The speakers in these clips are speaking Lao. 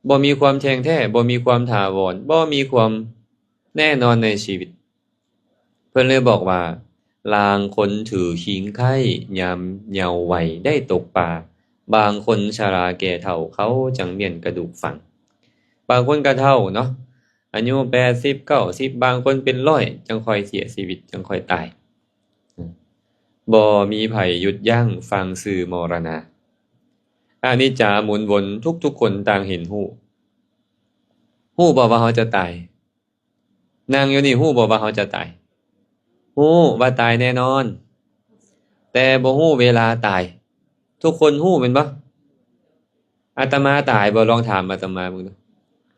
ບໍ່ມີຄວາມແທ່ງແທ້, ບໍ່ມີຄວາມຖາວອນ, ບໍ່ມີຄວາມແນ່ນອນໃນຊີວິດ. ເພິ່ນເລີຍບອກວ່າ, ລາງຄົນຖືຄີງໄຄ້ ຍາມເຍົາໄວໄດ້ຕົກປາ, ບາງຄົນຊະລາແກ່ເຖົ້າ ເຂົາຈັ່ງມ້ຽນກະດູກຝັງ. ບາງຄົນກະເຖົ້າເນາະ, ອາຍຸແປດສິບ ເກົ້າສິບ, ບາງຄົນເປັນຮ້ອຍ ຈັ່ງຄ່ອຍເສຍຊີວິດ, ຈັ່ງຄ່ອຍຕາຍ. ບໍ່ມີໃຜຢຸດຢັ້ງຟັງຊື່ມໍລະນາ. ອະນິດຈາໝູນວົນ, ທຸກໆຄົນຕ່າງເຫັນຮູ້. ຮູ້ບໍ່ວ່າເຮົາຈະຕາຍ? ນັ່ງຢູ່ນີ້ຮູ້ບໍ່ວ່າເຮົາຈະຕາຍ? ຮູ້ວ່າຕາຍແນ່ນອນ, ແຕ່ບໍ່ຮູ້ເວລາຕາຍ. ທຸກຄົນຮູ້ແມ່ນບໍ່? ອາດຕະມາຕາຍບໍ່? ລອງຖາມອາດຕະມາເບິ່ງດູ.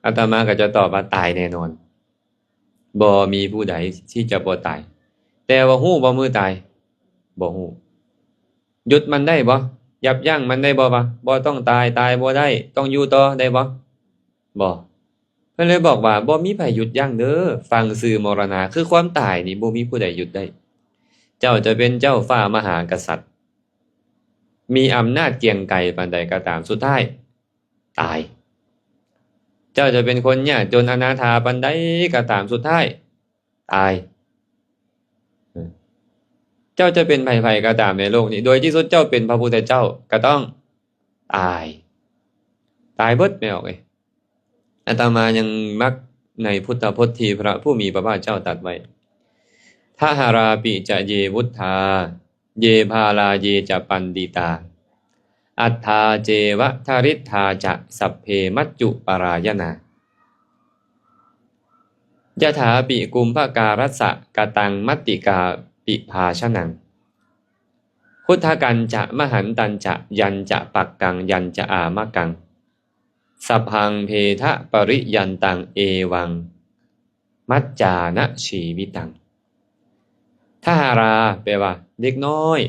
ອາດຕະມາກໍຈະຕອບວ່າຕາຍແນ່ນອນ. ບໍ່ມີຜູ້ໃດທີ່ຈະບໍ່ຕາຍ. ແຕ່ວ່າຮູ້ບໍ່ມື້ຕາຍ? ບໍ່ຮູ້. ຢຸດມັນໄດ້ບໍ່? ຢັບຢັ້ງມັນໄດ້ບໍ່ວ່າບໍ່ຕ້ອງຕາຍ, ຕາຍບໍ່ໄດ້, ຕ້ອງຢູ່ຕໍ່ໄດ້ບໍ່? ບໍ່. ເພິ່ນເລີຍບອກວ່າ ບໍ່ມີໃຜຢຸດຢັ້ງເດີ, ຟັງຊື່ມໍລະນາ, ຄືຄວາມຕາຍນີ້ບໍ່ມີຜູ້ໃດຢຸດໄດ້. ເຈົ້າຈະເປັນເຈົ້າຟ້າມະຫາກະສັດ, ມີອຳນາດກຽງໄກປານໃດກໍຕາມ, ສຸດທ້າຍ ຕາຍ. ເຈົ້າຈະເປັນຄົນຍາກຈົນອະນາຖາປານໃດກໍຕາມ, ສຸດທ້າຍ ຕາຍ. ເຈົ້າຈະເປັນໃຜໆກໍຕາມໃນໂລກນີ້, ໂດຍທີ່ສຸດເຈົ້າເປັນພະພຸດທະເຈົ້າກໍຕ້ອງຕາຍ. ຕາຍເບິດແມ່ນອອກເອີຍ. ອາດຕະມາຍັງມັກໃນພຸດທະພົດທີ່ພະຜູ້ມີພະພາກເຈົ້າຕັດໄວ້, ທະຫະຣາປິຈະເຍວຸດທາ ເຍພາລາເຍຈະປັນດິຕາ ອັດຖາເຈວະທະລິດຖາຈະ ສັບເພມັດຈຸປະລາຍະນາ ຍະຖາປິກຸມພະກາລັດສະ ກະຕັງມັດຕິກາປິພາຊະນັງ ຄຸດທະກັນຈະມະຫັນຕັນຈະ ຍັນຈະປັກກັງ ຍັນຈະອາມະກັງ ສັບພັງເພທະປະລິຍັນຕັງ ເອວັງ ມັດຈານະຊີວິຕັງ. ທະຫະຣາ ແປວ່າເດັກນ້ອຍ.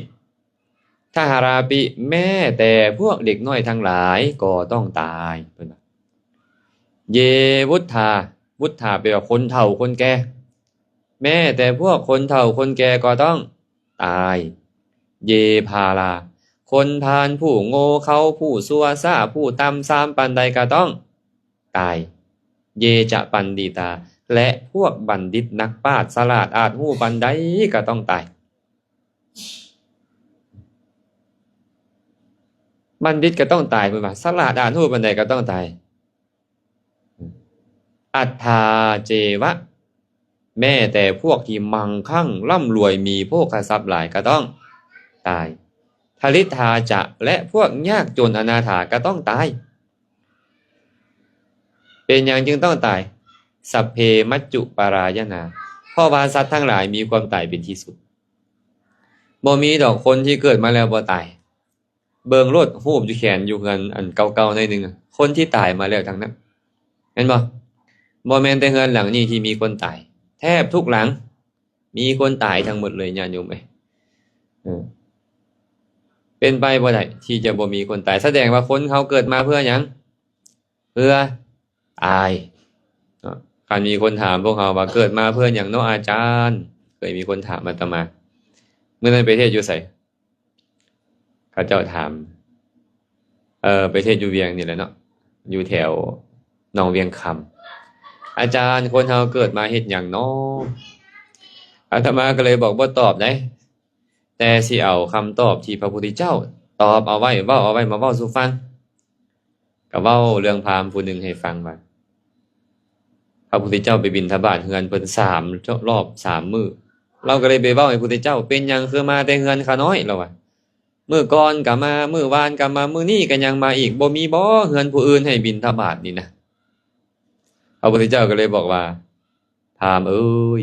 ທະຫະຣາປິ ແມ້ແຕ່ພວກເດັກນ້ອຍທັງຫຼາຍກໍຕ້ອງຕາຍ ເພິ່ນວ່າ. ເຍວຸດທາ ວຸດທາ ແປວ່າຄົນເຖົ້າຄົນແກ່. ແມ້ແຕ່ພວກຄົນເຖົ້າຄົນແກ່ກໍຕ້ອງຕາຍ. ເຍພາລາ ຄົນພານ ຜູ້ໂງ່ເຂົາ ຜູ້ຊົ່ວຊ້າ ຜູ້ຕ່ຳຊາມປານໃດກໍຕ້ອງ ຕາຍ. ເຍຈະປັນດິຕາ ແລະ ພວກບັນດິດນັກປາດສະຫຼາດອາດຮູ້ປານໃດກໍຕ້ອງຕາຍ. ບັນດິດກໍຕ້ອງຕາຍ ເພິ່ນວ່າ ສະຫຼາດອາດຮູ້ປານໃດກໍຕ້ອງຕາຍ. ອັດຖາເຈວະ ແມ້ແຕ່ພວກທີ່ມັ່ງຄັ່ງລ່ຳລວຍມີໂພຄະຊັບຫຼາຍກໍຕ້ອງຕາຍ. ທະລິດຖາຈະ ແລະ ພວກຍາກຈົນອະນາຖາກໍຕ້ອງຕາຍ. ເປັນຫຍັງຈຶ່ງຕ້ອງຕາຍ? ສັບເພມັດຈຸປະລາຍະນາ ເພາະວ່າສັດທັງຫຼາຍມີຄວາມຕາຍເປັນທີ່ສຸດ. ບໍ່ມີດອກຄົນທີ່ເກີດມາແລ້ວບໍ່ຕາຍ. ເບິ່ງໂລດ ຮູບຢູ່ແຂນຢູ່ເຮືອນອັນເກົ່າໆໜ້ອຍໜຶ່ງ ຄົນທີ່ຕາຍມາແລ້ວທັງນັ້ນ ແມ່ນບໍ່? ບໍ່ແມ່ນແຕ່ເຮືອນຫຼັງນີ້ທີ່ມີຄົນຕາຍ, ແທບທຸກຫຼັງມີຄົນຕາຍທັງໝົດເລີຍ ຍາດໂຍມເອີຍ. ເອີ ເປັນໄປບໍ່ໄດ້ທີ່ຈະບໍ່ມີຄົນຕາຍ. ສະແດງວ່າຄົນເຮົາເກີດມາເພື່ອຫຍັງ? ເພື່ອຕາຍເນາະ. ຄັນມີຄົນຖາມພວກເຮົາວ່າ ເກີດມາເພື່ອຫຍັງເນາະອາຈານ? ເຄີຍມີຄົນຖາມອາດຕະມາ. ມື້ນັ້ນໄປເທດຢູ່ໃສ? ເຂົາເຈົ້າຖາມ. ເອີ ໄປເທດຢູ່ວຽງນີ້ແຫຼະເນາະ, ຢູ່ແຖວໜອງວຽງຄຳ. ອາຈານ, ຄົນເຮົາເກີດມາເຮັດຫຍັງເນາະ? ອາດຕະມາກໍເລີຍບອກ ບໍ່ຕອບໃດ, ແຕ່ຊິເອົາຄຳຕອບທີ່ພະພຸດທະເຈົ້າຕອບເອົາໄວ້, ເວົ້າເອົາໄວ້ມາເວົ້າສູ່ຟັງ. ກໍເວົ້າເລື່ອງພາມຜູ້ໜຶ່ງໃຫ້ຟັງວ່າ ພະພຸດທະເຈົ້າໄປບິນທະບາດເຮືອນເພິ່ນສາມລອບສາມມື້. ລາວກໍເລີຍໄປເວົ້າໃຫ້ພຸດທະເຈົ້າ, ເປັນຫຍັງຄືມາແຕ່ເຮືອນຂ້ານ້ອຍ? ລາວວ່າ ມື້ກ່ອນກໍມາ, ມື້ວານກໍມາ, ມື້ນີ້ກໍຍັງມາອີກ, ບໍ່ມີບໍ່ເຮືອນຜູ້ອື່ນໃຫ້ບິນທະບາດນີ້ນະ? ພະພຸດທະເຈົ້າກໍເລີຍບອກວ່າ ພາມເອີຍ,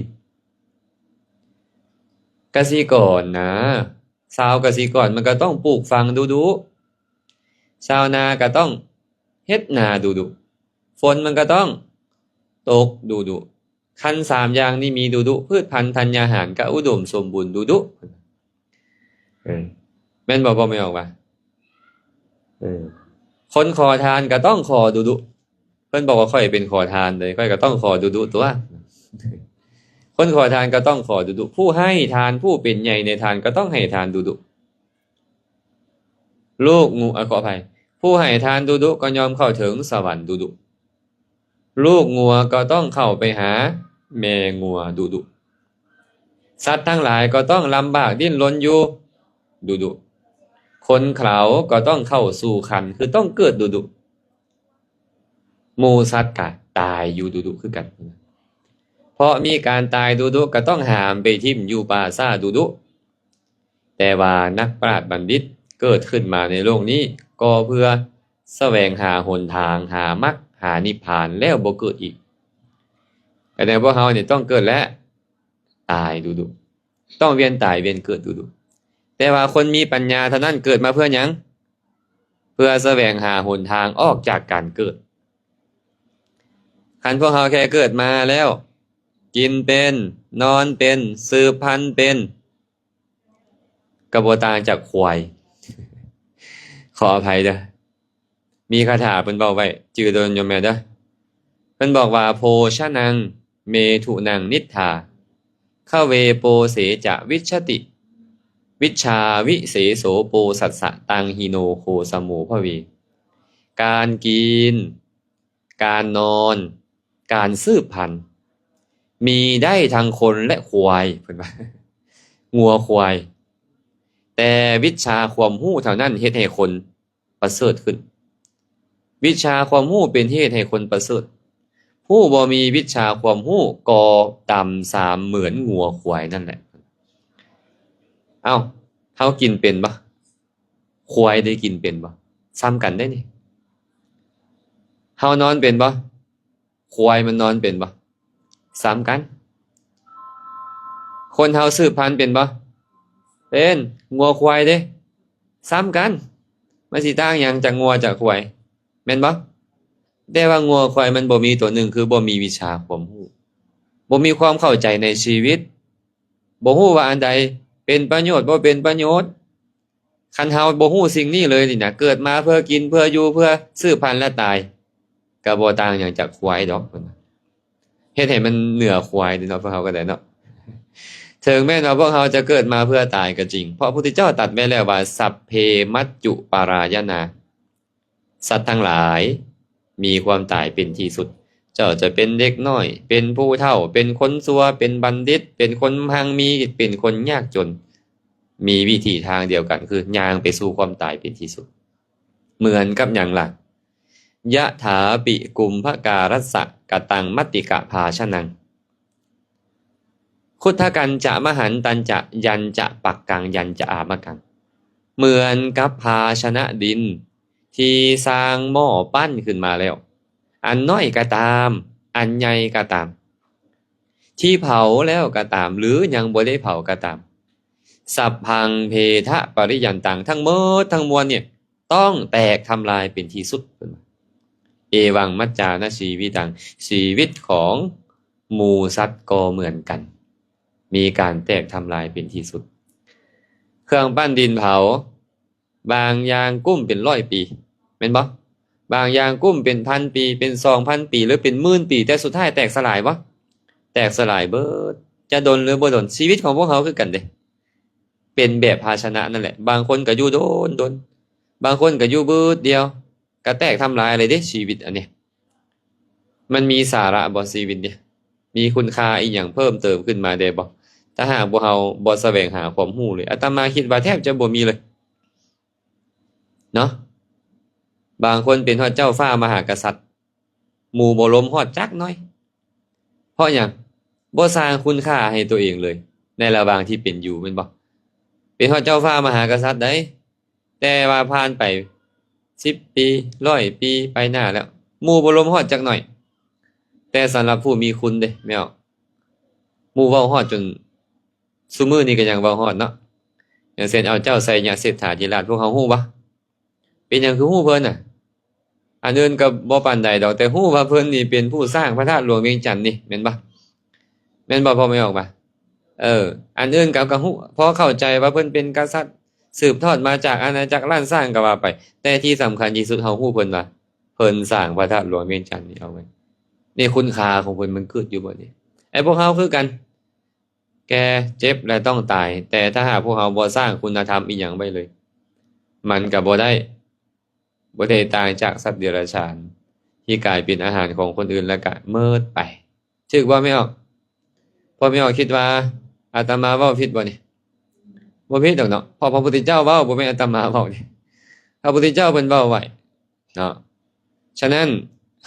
ກະສິກອນນະ, ຊາວກະສິກອນມັນກໍຕ້ອງປູກຝັງດຸໆ, ຊາວນາກໍຕ້ອງເຮັດນາດຸໆ, ຝົນມັນກໍຕ້ອງຕົກດຸໆ. ຄັນສາມຢ່າງນີ້ມີດຸໆ, ພືດພັນທັນຍາຫານກໍອຸດົມສົມບູນດຸໆ. ເອີ ແມ່ນບໍ່? ບໍ່ແມ່ນອອກວ່າ ເອີ ຄົນຂໍທານກໍຕ້ອງຂໍດຸໆ. ເພິ່ນບອກວ່າຂ້ອຍເປັນຂໍທານເດ້, ຂ້ອຍກໍຕ້ອງຂໍດຸໆຕົວະ. ຄົນຂໍທານກໍຕ້ອງຂໍດຸໆ, ຜູ້ໃຫ້ທານ, ຜູ້ເປັນໃຫຍ່ໃນທານກໍຕ້ອງໃຫ້ທານດຸໆ. ລູກງູ, ອາ, ຂໍອະໄພ, ຜູ້ໃຫ້ທານດຸໆກໍຍ່ອມເຂົ້າເຖິງສະຫວັນດຸ ລູກງົວກໍຕ້ອງເຂົ້າໄປຫາແມ່ງົວດຸໆ. ສັດທັງຫຼາຍກໍຕ້ອງລຳບາກດີ້ນລົນຢູ່ດຸໆ. ຄົນເຂົາກໍຕ້ອງເຂົ້າສູ່ຄັນ ຄືຕ້ອງເກີດດຸໆ. ໝູ່ສັດກະຕາຍຢູ່ດຸໆຄືກັນ. ເພາະມີການຕາຍດຸໆ ກໍຕ້ອງຫາມໄປຖິ້ມຢູ່ປ່າຊ້າດຸໆ. ແຕ່ວ່ານັກປາດບັນດິດເກີດຂຶ້ນມາໃນໂລກນີ້ ກໍເພື່ອສະແຫວງຫາຫົນທາງ ຫາມັກ ຫານິບພານ ແລ້ວບໍ່ເກີດອີກ. ແຕ່ພວກເຮົານີ້ຕ້ອງເກີດ ແລະ ຕາຍດຸໆ. ຕ້ອງວຽນຕາຍວຽນເກີດດຸໆ. ແຕ່ວ່າຄົນມີປັນຍາເທົ່ານັ້ນເກີດມາເພື່ອຫຍັງ? ເພື່ອສະແຫວງຫາຫົນທາງອອກຈາກການເກີດ. ຄັນພວກເຮົາແຄ່ເກີດມາແລ້ວ ກິນເປັນ, ນອນເປັນ, ສືບພັນເປັນ, ກໍບໍ່ຕ່າງຈາກຄວາຍ. ຂໍອະໄພເດີ້. ມີຄາຖາເພິ່ນເວົ້າໄວ້ ຈື່ດົນໂຍມແມ່ເດີ້. ເພິ່ນບອກວ່າ ໂພຊະນັງ ເມຖຸນັງ ນິດຖາ ຂະເວ ໂປເສຈະ ວິຊະຕິ ວິຊາວິເສໂສ ໂປສັດສະ ຕັງຫິໂນ ໂຄສະໂມ ພະເວ. ການກິນ, ການນອນ, ການສືບພັນ ມີໄດ້ທັງຄົນ ແລະ ຄວາຍ ເພິ່ນວ່າ ງົວຄວາຍ. ແຕ່ວິຊາຄວາມຮູ້ເທົ່ານັ້ນເຮັດໃຫ້ຄົນປະເສີດຂຶ້ນ. ວິຊາຄວາມຮູ້ເປັນເຫດໃຫ້ຄົນປະເສີດ. ຜູ້ບໍ່ມີວິຊາຄວາມຮູ້ກໍດຳຊາມເໝືອນງົວຄວາຍນັ້ນແຫຼະ. ເອົ້າ, ເຮົາກິນເປັນບໍ່? ຄວາຍໄດ້ກິນເປັນບໍ່? ຊ້ຳກັນເດ້ນີ້. ເຮົານອນເປັນບໍ່? ຄວາຍມັນນອນເປັນບໍ່? ຊ້ຳກັນ. ຄົນເຮົາສືບພັນເປັນບໍ່? ເປັນ. ງົວຄວາຍເດ້? ຊ້ຳກັນ. ມັນຊິຕ່າງຫຍັງຈາກງົວຈາກຄວາຍ? ແມ່ນບໍ່? ແຕ່ວ່າງົວຄວາຍມັນບໍ່ມີຕົວໜຶ່ງ ຄືບໍ່ມີວິຊາຄວາມຮູ້, ບໍ່ມີຄວາມເຂົ້າໃຈໃນຊີວິດ, ບໍ່ຮູ້ວ່າອັນໃດເປັນປະໂຫຍດ ບໍ່ເປັນປະໂຫຍດ. ຄັນເຮົາບໍ່ຮູ້ສິ່ງນີ້ເລີຍນີ້ນະ, ເກີດມາເພື່ອກິນ, ເພື່ອຢູ່, ເພື່ອສືບພັນ ແລະ ຕາຍ, ກໍບໍ່ຕ່າງຫຍັງຈາກຄວາຍດອກ. ເຮັດໃຫ້ມັນເໜືອຄວາຍເນາະ, ພວກເຮົາກໍໄດ້ເນາະ. ເຖິງແມ່ນວ່າພວກເຮົາຈະເກີດມາເພື່ອຕາຍກໍຈິງ, ເພາະພະພຸດທະເຈົ້າຕັດໄວ້ແລ້ວວ່າ ສັບເພ ມັດຈຸ ປະລາຍະນາ. ສັດທັງຫຼາຍມີຄວາມຕາຍເປັນທີ່ສຸດ. ເຈົ້າຈະເປັນເດັກນ້ອຍ, ເປັນຜູ້ເຖົ້າ, ເປັນຄົນຊົ່ວ, ເປັນບັນດິດ, ເປັນຄົນຮັ່ງມີ, ເປັນຄົນຍາກຈົນ, ມີວິທີທາງດຽວກັນ ຄືຍ່າງໄປສູ່ຄວາມຕາຍເປັນທີ່ສຸດ. ເໝືອນກັບຫຍັງລະ? ຍະຖາປິກຸມພະກາລັດສະ ກະຕັງມັດຕິກະພາຊະນັງ ຄຸດທະກັນຈະມະຫັນຕັນຈະ ຍັນຈະປັກກັງ ຍັນຈະອາມະກັງ. ເໝືອນກັບພາຊະນະດິນທີ່ສ້າງໝໍ້ປັ້ນຂຶ້ນມາແລ້ວ, ອັນນ້ອຍກໍຕາມ, ອັນໃຫຍ່ກໍຕາມ, ທີ່ເຜົາແລ້ວກໍຕາມ ຫຼື ຍັງບໍ່ໄດ້ເຜົາກໍຕາມ, ສັບພັງເພທະປະລິຍັນຕັງ, ທັງໝົດທັງມວນນີ້ ຕ້ອງແຕກທຳລາຍເປັນທີ່ສຸດ, ເພິ່ນວ່າ. ເອວັງມັດຈານະຊີວິຕັງ, ຊີວິດຂອງໝູສັດກໍເໝືອນກັນ, ມີການແຕກທຳລາຍເປັນທີ່ສຸດ. ເຄື່ອງປັ້ນດິນເຜົາ, ບາງຢ່າງກຸ້ມເປັນຮ້ອຍປີ, ແມ່ນບໍ່? ບາງຢ່າງກຸ້ມເປັນພັນປີ, ເປັນສອງພັນປີ ຫຼື ເປັນໝື່ນປີ, ແຕ່ສຸດທ້າຍແຕກສະຫຼາຍບໍ່? ແຕກສະຫຼາຍເບີດ. ຈະດົນ ຫຼື ບໍ່ດົນ, ຊີວິດຂອງພວກເຮົາຄືກັນເດ້. ເປັນແບບພາຊະນະນັ້ນແຫຼະ, ບາງຄົນກໍຢູ່ດົນໆ, ບາງຄົນກໍຢູ່ບຶດດຽວ, ກໍແຕກທຳລາຍເລີຍເດ້ ຊີວິດອັນນີ້. ມັນມີສາລະບໍ່ ຊີວິດນີ້? ມີຄຸນຄ່າອີ່ຫຍັງເພີ່ມເຕີມຂຶ້ນມາແດ່ບໍ່? ຖ້າຫາກພວກເຮົາບໍ່ສະແຫວງຫາຄວາມຮູ້ເລີຍ, ອາດຕະມາຄິດວ່າແທບຈະບໍ່ມີເລີຍເນາະ. ບາງຄົນເປັນຮອດເຈົ້າຟ້າມະຫາກະສັດ, ໝູ່ບໍ່ລົມຮອດຈັກໜ້ອຍ. ເພາະຫຍັງ? ບໍ່ສ້າງຄຸນຄ່າໃຫ້ຕົວເອງເລີຍ ໃນລະຫວ່າງທີ່ເປັນຢູ່, ແມ່ນບໍ່? ເປັນຮອດເຈົ້າຟ້າມະຫາກະສັດໃດ, ແຕ່ວ່າຜ່ານໄປສິບປີ, ຮ້ອຍປີໄປໜ້າແລ້ວ, ໝູ່ບໍ່ລົມຮອດຈັກໜ້ອຍ. ແຕ່ສຳລັບຜູ້ມີຄຸນເດ້ ແມ່ນບໍ່? ໝູ່ເວົ້າຮອດຈົນ ຊຸມື້ນີ້ກໍຍັງເວົ້າຮອດເນາະ. ຢ່າງເຊັ່ນ ເອົາເຈົ້າໄຊຍະເສດຖາທິລາດ, ພວກເຮົາຮູ້ບໍ່? ເປັນຫຍັງຄືຮູ້ເພິ່ນນະ? ອັນອື່ນກໍບໍ່ປານໃດດອກ, ແຕ່ຮູ້ວ່າເພິ່ນນີ້ເປັນຜູ້ສ້າງພະທາດຫຼວງວຽງຈັນນີ້, ແມ່ນບໍ່? ແມ່ນບໍ່ ພໍ່ແມ່ອອກມາ? ເອີ, ອັນອື່ນກໍ ກໍຮູ້, ພໍເຂົ້າໃຈວ່າເພິ່ນເປັນກະສັດ ສືບທອດມາຈາກອານາຈັກລ້ານຊ້າງກໍວ່າໄປ, ແຕ່ທີ່ສຳຄັນທີ່ສຸດ ເຮົາຮູ້ເພິ່ນວ່າ ເພິ່ນສ້າງພະທາດຫຼວງວຽງຈັນນີ້ເອົາໄວ້. ນີ້ຄຸນຄ່າຂອງເພິ່ນມັນເກີດຢູ່ບ່ອນນີ້. ໄອ້ພວກເຮົາຄືກັນ, ແກ່ເຈັບ ແລະ ຕ້ອງຕາຍ, ແຕ່ຖ້າຫາກພວກເຮົາບໍ່ສ້າງຄຸນນະທຳອີ່ຫຍັງໄວ້ເລີຍ, ມັນກໍບໍ່ໄດ້, ບໍ່ໄດ້ຕ່າງຈາກສັດເດຍລະສານ ທີ່ກາຍເປັນອາຫານຂອງຄົນອື່ນ ແລ້ວກະໝົດໄປ. ຖືກບໍ່ແມ່ອອກ? ພໍ່ແມ່ອອກຄິດວ່າອາດຕະມາເວົ້າຜິດບໍ່ນີ້? ບໍ່ຜິດດອກເນາະ, ເພາະພະພຸດທະເຈົ້າເວົ້າ, ບໍ່ແມ່ນອາດຕະມາເວົ້ານີ້. ພະພຸດທະເຈົ້າເພິ່ນເວົ້າໄວ້ເນາະ. ສະນັ້ນ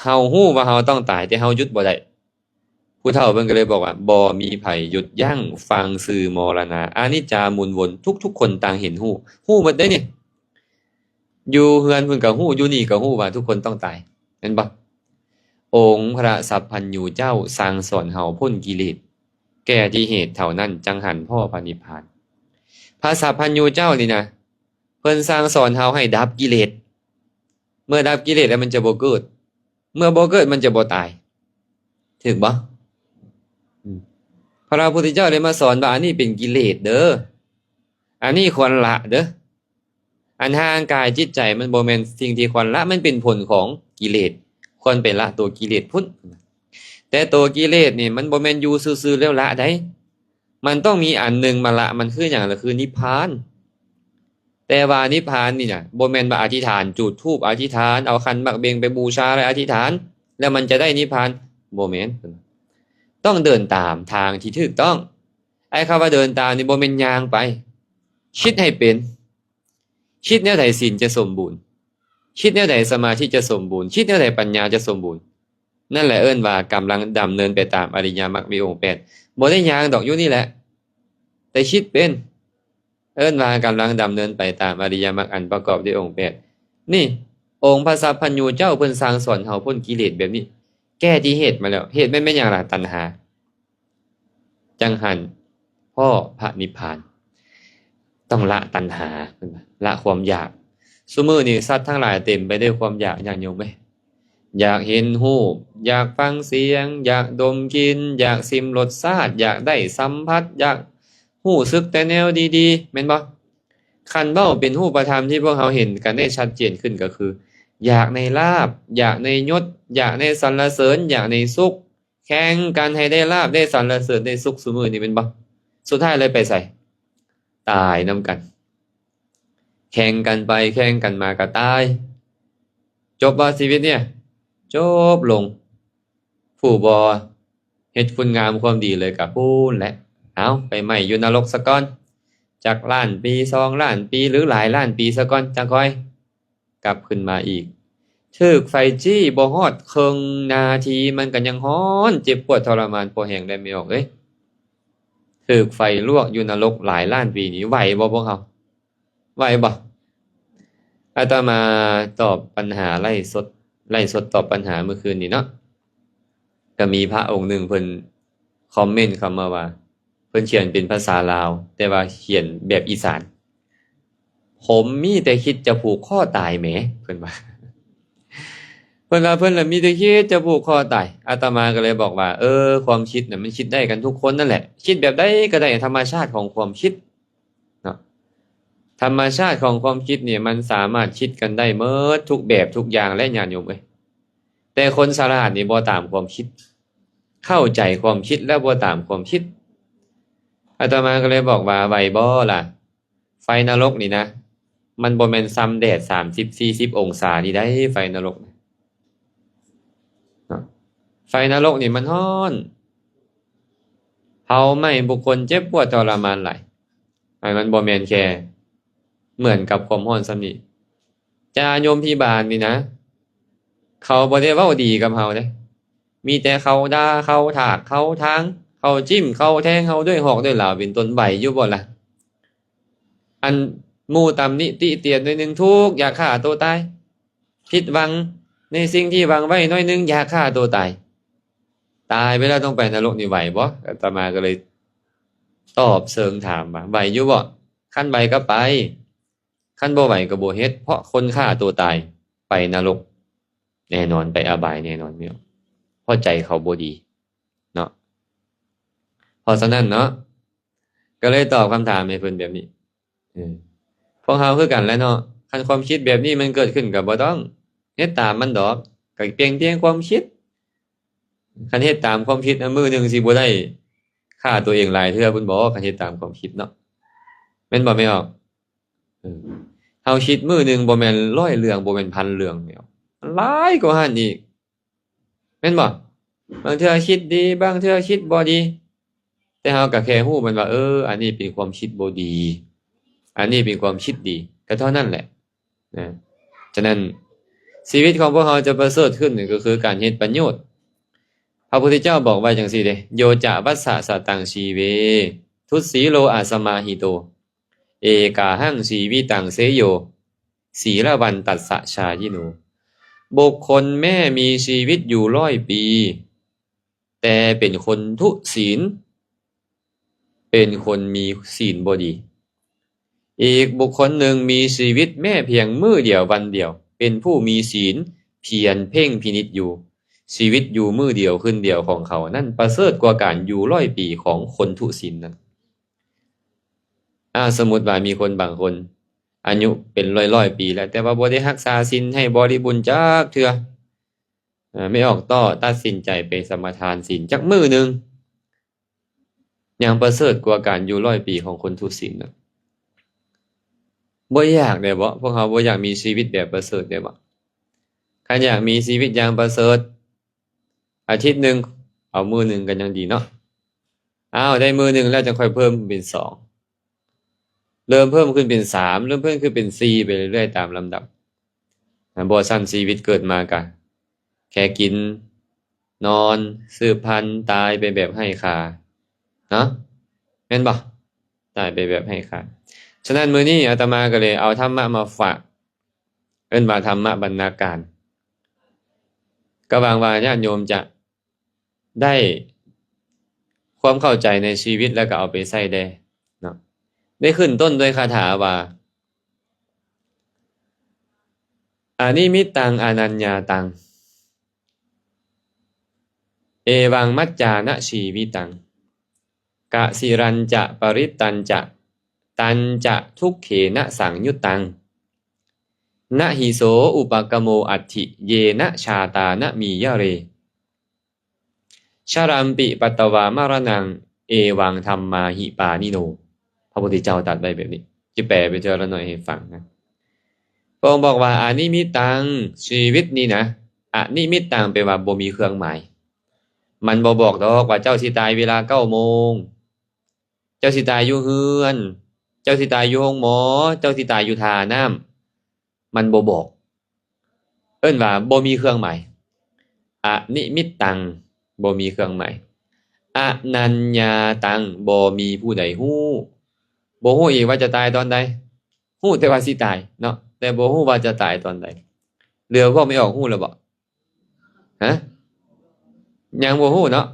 ເຮົາຮູ້ວ່າເຮົາຕ້ອງຕາຍ, ແຕ່ເຮົາຢຸດບໍ່ໄດ້. ຜູ້ເຖົ້າເພິ່ນກໍເລີຍບອກວ່າ ບໍ່ມີໃຜຢຸດຢັ້ງຟັງຊື່ມໍລະນະ, ອະນິດຈາໝູນວົນ, ທຸກໆຄົນຕ່າງເຫັນຮູ້, ຮູ້ໝົດເດ້ນີ້. ຢູ່ເຮືອນເພິ່ນກໍຮູ້, ຢູ່ນີ້ກໍຮູ້ວ່າທຸກຄົນຕ້ອງຕາຍ, ແມ່ນບໍ່? ອົງພະສັບພັນຍູເຈົ້າສັ່ງສອນເຮົາພົ້ນກິເລດ ແກ່ທີ່ເຫດເທົ່ານັ້ນ ຈັ່ງຫັນພໍ້ພະນິບພານ. ພະສັບພັນຍູເຈົ້ານີ້ນະ ເພິ່ນສັ່ງສອນເຮົາໃຫ້ດັບກິເລດ. ເມື່ອດັບກິເລດແລ້ວມັນຈະບໍ່ເກີດ, ເມື່ອບໍ່ເກີດມັນຈະບໍ່ຕາຍ. ຖືກບໍ່? ອືມ ພະພຸດທະເຈົ້າເລີຍມາສອນວ່າ ອັນນີ້ເປັນກິເລດເດີ, ອັນນີ້ຄວນລະເດີ. ອັນຮ່າງກາຍຈິດໃຈມັນບໍ່ແມ່ນສິ່ງທີ່ຄວນລະ, ມັນເປັນຜົນຂອງກິເລດ, ຄວນໄປລະຕົວກິເລດພຸ້ນ. ແຕ່ຕົວກິເລດນີ້ມັນບໍ່ແມ່ນຢູ່ຊື່ໆແລ້ວລະໄດ໋, ມັນຕ້ອງມີອັນໜຶ່ງມາລະມັນ. ຄືຫຍັງ? ລະຄືນິບພານ. ແຕ່ວ່ານິບພານນີ້ນະ ບໍ່ແມ່ນວ່າອະທິຖານ, ຈູດທູບອະທິຖານ, ເອົາຂັນໝາກເບັງໄປບູຊາແລ້ວອະທິຖານ ແລ້ວມັນຈະໄດ້ນິບພານ, ບໍ່ແມ່ນ. ຕ້ອງເດີນຕາມທາງທີ່ຖືກຕ້ອງ. ໄອ້ຄຳວ່າເດີນຕາມນີ້ບໍ່ແມ່ນຍ່າງໄປ, ຄິດໃຫ້ເປັນ. ຄິດແນວໃດສິນຈະສົມບູນ, ຄິດແນວໃດສະມາທິຈະສົມບູນ, ຄິດແນວໃດປັນຍາຈະສົມບູນ. ນັ້ນແຫຼະເອີ້ນວ່າກຳລັງດຳເນີນໄປຕາມອະລິຍະມັກມີອົງແປດ. ບໍ່ໄດ້ຍ່າງດອກ, ຢູ່ນີ້ແຫຼະ, ແຕ່ຄິດເປັນ. ເອີ້ນວ່າກຳລັງດຳເນີນໄປຕາມອະລິຍະມັກອັນປະກອບດ້ວຍອົງແປດ. ນີ້ ອົງພະສັບພັນຍູເຈົ້າເພິ່ນສັ່ງສອນເຮົາພົ້ນກິເລດແບບນີ້, ແກ້ທີ່ເຫດມາແລ້ວ. ເຫດແມ່ນແມ່ນຫຍັງລະ? ຕັນຫາ. ຈັ່ງຫັນພໍ້ພະນິບພານ. ຕ້ອງລະຕັນຫາ, ລະຄວາມຢາກ. ຊຸມື້ນີ້ສັດທັງຫຼາຍເຕັມໄປດ້ວຍຄວາມຢາກ, ຍາດໂຍມເອີຍ. ຢາກເຫັນຮູບ, ຢາກຟັງສຽງ, ຢາກດົມກິ່ນ, ຢາກຊິມລົດຊາດ, ຢາກໄດ້ສຳຜັດ, ຢາກຮູ້ສຶກແຕ່ແນວດີໆ, ແມ່ນບໍ່? ຄັນເວົ້າເປັນຮູບປະທຳທີ່ພວກເຮົາເຫັນກັນໄດ້ຊັດເຈນຂຶ້ນກໍຄື ຢາກໃນລາບ, ຢາກໃນຍົດ, ຢາກໃນສັນລະເສີນ, ຢາກໃນສຸກ. ແຂ່ງກັນໃຫ້ໄດ້ລາບ, ໄດ້ສັນລະເສີນ, ໄດ້ສຸກຊຸມື້ນີ້ ແມ່ນບໍ່? ສຸດທ້າຍເລີຍໄປໃສ? ຕາຍນຳກັນ. ແຂ່ງກັນໄປແຂ່ງກັນມາກໍຕາຍ. ຈົບບໍ່ຊີວິດນີ້? ຈົບລົງ. ຜູ້ບໍ່ເຮັດຄຸນງາມຄວາມດີເລີຍກໍພຸ້ນແຫຼະ. ເອົາ ໄປໄໝ້ຢູ່ນະລົກສາກ່ອນ ຈັກລ້ານປີ, ສອງລ້ານປີ ຫຼື ຫຼາຍລ້ານປີສາກ່ອນ ຈັ່ງຄ່ອຍ ກັບຂຶ້ນມາອີກ. ຖືກໄຟຈີ້ບໍ່ຮອດເຄິ່ງນາທີ ມັນກໍຍັງຮ້ອນເຈັບປວດທໍລະມານພໍແຮງແລ້ວ ແມ່ອອກເອີຍ. ຖືກໄຟລວກຢູ່ນະລົກຫຼາຍລ້ານປີນີ້ ໄຫວບໍ່ພວກເຮົາ? ໄຫວບໍ່? ອາດຕະມາຕອບປັນຫາໄລຟ໌ສົດ, ໄລຟ໌ສົດຕອບປັນຫາມື້ຄືນນີ້ເນາະ, ກໍມີພະອົງໜຶ່ງເພິ່ນຄອມເມັນເຂົ້າມາວ່າ ເພິ່ນຂຽນເປັນພາສາລາວ ແຕ່ວ່າຂຽນແບບອີສານ. ຜົມມີແຕ່ຄິດຈະຜູກຄໍຕາຍແໝ ເພິ່ນວ່າ. ເພິ່ນວ່າເພິ່ນລະມີແຕ່ຄິດຈະຜູກຄໍຕາຍ. ອາດຕະມາກໍເລີຍບອກວ່າ ເອີ ຄວາມຄິດນະ ມັນຄິດໄດ້ກັນທຸກຄົນນັ້ນແຫຼະ, ຄິດແບບໃດກໍໄດ້, ທຳມະຊາດຂອງຄວາມຄິດເນາະ. ທຳມະຊາດຂອງຄວາມຄິດນີ້ ມັນສາມາດຄິດກັນໄດ້ໝົດທຸກແບບທຸກຢ່າງແຫຼະ ຍາດໂຍມເອີຍ. ແຕ່ຄົນສະຫຼາດນີ້ບໍ່ຕາມຄວາມຄິດ, ເຂົ້າໃຈຄວາມຄິດແລ້ວບໍ່ຕາມຄວາມຄິດ. ອາດຕະມາກໍເລີຍບອກວ່າ ໄຫວບໍ່ລະ? ໄຟນະລົກນີ້ນະ ມັນບໍ່ແມ່ນຊ່ຳແດດສາມສິບສີ່ສິບອົງສານີ້ໃດ໋ ໄຟນະລົກນະ. ໄຟນະລົກນີ້ມັນຮ້ອນ, ເຜົາໄໝ້ບຸກຄົນເຈັບປວດທໍລະມານຫຼາຍ. ອັນມັນບໍ່ແມ່ນແຄ່ເໝືອນກັບຄວາມຮ້ອນຊ່ຳນີ້. ຈາໂຍມພິບານນີ້ນະ ເຂົາບໍ່ໄດ້ເວົ້າດີກັບເຮົາເດ້, ມີແຕ່ເຂົາດ່າ, ເຂົາຖາກ, ເຂົາຖາງ, ເຂົາຈິ້ມ, ເຂົາແທງເຮົາດ້ວຍຫອກດ້ວຍຫຼາວເປັນຕົ້ນ. ໄຫວຢູ່ບໍ່ລະ? ອັນໝູ່ຕຳໜິຕິຕຽນໜ້ອຍໜຶ່ງ ທຸກ ຢາກຂ້າໂຕຕາຍ, ຜິດຫວັງໃນສິ່ງທີ່ຫວັງໄວ້ໜ້ອຍໜຶ່ງ ຢາກຂ້າໂຕຕາຍ. ຕາຍໄປແລ້ວຕ້ອງໄປນະລົກນີ້ ໄຫວບໍ່? ອາດຕະມາກໍເລີຍຕອບເຊີງຖາມວ່າ ໄຫວຢູ່ບໍ່? ຄັນໄຫວກໍໄປ, ຄັນບໍ່ໄຫວກໍບໍ່ເຮັດ, ເພາະຄົນຂ້າໂຕຕາຍໄປນະລົກແນ່ນອນ, ໄປອະບາຍແນ່ນອນ, ເພາະໃຈເຂົາບໍ່ດີເນາະ. ເພາະສະນັ້ນເນາະ ກໍເລີຍຕອບຄຳຖາມໃຫ້ເພິ່ນແບບນີ້. ເອີ ພວກເຮົາຄືກັນແຫຼະເນາະ, ຄັນຄວາມຄິດແບບນີ້ມັນເກີດຂຶ້ນ ກໍບໍ່ຕ້ອງເຮັດຕາມມັນດອກ, ກໍເປັນພຽງຄວາມຄິດ. ຄັນເຮັດຕາມຄວາມຄິດນະ ມື້ໜຶ່ງຊິບໍ່ໄດ້ຂ້າຕົວເອງຫຼາຍເທື່ອພຸ້ນບໍ? ຄັນເຮັດຕາມຄວາມຄິດເນາະ, ແມ່ນບໍ່ແມ່ອອກ? ເອີ ເຮົາຄິດມື້ໜຶ່ງບໍ່ແມ່ນຮ້ອຍເລື່ອງ, ບໍ່ແມ່ນພັນເລື່ອງແມ່ອອກ, ມັນຫຼາຍກວ່າຫັ້ນອີກ. ແມ່ນບໍ່? ບາງເທື່ອຄິດດີ ບາງເທື່ອຄິດບໍ່ດີ ແຕ່ເຮົາກໍແຄ່ຮູ້ມັນວ່າ ເອີ ອັນນີ້ເປັນຄວາມຄິດບໍ່ດີ ອັນນີ້ເປັນຄວາມຄິດດີ ກໍເທົ່ານັ້ນແຫຼະນະ. ສະນັ້ນ ຊີວິດຂອງພວກເຮົາຈະປະເສີດຂຶ້ນ ກໍຄືການເຮັດປະໂຫຍດ. ພະພຸດທະເຈົ້າບອກໄວ້ຈັ່ງຊີ້ເດ້ ໂຍຈະວັດສະສະຕັງຊີເວ ທຸດສີໂລອະສະມາຫິໂຕ ເອກາຫັງຊີວິຕັງເສໂຍ ສີລະວັນຕັດສະຊາຍິໂນ. ບຸກຄົນແມ້ມີຊີວິດຢູ່ຮ້ອຍປີ ແຕ່ເປັນຄົນທຸສິນ ເປັນຄົນມີສີນບໍ່ດີ. ອີກບຸກຄົນໜຶ່ງມີຊີວິດແມ້ພຽງມື້ດຽວວັນດຽວ ເປັນຜູ້ມີສີນ ພຽນເພັ່ງພິນິດຢູ່. ຊີວິດຢູ່ມື້ດຽວຄືນດຽວຂອງເຂົານັ້ນ ປະເສີດກວ່າການຢູ່ຮ້ອຍປີຂອງຄົນທຸສິນນັ້ນ. ອາ ສົມມຸດວ່າມີຄົນບາງຄົນ ອາຍຸເປັນຮ້ອຍໆປີແລ້ວ ແຕ່ວ່າບໍ່ໄດ້ຮັກສາສິນໃຫ້ບໍລິບູນຈັກເທື່ອ. ເອີ ແມ່ອອກຕໍ່ຕັດສິນໃຈໄປສະມາທານສິນຈັກມື້ໜຶ່ງ ຍັງປະເສີດກວ່າການຢູ່ຮ້ອຍປີຂອງຄົນທຸສິນນະ. ບໍ່ຢາກໄດ້ບໍ? ພວກເຮົາບໍ່ຢາກມີຊີວິດແບບປະເສີດໄດ້ບໍ? ຄັນຢາກມີຊີວິດຢ່າງປະເສີດ ອາທິດໜຶ່ງ ເອົາມື້ໜຶ່ງກໍຍັງດີເນາະ. ອ້າວ ໄດ້ມື້ໜຶ່ງແລ້ວ ຈັ່ງຄ່ອຍເພີ່ມເປັນສອງ ເລີ່ມເພີ່ມຂຶ້ນເປັນສາມ ເລີ່ມເພີ່ມຂຶ້ນເປັນສີ່ ໄປເລື້ອຍໆຕາມລຳດັບ. ບໍ່ຊັ້ນຊີວິດເກີດມາກະແຄ່ກິນ ນອນ ສືບພັນ ຕາຍໄປແບບໄຮ້ຄ່າເນາະ ແມ່ນບໍ່? ຕາຍໄປແບບໄຮ້ຄ່າ. ສະນັ້ນ ມື້ນີ້ອາດຕະມາກໍເລີຍເອົາທຳມະມາຝາກ ເອີ້ນວ່າທຳມະບັນນາການ ກໍຫວັງວ່າຍາດໂຍມຈະ ໄດ້ຄວາມເຂົ້າໃຈໃນຊີວິດ ແລ້ວກໍເອົາໄປໃຊ້ແດ່ເນາະ. ໄດ້ຂຶ້ນຕົ້ນດ້ວຍຄາຖາວ່າ ອະນິມິດຕັງອະນັນຍາຕັງ ເອວັງມັດຈານະຊີວິຕັງ ກະສິຣັນຈະປະລິດຕັນຈະ ຕັນຈະທຸກເຂນະສັງຍຸດຕັງ ນະຫິໂສອຸປະກະໂມອັດຖິ ເຍນະຊາຕານະມີຍະເຣ ຊະລັມປິປັດຕະວາມະລະນັງ ເອວັງທຳມາຫິປານິໂນ. ພະພຸດທະເຈົ້າຕັດໄວ້ແບບນີ້ ຈະແປເປັນເທື່ອລະໜ້ອຍໃຫ້ຟັງນະ. ພະອົງບອກວ່າ ອະນິມິດຕັງ ຊີວິດນີ້ນະ ອະນິມິດຕັງ ແປວ່າບໍ່ມີເຄື່ອງໝາຍ. ມັນບໍ່ບອກດອກວ່າເຈົ້າຊິຕາຍເວລາເກົ້າໂມງ ເຈົ້າຊິຕາຍຢູ່ເຮືອນ ເຈົ້າຊິຕາຍຢູ່ໂຮງໝໍ ເຈົ້າຊິຕາຍຢູ່ທ່ານ້ຳ ມັນບໍ່ບອກ ເອີ້ນວ່າບໍ່ມີເຄື່ອງໝາຍ. ອະນິມິດຕັງ ບໍ່ມີເຄື່ອງໝາຍ. ອະນັນຍາຕັງ ບໍ່ມີຜູ້ໃດຮູ້ ບໍ່ຮູ້ອີກວ່າຈະຕາຍຕອນໃດ ຮູ້ແຕ່ວ່າຊິຕາຍເນາະ ແຕ່ບໍ່ຮູ້ວ່າຈະຕາຍຕອນໃດ. ເຫຼືອພວກແມ່ອອກຮູ້ແລ້ວບໍ່? ຮະ? ຍັງບໍ່ຮູ້ເນາະ.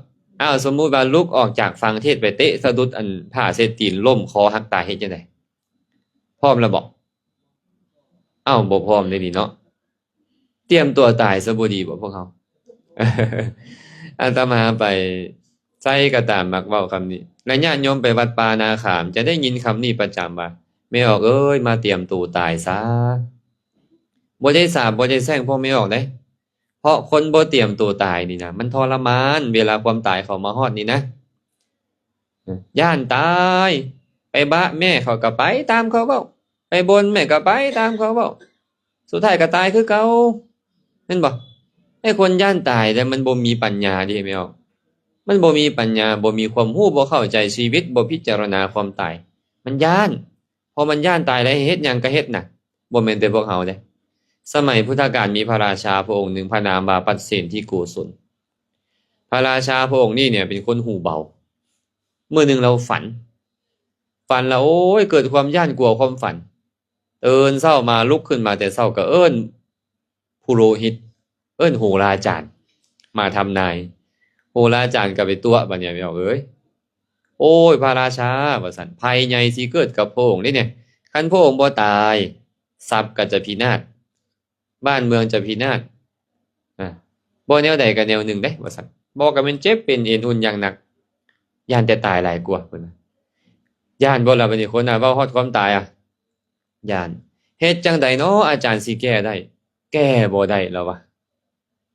ອ້າວ ສົມມຸດວ່າລຸກອອກຈາກຟັງເທດໄປເຕະສະດຸດອັນຜ້າເຊັດຕີນລົ້ມຄໍຫັກຕາຍ ເຮັດຈັ່ງໃດ? ພ້ອມແລ້ວບໍ່? ອ້າວ ບໍ່ພ້ອມເດ້ນີ້ເນາະ. ຕຽມຕົວຕາຍຊະບໍ່ດີບໍ່ພວກເຮົາ? ອາດຕະມາໄປໃສກໍຕາມມັກເວົ້າຄຳນີ້ ແລະ ຍາດໂຍມໄປວັດປ່ານາຂາມຈະໄດ້ຍິນຄຳນີ້ປະຈຳວ່າ ແມ່ອອກເອີຍ ມາຕຽມໂຕຕາຍຊະ. ບໍ່ໄດ້ສາບ ບໍ່ໄດ້ແຊ່ງພວກແມ່ອອກເດ້. ເພາະຄົນບໍ່ຕຽມໂຕຕາຍນີ້ນະ ມັນທໍລະມານ ເວລາຄວາມຕາຍເຂົ້າມາຮອດນີ້ນະ. ຢ້ານຕາຍ ໄປບະແມ່ເຂົາກໍໄປຕາມເຂົາເວົ້າ ໄປບົນແມ່ກໍໄປຕາມເຂົາເວົ້າ ສຸດທ້າຍກໍຕາຍຄືເກົ່າ ແມ່ນບໍ່? ໄອ້ຄົນຢ້ານຕາຍແຕ່ມັນບໍ່ມີປັນຍາເດ້ແມ່ອອກ ມັນບໍ່ມີປັນຍາ ບໍ່ມີຄວາມຮູ້ ບໍ່ເຂົ້າໃຈຊີວິດ ບໍ່ພິຈາລະນາຄວາມຕາຍ ມັນຢ້ານ. ເພາະມັນຢ້ານຕາຍ ແລະ ເຮັດຫຍັງກໍເຮັດນະ ບໍ່ແມ່ນແຕ່ພວກເຮົາເດ້. ສະໄໝພຸດທະການມີພະລາຊາພະອົງໜຶ່ງ ພະນາມວ່າປັດເສນທິໂກສົນ. ພະລາຊາພະອົງນີ້ເນຍເປັນຄົນຫູເບົາ. ມື້ໜຶ່ງລາວຝັນ ຝັນລະ ໂອ້ຍ ເກີດຄວາມຢ້ານກົວຄວາມຝັນ. ຕື່ນເຊົ້າມາ ລຸກຂຶ້ນມາແຕ່ເຊົ້າກໍເອີ້ນ ຜູ້ໂລຫິດ ເອີ້ນໂຫລາຈານມາທຳນາຍ. ໂຫລາຈານກໍໄປຕົວະ ບັດນີ້ແມ່ອອກເອີຍ ໂອ້ຍ ພະລາຊາ ວ່າຊັ້ນ ໄພໃຫຍ່ຊິເກີດກັບພະອົງເດ້ນີ້. ຄັນພະອົງບໍ່ຕາຍ ຊັບກໍຈະພິນາດ ບ້ານເມືອງຈະພິນາດ ອາ ບໍ່ແນວໃດກໍແນວໜຶ່ງເດ້ ວ່າຊັ້ນ. ບໍ່ກໍແມ່ນເຈັບເປັນເອັນອຸ່ນຢ່າງໜັກ ຢ້ານແຕ່ຕາຍຫຼາຍກວ່າ ເພິ່ນວ່າ. ຢ້ານບໍ່ລະ ບັດນີ້ຄົນນະ ເວົ້າຮອດຄວາມຕາຍອະ ຢ້ານ. ເຮັດຈັ່ງໃດເນາະ ອາຈານ ຊິແກ້ໄດ້? ແກ້ບໍ່ໄດ້ລະວ່າ.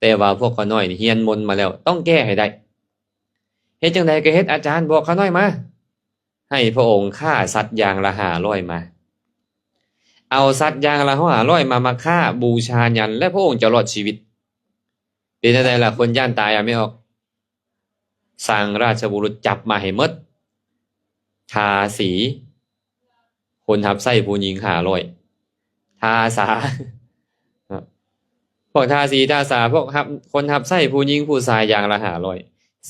ແຕ່ວ່າພວກຂ້ານ້ອຍນີ້ຮຽນມົນມາແລ້ວ ຕ້ອງແກ້ໃຫ້ໄດ້. ເຮັດຈັ່ງໃດກໍເຮັດ ອາຈານ ບອກຂ້ານ້ອຍມາ. ໃຫ້ພະອົງຂ້າສັດຢ່າງລະຫ້າຮ້ອຍມາ. ເອົາສັດຢ່າງລະຫ້າຮ້ອຍມາ ມາຂ້າບູຊາຍັນ ແລະ ພະອົງຈະລອດຊີວິດ. ເປັນຈັ່ງໃດລະ ຄົນຢ້ານຕາຍອະ ແມ່ອອກ? ສັ່ງລາຊະບຸລຸດຈັບມາໃຫ້ໝົດ ທາສີ ຄົນຮັບໃຊ້ຜູ້ຍິງຫ້າຮ້ອຍ ທາສາ ພວກທາສີທາສາ ພວກຮັບ ຄົນຮັບໃຊ້ຜູ້ຍິງຜູ້ຊາຍຢ່າງລະຫ້າຮ້ອຍ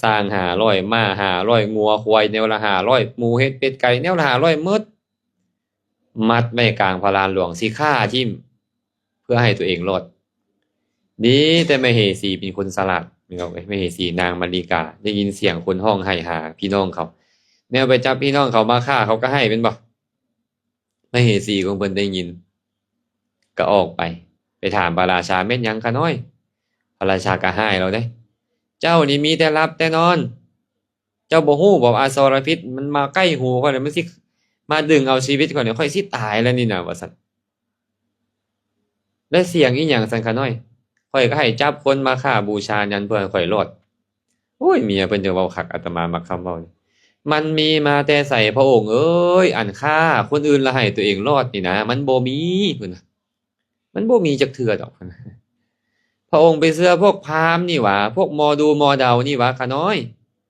ຊ້າງຫ້າຮ້ອຍ ມ້າຫ້າຮ້ອຍ ງົວຄວາຍແນວລະຫ້າຮ້ອຍ ໝູເຫັດເປັດໄກ່ແນວລະຫ້າຮ້ອຍໝົດ ມັດໄວ້ກາງພະລານຫຼວງ ຊິຂ້າຖິ້ມ ເພື່ອໃຫ້ຕົວເອງລອດ. ດີແຕ່ມະເຫສີເປັນຄົນສະຫຼາດ ເນາະ ມະເຫສີນາງມະລິກາ ໄດ້ຍິນສຽງຄົນຮ້ອງໄຫ້ຫາພີ່ນ້ອງເຂົາ ແນວໄປຈັບພີ່ນ້ອງເຂົາມາຂ້າ ເຂົາກໍໄຫ້ແມ່ນບໍ່? ມະເຫສີຂອງເພິ່ນໄດ້ຍິນ ກໍອອກໄປ ໄປຖາມພະລາຊາ ແມ່ນຫຍັງຂ້ານ້ອຍ? ພະລາຊາກໍຮ້າຍແລ້ວເດ້ ເຈົ້ານີ້ມີແຕ່ຫຼັບແຕ່ນອນ ເຈົ້າບໍ່ຮູ້ບໍ່ ອະສອລະພິດມັນມາໃກ້ຫູຂ້ອຍແລ້ວ ມັນຊິມາດຶງເອົາຊີວິດຂ້ອຍນີ້ ຂ້ອຍຊິຕາຍແລ້ວນີ້ນະ ວ່າຊັ້ນ. ແລະສຽງອີຫຍັງຊັ້ນຂ້ານ້ອຍ? ຂ້ອຍກໍໃຫ້ຈັບຄົນມາຂ້າບູຊາຍັນເພື່ອໃຫ້ຂ້ອຍລອດ. ໂອ້ຍ ເມຍເພິ່ນຈະເວົ້າຄັກ ອາດຕະມາມັກຄຳເວົ້ານີ້ ມັນມີມາແຕ່ໃສພະອົງເອີຍ? ອັນຂ້າຄົນອື່ນລະໃຫ້ຕົວເອງລອດນີ້ນະ ມັນບໍ່ມີ ເພິ່ນວ່າ ມັນບໍ່ມີຈັກເທື່ອດອກ ເພິ່ນວ່າ. ພະອົງໄປເຊື່ອພວກພາມນີ້ຫວາ ພວກໝໍດູໝໍເດົານີ້ຫວາຂ້ານ້ອຍ?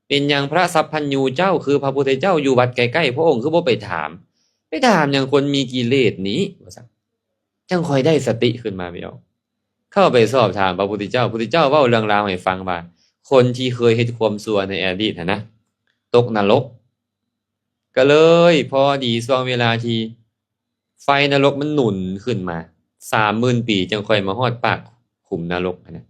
ເປັນຫຍັງພະສັບພັນຍູເຈົ້າ ຄືພະພຸດທະເຈົ້າຢູ່ວັດໃກ້ໆ ພະອົງຄືບໍ່ໄປຖາມ? ໄປຖາມຫຍັງຄົນມີກິເລດນີ້ ວ່າຊັ້ນ. ຈັ່ງຄ່ອຍໄດ້ສະຕິຂຶ້ນມາ ແມ່ອອກ ເຂົ້າໄປສອບຖາມພະພຸດທະເຈົ້າ ພຸດທະເຈົ້າເວົ້າເລື່ອງລາວໃຫ້ຟັງວ່າ ຄົນທີ່ເຄີຍເຮັດຄວາມຊົ່ວໃນອະດີດຫັ້ນນະ ຕົກນະລົກ ກໍເລີຍພໍດີຊ່ວງເວລາທີ່ໄຟນະລົກມັນໜູນຂຶ້ນມາ ສາມໝື່ນປີ ຈັ່ງຄ່ອຍມາຮອດປາກຂຸມນະລົກຫັ້ນນະ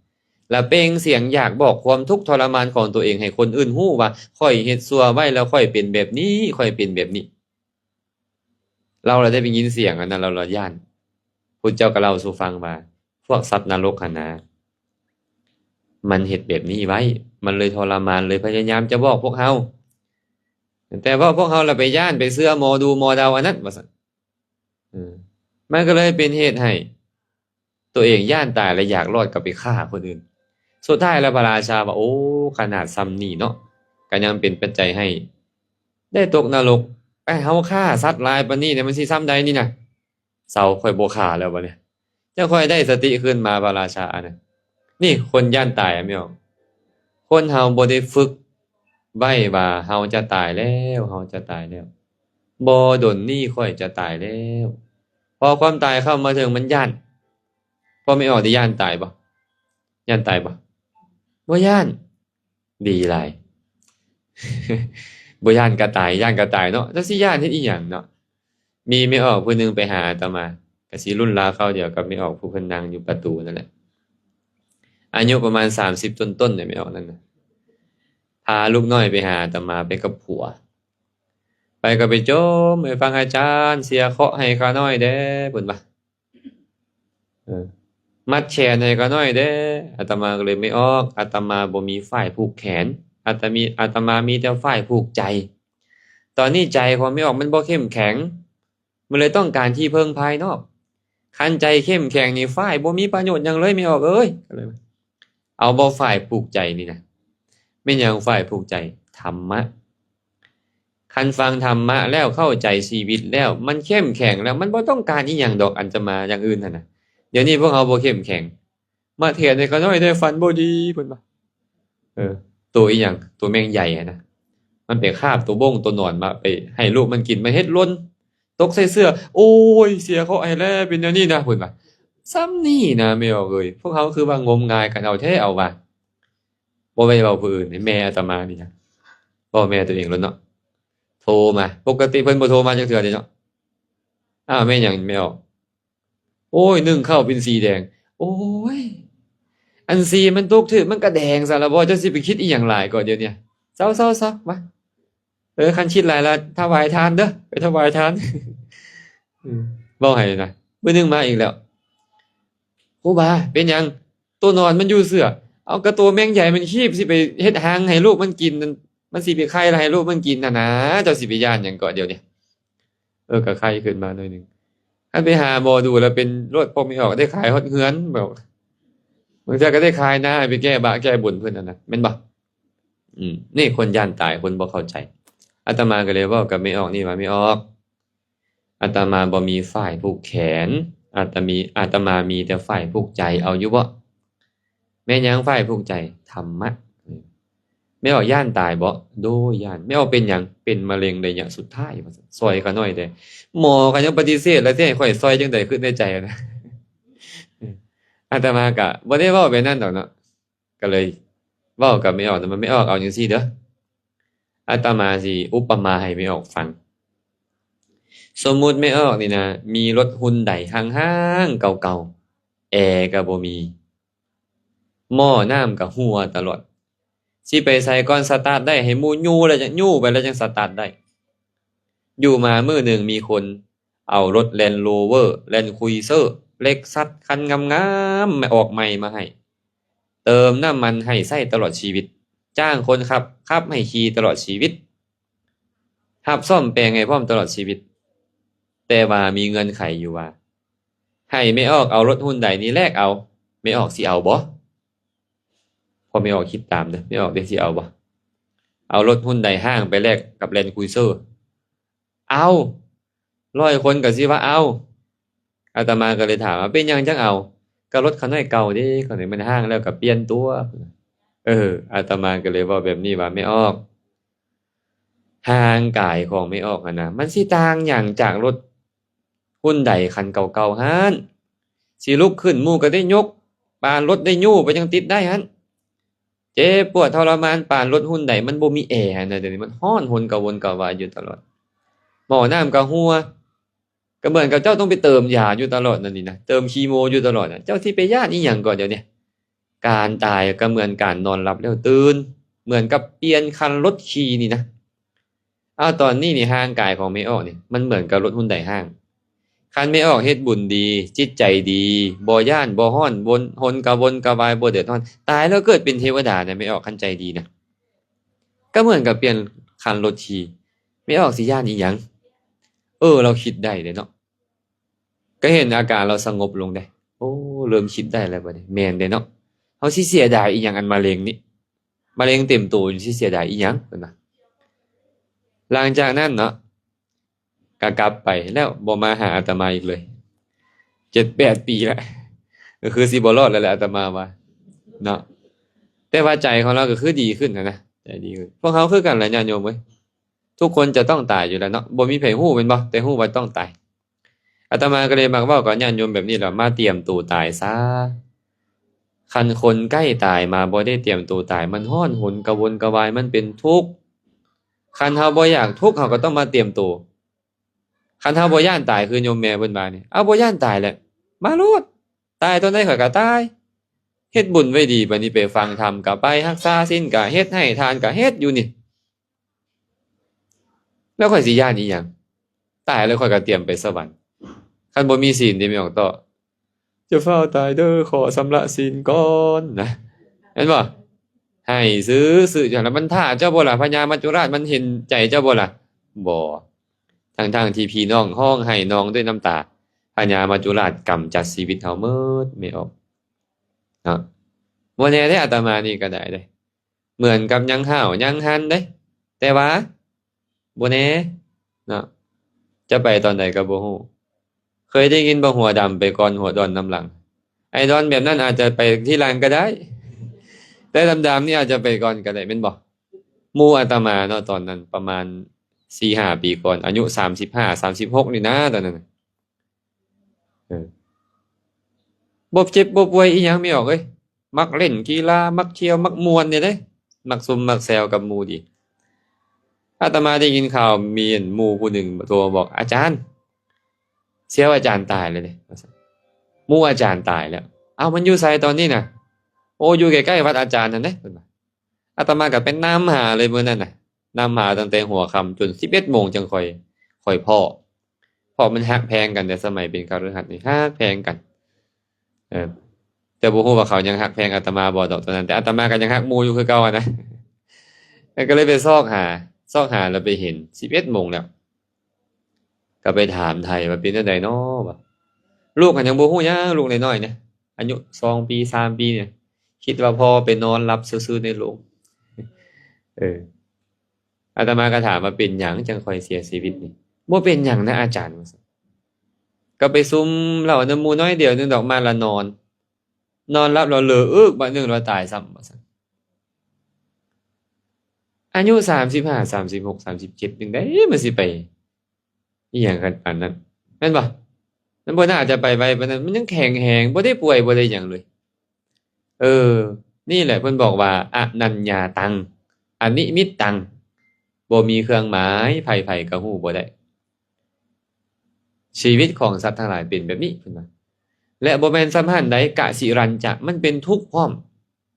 ລະເປັ່ງສຽງຢາກບອກຄວາມທຸກທໍລະມານຂອງຕົວເອງໃຫ້ຄົນອື່ນຮູ້ວ່າ ຂ້ອຍເຮັດຊົ່ວໄວ້ ແລ້ວຂ້ອຍເປັນແບບນີ້ ຂ້ອຍເປັນແບບນີ້. ລາວລະໄດ້ໄປຍິນສຽງອັນນັ້ນ ລາວລະຢ້ານ. ພຸດທະເຈົ້າກໍເລົ່າສູ່ຟັງວ່າ ພວກສັດນະລົກຫັ້ນນະ ມັນເຮັດແບບນີ້ໄວ້ ມັນເລີຍທໍລະມານ ເລີຍພະຍາຍາມຈະບອກພວກເຮົາ ແຕ່ວ່າພວກເຮົາລະໄປຢ້ານ ໄປເຊື່ອໝໍດູໝໍເດົາອັນນັ້ນ ວ່າຊັ້ນ. ເອີ ມັນກໍເລີຍເປັນເຫດໃຫ້ ຕົວເອງຢ້ານຕາຍ ແລະ ຢາກລອດກໍໄປຂ້າຄົນອື່ນ. ສຸດທ້າຍແລ້ວພະລາຊາວ່າ ໂອ້ ຂະໜາດຊ່ຳນີ້ເນາະ ກໍຍັງເປັນປັດໄຈໃຫ້ໄດ້ຕົກນະລົກ. ໄປ ເຮົາຂ້າສັດຫຼາຍປານນີ້ ມັນຊິຊ່ຳໃດນີ້ນະ? ເຊົາ ຂ້ອຍບໍ່ຂ້າແລ້ວບັດນີ້. ຈັ່ງຄ່ອຍໄດ້ສະຕິຄືນມາ ພະລາຊາອັນນັ້ນ. ນີ້ຄົນຢ້ານຕາຍ ແມ່ອອກ. ຄົນເຮົາບໍ່ໄດ້ຝຶກໄວ້ວ່າ ເຮົາຈະຕາຍແລ້ວ ເຮົາຈະຕາຍແລ້ວ ບໍ່ດົນນີ້ຂ້ອຍຈະຕາຍແລ້ວ. ພໍຄວາມຕາຍເຂົ້າມາເຖິງ ມັນຢ້ານ. ພໍ່ແມ່ອອກໄດ້ຢ້ານຕາຍບໍ່? ຢ້ານຕາຍບໍ່? ບໍ່ຢ້ານ. ດີຫຼາຍ. ບໍ່ຢ້ານກະຕາຍ ຢ້ານກະຕາຍເນາະ. ແລ້ວຊິຢ້ານເຮັດອີ່ຫຍັງເນາະ? ມີແມ່ອອກຜູ້ໜຶ່ງໄປຫາອາດຕະມາ ກະຊິລຸ້ນລາວຄາວດຽວກັບແມ່ອອກຜູ້ເພິ່ນນັ່ງຢູ່ປະຕູນັ້ນແຫຼະ. ອາຍຸປະມານສາມສິບຕົ້ນໆ ແມ່ອອກນັ້ນນະ ພາລູກນ້ອຍໄປຫາອາດຕະມາ ໄປກັບຜົວ. ໄປກໍໄປຈົ່ມໃຫ້ຟັງ ອາຈານ ເສຍເຄາະໃຫ້ຂ້ານ້ອຍແດ່ ເພິ່ນວ່າ. ເອີ ມັດແຂນໃຫ້ຂ້ານ້ອຍແດ່. ອາດຕະມາກໍເລີຍ ແມ່ອອກ ອາດຕະມາບໍ່ມີຝ້າຍຜູກແຂນ ອາດຕະມີ ອາດຕະມາມີແຕ່ຝ້າຍຜູກໃຈ. ຕອນນີ້ໃຈຂອງແມ່ອອກມັນບໍ່ເຂັ້ມແຂງ ມັນເລີຍຕ້ອງການທີ່ເພິ່ງພາຍນອກ. ຄັນໃຈເຂັ້ມແຂງນີ້ ຝ້າຍບໍ່ມີປະໂຫຍດຫຍັງເລີຍ ແມ່ອອກເອີຍ. ເອົາບໍ່ ຝ້າຍຜູກໃຈນີ້ນະ? ແມ່ນຫຍັງຝ້າຍຜູກໃຈ? ທຳມະ. ຄັນຟັງທຳມະແລ້ວ ເຂົ້າໃຈຊີວິດແລ້ວ ມັນເຂັ້ມແຂງແລ້ວ ມັນບໍ່ຕ້ອງການອີ່ຫຍັງດອກ ອາດຕະມາ ຢ່າງອື່ນຫັ້ນນະ. ດຽວນີ້ພວກເຮົາບໍ່ເຂັ້ມແຂງ. ມາແທນໃຫ້ຂ້ານ້ອຍແດ່ ຝັນບໍ່ດີ ເພິ່ນວ່າ. ເອີ ໂຕອີ່ຫຍັງ? ໂຕແມງໃຫຍ່ຫັ້ນນະ ມັນໄປຄາບໂຕບົ້ງໂຕໜອນມາ ໄປໃຫ້ລູກມັນກິນ ມັນເຮັດຫຼົ່ນ ຕົກໃສ່ເສື້ອ. ໂອ້ຍ ເສຍເຄາະໃຫ້ແລ້ວ ເປັນແນວນີ້ນະ ເພິ່ນວ່າ. ຊ່ຳນີ້ນະ ແມ່ອອກເອີຍ ພວກເຮົາຄືວ່າງົມງາຍກັນເອົາແທ້ເອົາວ່າ. ບໍ່ໄດ້ເວົ້າຜູ້ອື່ນ ແມ່ອາດຕະມານີ້ນະ ເວົ້າແມ່ຕົວເອງໂລດເນາະ. ໂທມາ ປົກກະຕິເພິ່ນບໍ່ໂທມາຈັກເທື່ອເດເນາະ. ອ້າວ ແມ່ນຫຍັງແມ່ອອກ? ໂອ້ຍ ໜຶ້ງເຂົ້າເປັນສີແດງ. ໂອ້ຍ ອັນສີມັນຕົກຖືກມັນກະແດງຊະລະບໍ່ ເຈົ້າຊິໄປຄິດອີ່ຫຍັງຫຼາຍກໍດຽວນີ້. ເຊົາໆໆ ມາ. ເອີ ຄັນຄິດຫຼາຍລະຖວາຍທານເດີ ໄປຖວາຍທານ. ອືມ ເວົ້າໃຫ້ນະ ມື້ໜຶ່ງມາອີກແລ້ວ. ຄູບາ ເປັນຫຍັງ? ໂຕໜອນມັນຢູ່ເສື້ອ. ເອົາ ກະໂຕແມງໃຫຍ່ມັນຄີບ ຊິໄປເຮັດຮັງໃຫ້ລູກມັນກິນ ມັນຊິໄປໄຂ່ລະໃຫ້ລູກມັນກິນຫັ້ນນາ ເຈົ້າຊິໄປຢ້ານຫຍັງເກາະດຽວນີ້. ເອີ ກະໄຄຂຶ້ນມາໜ້ອຍໜຶ່ງ. ຄັນໄປຫາໝໍດູລະເປັນໂລດ ພວກແມ່ອອກໄດ້ຂາຍຮອດເຮືອນ ບອກ ບາງເທື່ອກະໄດ້ຂາຍນາ ໃຫ້ໄປແກ້ບາບແກ້ບຸນເພິ່ນຫັ້ນນະ ແມ່ນບໍ່? ອືມ ນີ້ຄົນຢ້ານຕາຍ ຄົນບໍ່ເຂົ້າໃຈ. ອາດຕະມາກະເລີຍເວົ້າກັບແມ່ອອກນີ້ວ່າ ແມ່ອອກ ອາດຕະມາບໍ່ມີຝ້າຍຜູກແຂນ ອາດຕະມີ ອາດຕະມາມີແຕ່ຝ້າຍຜູກໃຈ ເອົາຢູ່ບໍ່? ແມ່ນຫຍັງ? ຝ່າຍທຸກໃຈ ທຳມະ. ແມ່ອອກຢ້ານຕາຍບໍ? ໂດຍ ຢ້ານ. ແມ່ອອກເປັນຫຍັງ? ເປັນມະເຮັງໄລຍະສຸດທ້າຍ ວ່າຊັ້ນ. ຊ່ອຍຂ້າໜ້ອຍແດ່. ໝໍກໍຍັງປະຕິເສດ ແລ້ວຊິໃຫ້ຂ້ອຍຊ່ອຍຈັ່ງໃດ? ຄິດໃນໃຈນະ. ອາດຕະມາກະບໍ່ໄດ້ເວົ້າແບບນັ້ນດອກເນາະ. ກໍເລີຍເວົ້າກັບແມ່ອອກນຳວ່າ ແມ່ອອກ ເອົາຈັ່ງຊີ້ເດີ, ອາດຕະມາຊິອຸປະມາໃຫ້ແມ່ອອກຟັງ. ສົມມຸດແມ່ອອກນີ້ນະ ມີລົດຮຸນໄດຮ້າງໆເກົ່າໆ, ແອກໍບໍ່ມີ, ໝໍ້ນ້ຳກໍຮົ່ວຕະຫຼອດ, ຊິໄປໃສກ່ອນສະຕາດໄດ້ ໃຫ້ໝູ່ຍູ້ແລ້ວຈັ່ງ ຍູ້ໄປແລ້ວຈັ່ງສະຕາດໄດ້. ຢູ່ມາມື້ໜຶ່ງມີຄົນ ເອົາລົດ Land Rover Land Cruiser Lexus ຄັນງາມໆ ອອກໃໝ່ມາໃຫ້, ເຕີມນ້ຳມັນໃຫ້ໃຊ້ຕະຫຼອດຊີວິດ, ຈ້າງຄົນຂັບ ຂັບໃຫ້ຂີ່ຕະຫຼອດຊີວິດ, ຮັບສ້ອມແປງໃຫ້ພ້ອມຕະຫຼອດຊີວິດ. ແຕ່ວ່າມີເງື່ອນໄຂຢູ່ວ່າ ໃຫ້ແມ່ອອກເອົາລົດຮຸນໄດນີ້ແລກເອົາ, ແມ່ອອກຊິເອົາບໍ່? ພໍ່ແມ່ອອກຄິດຕາມເດີ, ແມ່ອອກເດຊິເອົາບໍ່? ເອົາລົດຮຸນໄດຮ້າງໄປແລກກັບ Land Cruiser. ເອົາ, ຮ້ອຍຄົນກໍຊິວ່າເອົາ. ອາດຕະມາກໍເລີຍຖາມວ່າ ເປັນຫຍັງຈັ່ງເອົາ? ກໍລົດຂ້ານ້ອຍເກົ່າເດ້, ຂ້ານ້ອຍມັນຮ້າງແລ້ວກໍປ່ຽນຕົວ. ເອີ, ອາດຕະມາກໍເລີຍເວົ້າແບບນີ້ວ່າ ແມ່ອອກ, ຮ່າງກາຍຂອງແມ່ອອກຫັ້ນນະ ມັນຊິຕ່າງຫຍັງຈາກລົດຮຸນໄດຄັນເກົ່າໆຫັ້ນ? ຊິລຸກຂຶ້ນໝູ່ກໍໄດ້ຍົກ, ປານລົດໄດ້ຍູ້ໄປຍັງຕິດໄດ້ຫັ້ນ. ເຈັບປວດທໍລະມານປານລົດຮຸນໄດ ມັນບໍ່ມີແອຫັ້ນນະ, ດຽວນີ້ມັນຮ້ອນຮົນກະວົນກະວາຍຢູ່ຕະຫຼອດ, ໝໍ້ນ້ຳກະຮົ່ວ, ກະເໝືອນກັບເຈົ້າຕ້ອງໄປເຕີມຢາຢູ່ຕະຫຼອດນັ້ນນີ້ນະ, ເຕີມຄີໂມຢູ່ຕະຫຼອດນະ. ເຈົ້າຊິໄປຢ້ານອີ່ຫຍັງກ່ອນດຽວນີ້? ການຕາຍກະເໝືອນການນອນຫຼັບແລ້ວຕື່ນ, ເໝືອນກັບປ່ຽນຄັນລົດຂີ່ນີ້ນະ. ເອົາ ຕອນນີ້ນີ້ ຮ່າງກາຍຂອງແມ່ອອກນີ້ ມັນເໝືອນກັບລົດຮຸນໄດຮ້າງ. ຄັນແມ່ອອກເຮັດບຸນດີ, ຈິດໃຈດີ, ບໍ່ຢ້ານ, ບໍ່ຮ້ອນ, ວົນ, ຮົນກະວົນກະວາຍ, ບໍ່ເດືອດຮ້ອນ, ຕາຍແລ້ວເກີດເປັນເທວະດານະ ແມ່ອອກ, ຄັນໃຈດີນະ. ກໍເໝືອນກັບປ່ຽນຄັນລົດຂີ່, ແມ່ອອກຊິຢ້ານອີ່ຫຍັງ? ເອີ ລາວຄິດໄດ້ເດ້ເນາະ. ກໍເຫັນອາການລາວສະຫງົບລົງເດ້. ໂອ້ ເລີ່ມຄິດໄດ້ແລ້ວບັດນີ້. ແມ່ນເດ້ເນາະ. ເຮົາຊິເສຍດາຍອີ່ຫຍັງອັນມະເຮັງນີ້? ມະເຮັງເຕັມໂຕຢູ່ ຊິເສຍດາຍອີ່ຫຍັງ? ເພິ່ນວ່າ. ຫຼັງຈາກນັ້ນເນາະ ກໍກັບໄປແລ້ວ ບໍ່ມາຫາອາດຕະມາອີກເລີຍ ເຈັດແປດປີແລ້ວ. ກໍຄືຊິບໍ່ລອດແລ້ວແຫຼະ ອາດຕະມາວ່າເນາະ. ແຕ່ວ່າໃຈຂອງລາວກໍຄືດີຂຶ້ນຫັ້ນນະ, ໃຈດີຂຶ້ນ. ພວກເຮົາຄືກັນແຫຼະ ຍາດໂຍມເອີຍ, ທຸກຄົນຈະຕ້ອງຕາຍຢູ່ແລ້ວເນາະ. ບໍ່ມີໃຜຮູ້ແມ່ນບໍ່? ແຕ່ຮູ້ວ່າຕ້ອງຕາຍ. ອາດຕະມາກໍເລີຍມັກເວົ້າກັບຍາດໂຍມແບບນີ້ແຫຼະ, ມາຕຽມໂຕຕາຍຊະ. ຄັນຄົນໃກ້ຕາຍມາບໍ່ໄດ້ຕຽມໂຕຕາຍ, ມັນຮ້ອນຮົນກະວົນກະວາຍ, ມັນເປັນທຸກ. ຄັນເຮົາບໍ່ຢາກທຸກ, ເຮົາກໍຕ້ອງມາຕຽມໂຕ. ຄັນເຮົາບໍ່ຢ້ານຕາຍ ຄືໂຍມແມ່ເພິ່ນວ່ານີ້, ເອົາ ບໍ່ຢ້ານຕາຍແຫຼະ, ມາໂລດ, ຕາຍຕອນໃດຂ້ອຍກໍຕາຍ. ເຮັດບຸນໄວ້ດີ, ບັດນີ້ໄປຟັງທຳກໍໄປ, ຮັກສາສິນກໍເຮັດ, ໃຫ້ທານກໍເຮັດຢູ່ນີ້. ແລ້ວຂ້ອຍຊິຢ້ານອີ່ຫຍັງ? ຕາຍແລ້ວຂ້ອຍກໍຕຽມໄປສະຫວັນ. ຄັນບໍ່ມີສິນເດ ແມ່ອອກຕໍ່, ຢ່າຟ້າວຕາຍເດີ, ຂໍຊຳລະສິນກ່ອນນະ. ແມ່ນບໍ່? ໃຫ້ຊື່ໆ ຈັ່ງນັ້ນ ມັນຖ້າເຈົ້າບໍ່ລະ? ພະຍາມັດຈຸລາດມັນເຫັນໃຈເຈົ້າບໍ່ລະ? ບໍ່. ທັງໆທີ່ພີ່ນ້ອງຮ້ອງໄຫ້ນອງດ້ວຍນ້ຳຕາ, ພະຍາມັດຈຸລາດກຳຈັດຊີວິດເຮົາໝົດ, ແມ່ອອກເນາະ. ບໍ່ແນ່ເດ້, ອາດຕະມານີ້ກໍໄດ້ເດ້. ເໝືອນກັບຍັງຫ້າວຍັງຫັນເດ້, ແຕ່ວ່າບໍ່ແນ່ເນາະ, ຈະໄປຕອນໃດກໍບໍ່ຮູ້. ເຄີຍໄດ້ຍິນບໍ່? ຫົວດຳໄປກ່ອນ, ຫົວດອນນຳຫຼັງ. ໄອ້ດອນແບບນັ້ນອາດຈະໄປທີຫຼັງກໍໄດ້, ແຕ່ດຳໆນີ້ອາດຈະໄປກ່ອນກໍໄດ້, ແມ່ນບໍ່? ໝູ່ອາດຕະມາເນາະ, ຕອນນັ້ນປະມານສີ່ຫ້າປີກ່ອນ, ອາຍຸສາມສິບຫ້າ ສາມສິບຫົກນີ້ນະ, ຕອນນັ້ນນະ. ເອີ ບໍ່ເຈັບບໍ່ປ່ວຍອີ່ຫຍັງ ແມ່ອອກເອີຍ, ມັກຫຼິ້ນກິລາ, ມັກທ່ຽວ, ມັກມ່ວນນີ້ເດ້, ມັກຊຸມມັກແຊວກັບໝູ່ດີ. ອາດຕະມາໄດ້ຍິນຂ່າວ ມີໝູ່ຜູ້ໜຶ່ງໂທມາບອກ, ອາຈານ, ສ່ຽວອາຈານຕາຍແລ້ວເດ້ ວ່າຊັ້ນ. ໝູ່ອາຈານຕາຍແລ້ວ. ເອົ້າ ມັນຢູ່ໃສຕອນນີ້ນະ? ໂອ້ ຢູ່ໃກ້ໆວັດອາຈານຫັ້ນເດ້ ເພິ່ນວ່າ. ອາດຕະມາກໍໄປນຳຫາເລີຍມື້ນັ້ນນະ, ນຳຫາຕັ້ງແຕ່ຫົວຄ່ຳຈົນສິບເອັດໂມງຈັ່ງຄ່ອຍ ຄ່ອຍພໍ້. ເພາະມັນຮັກແພງກັນ, ແຕ່ສະໄໝເປັນຄະລືຫັດນີ້ຮັກແພງກັນ. ເອີ ແຕ່ບໍ່ຮູ້ວ່າເຂົາຍັງຮັກແພງອາດຕະມາບໍ່ດອກຕອນນັ້ນ, ແຕ່ອາດຕະມາກໍຍັງຮັກໝູ່ຢູ່ຄືເກົ່າຫັ້ນນະ. ແລ້ວກໍເລີຍໄປຊອກຫາ, ຊອກຫາແລ້ວໄປເຫັນສິບເອັດໂມງແລ້ວ. ກໍໄປຖາມໄຖ່ວ່າເປັນຈັ່ງໃດນໍວ່າ, ລູກຫັ້ນຍັງບໍ່ຮູ້ຫຍັງ, ລູກນ້ອຍໆນີ້ ອາຍຸສອງປີ ສາມປີນີ້ ຄິດວ່າພໍ່ໄປນອນຫຼັບຊື່ໆໃນໂລງ. ເອີ ອາດຕະມາກໍຖາມວ່າ ເປັນຫຍັງຈັ່ງຄ່ອຍເສຍຊີວິດນີ້? ບໍ່ເປັນຫຍັງນະອາຈານ ວ່າຊັ້ນ. ກໍໄປຊຸມເຫຼົ້ານຳໝູ່ໜ້ອຍດຽວໜຶ່ງດອກ ມາລະນອນ. ນອນຫຼັບແລ້ວເລີອຶກບາດໜຶ່ງແລ້ວຕາຍຊ້ຳ ວ່າຊັ້ນ. ອາຍຸສາມສິບຫ້າ ສາມສິບຫົກ ສາມສິບເຈັດ ຈັ່ງໃດມັນຊິໄປ ອີ່ຫຍັງກັນປານນັ້ນ ແມ່ນບໍ່? ມັນບໍ່ໜ້າຈະໄປໄວປານນັ້ນ ມັນຍັງແຂງແຮງ ບໍ່ໄດ້ປ່ວຍ ບໍ່ໄດ້ຫຍັງເລີຍ. ເອີ ນີ້ແຫຼະເພິ່ນບອກວ່າ ອະນັນຍາຕັງ ອະນິມິດຕັງ ບໍ່ມີເຄື່ອງໝາຍ ໃຜໆກໍຮູ້ບໍ່ໄດ້. ຊີວິດຂອງສັດທັງຫຼາຍເປັນແບບນີ້ ເພິ່ນວ່າ. ແລະ ບໍ່ແມ່ນສ່ຳຫັ້ນໃດ ກະສິຣັນຈະ ມັນເປັນທຸກພ້ອມ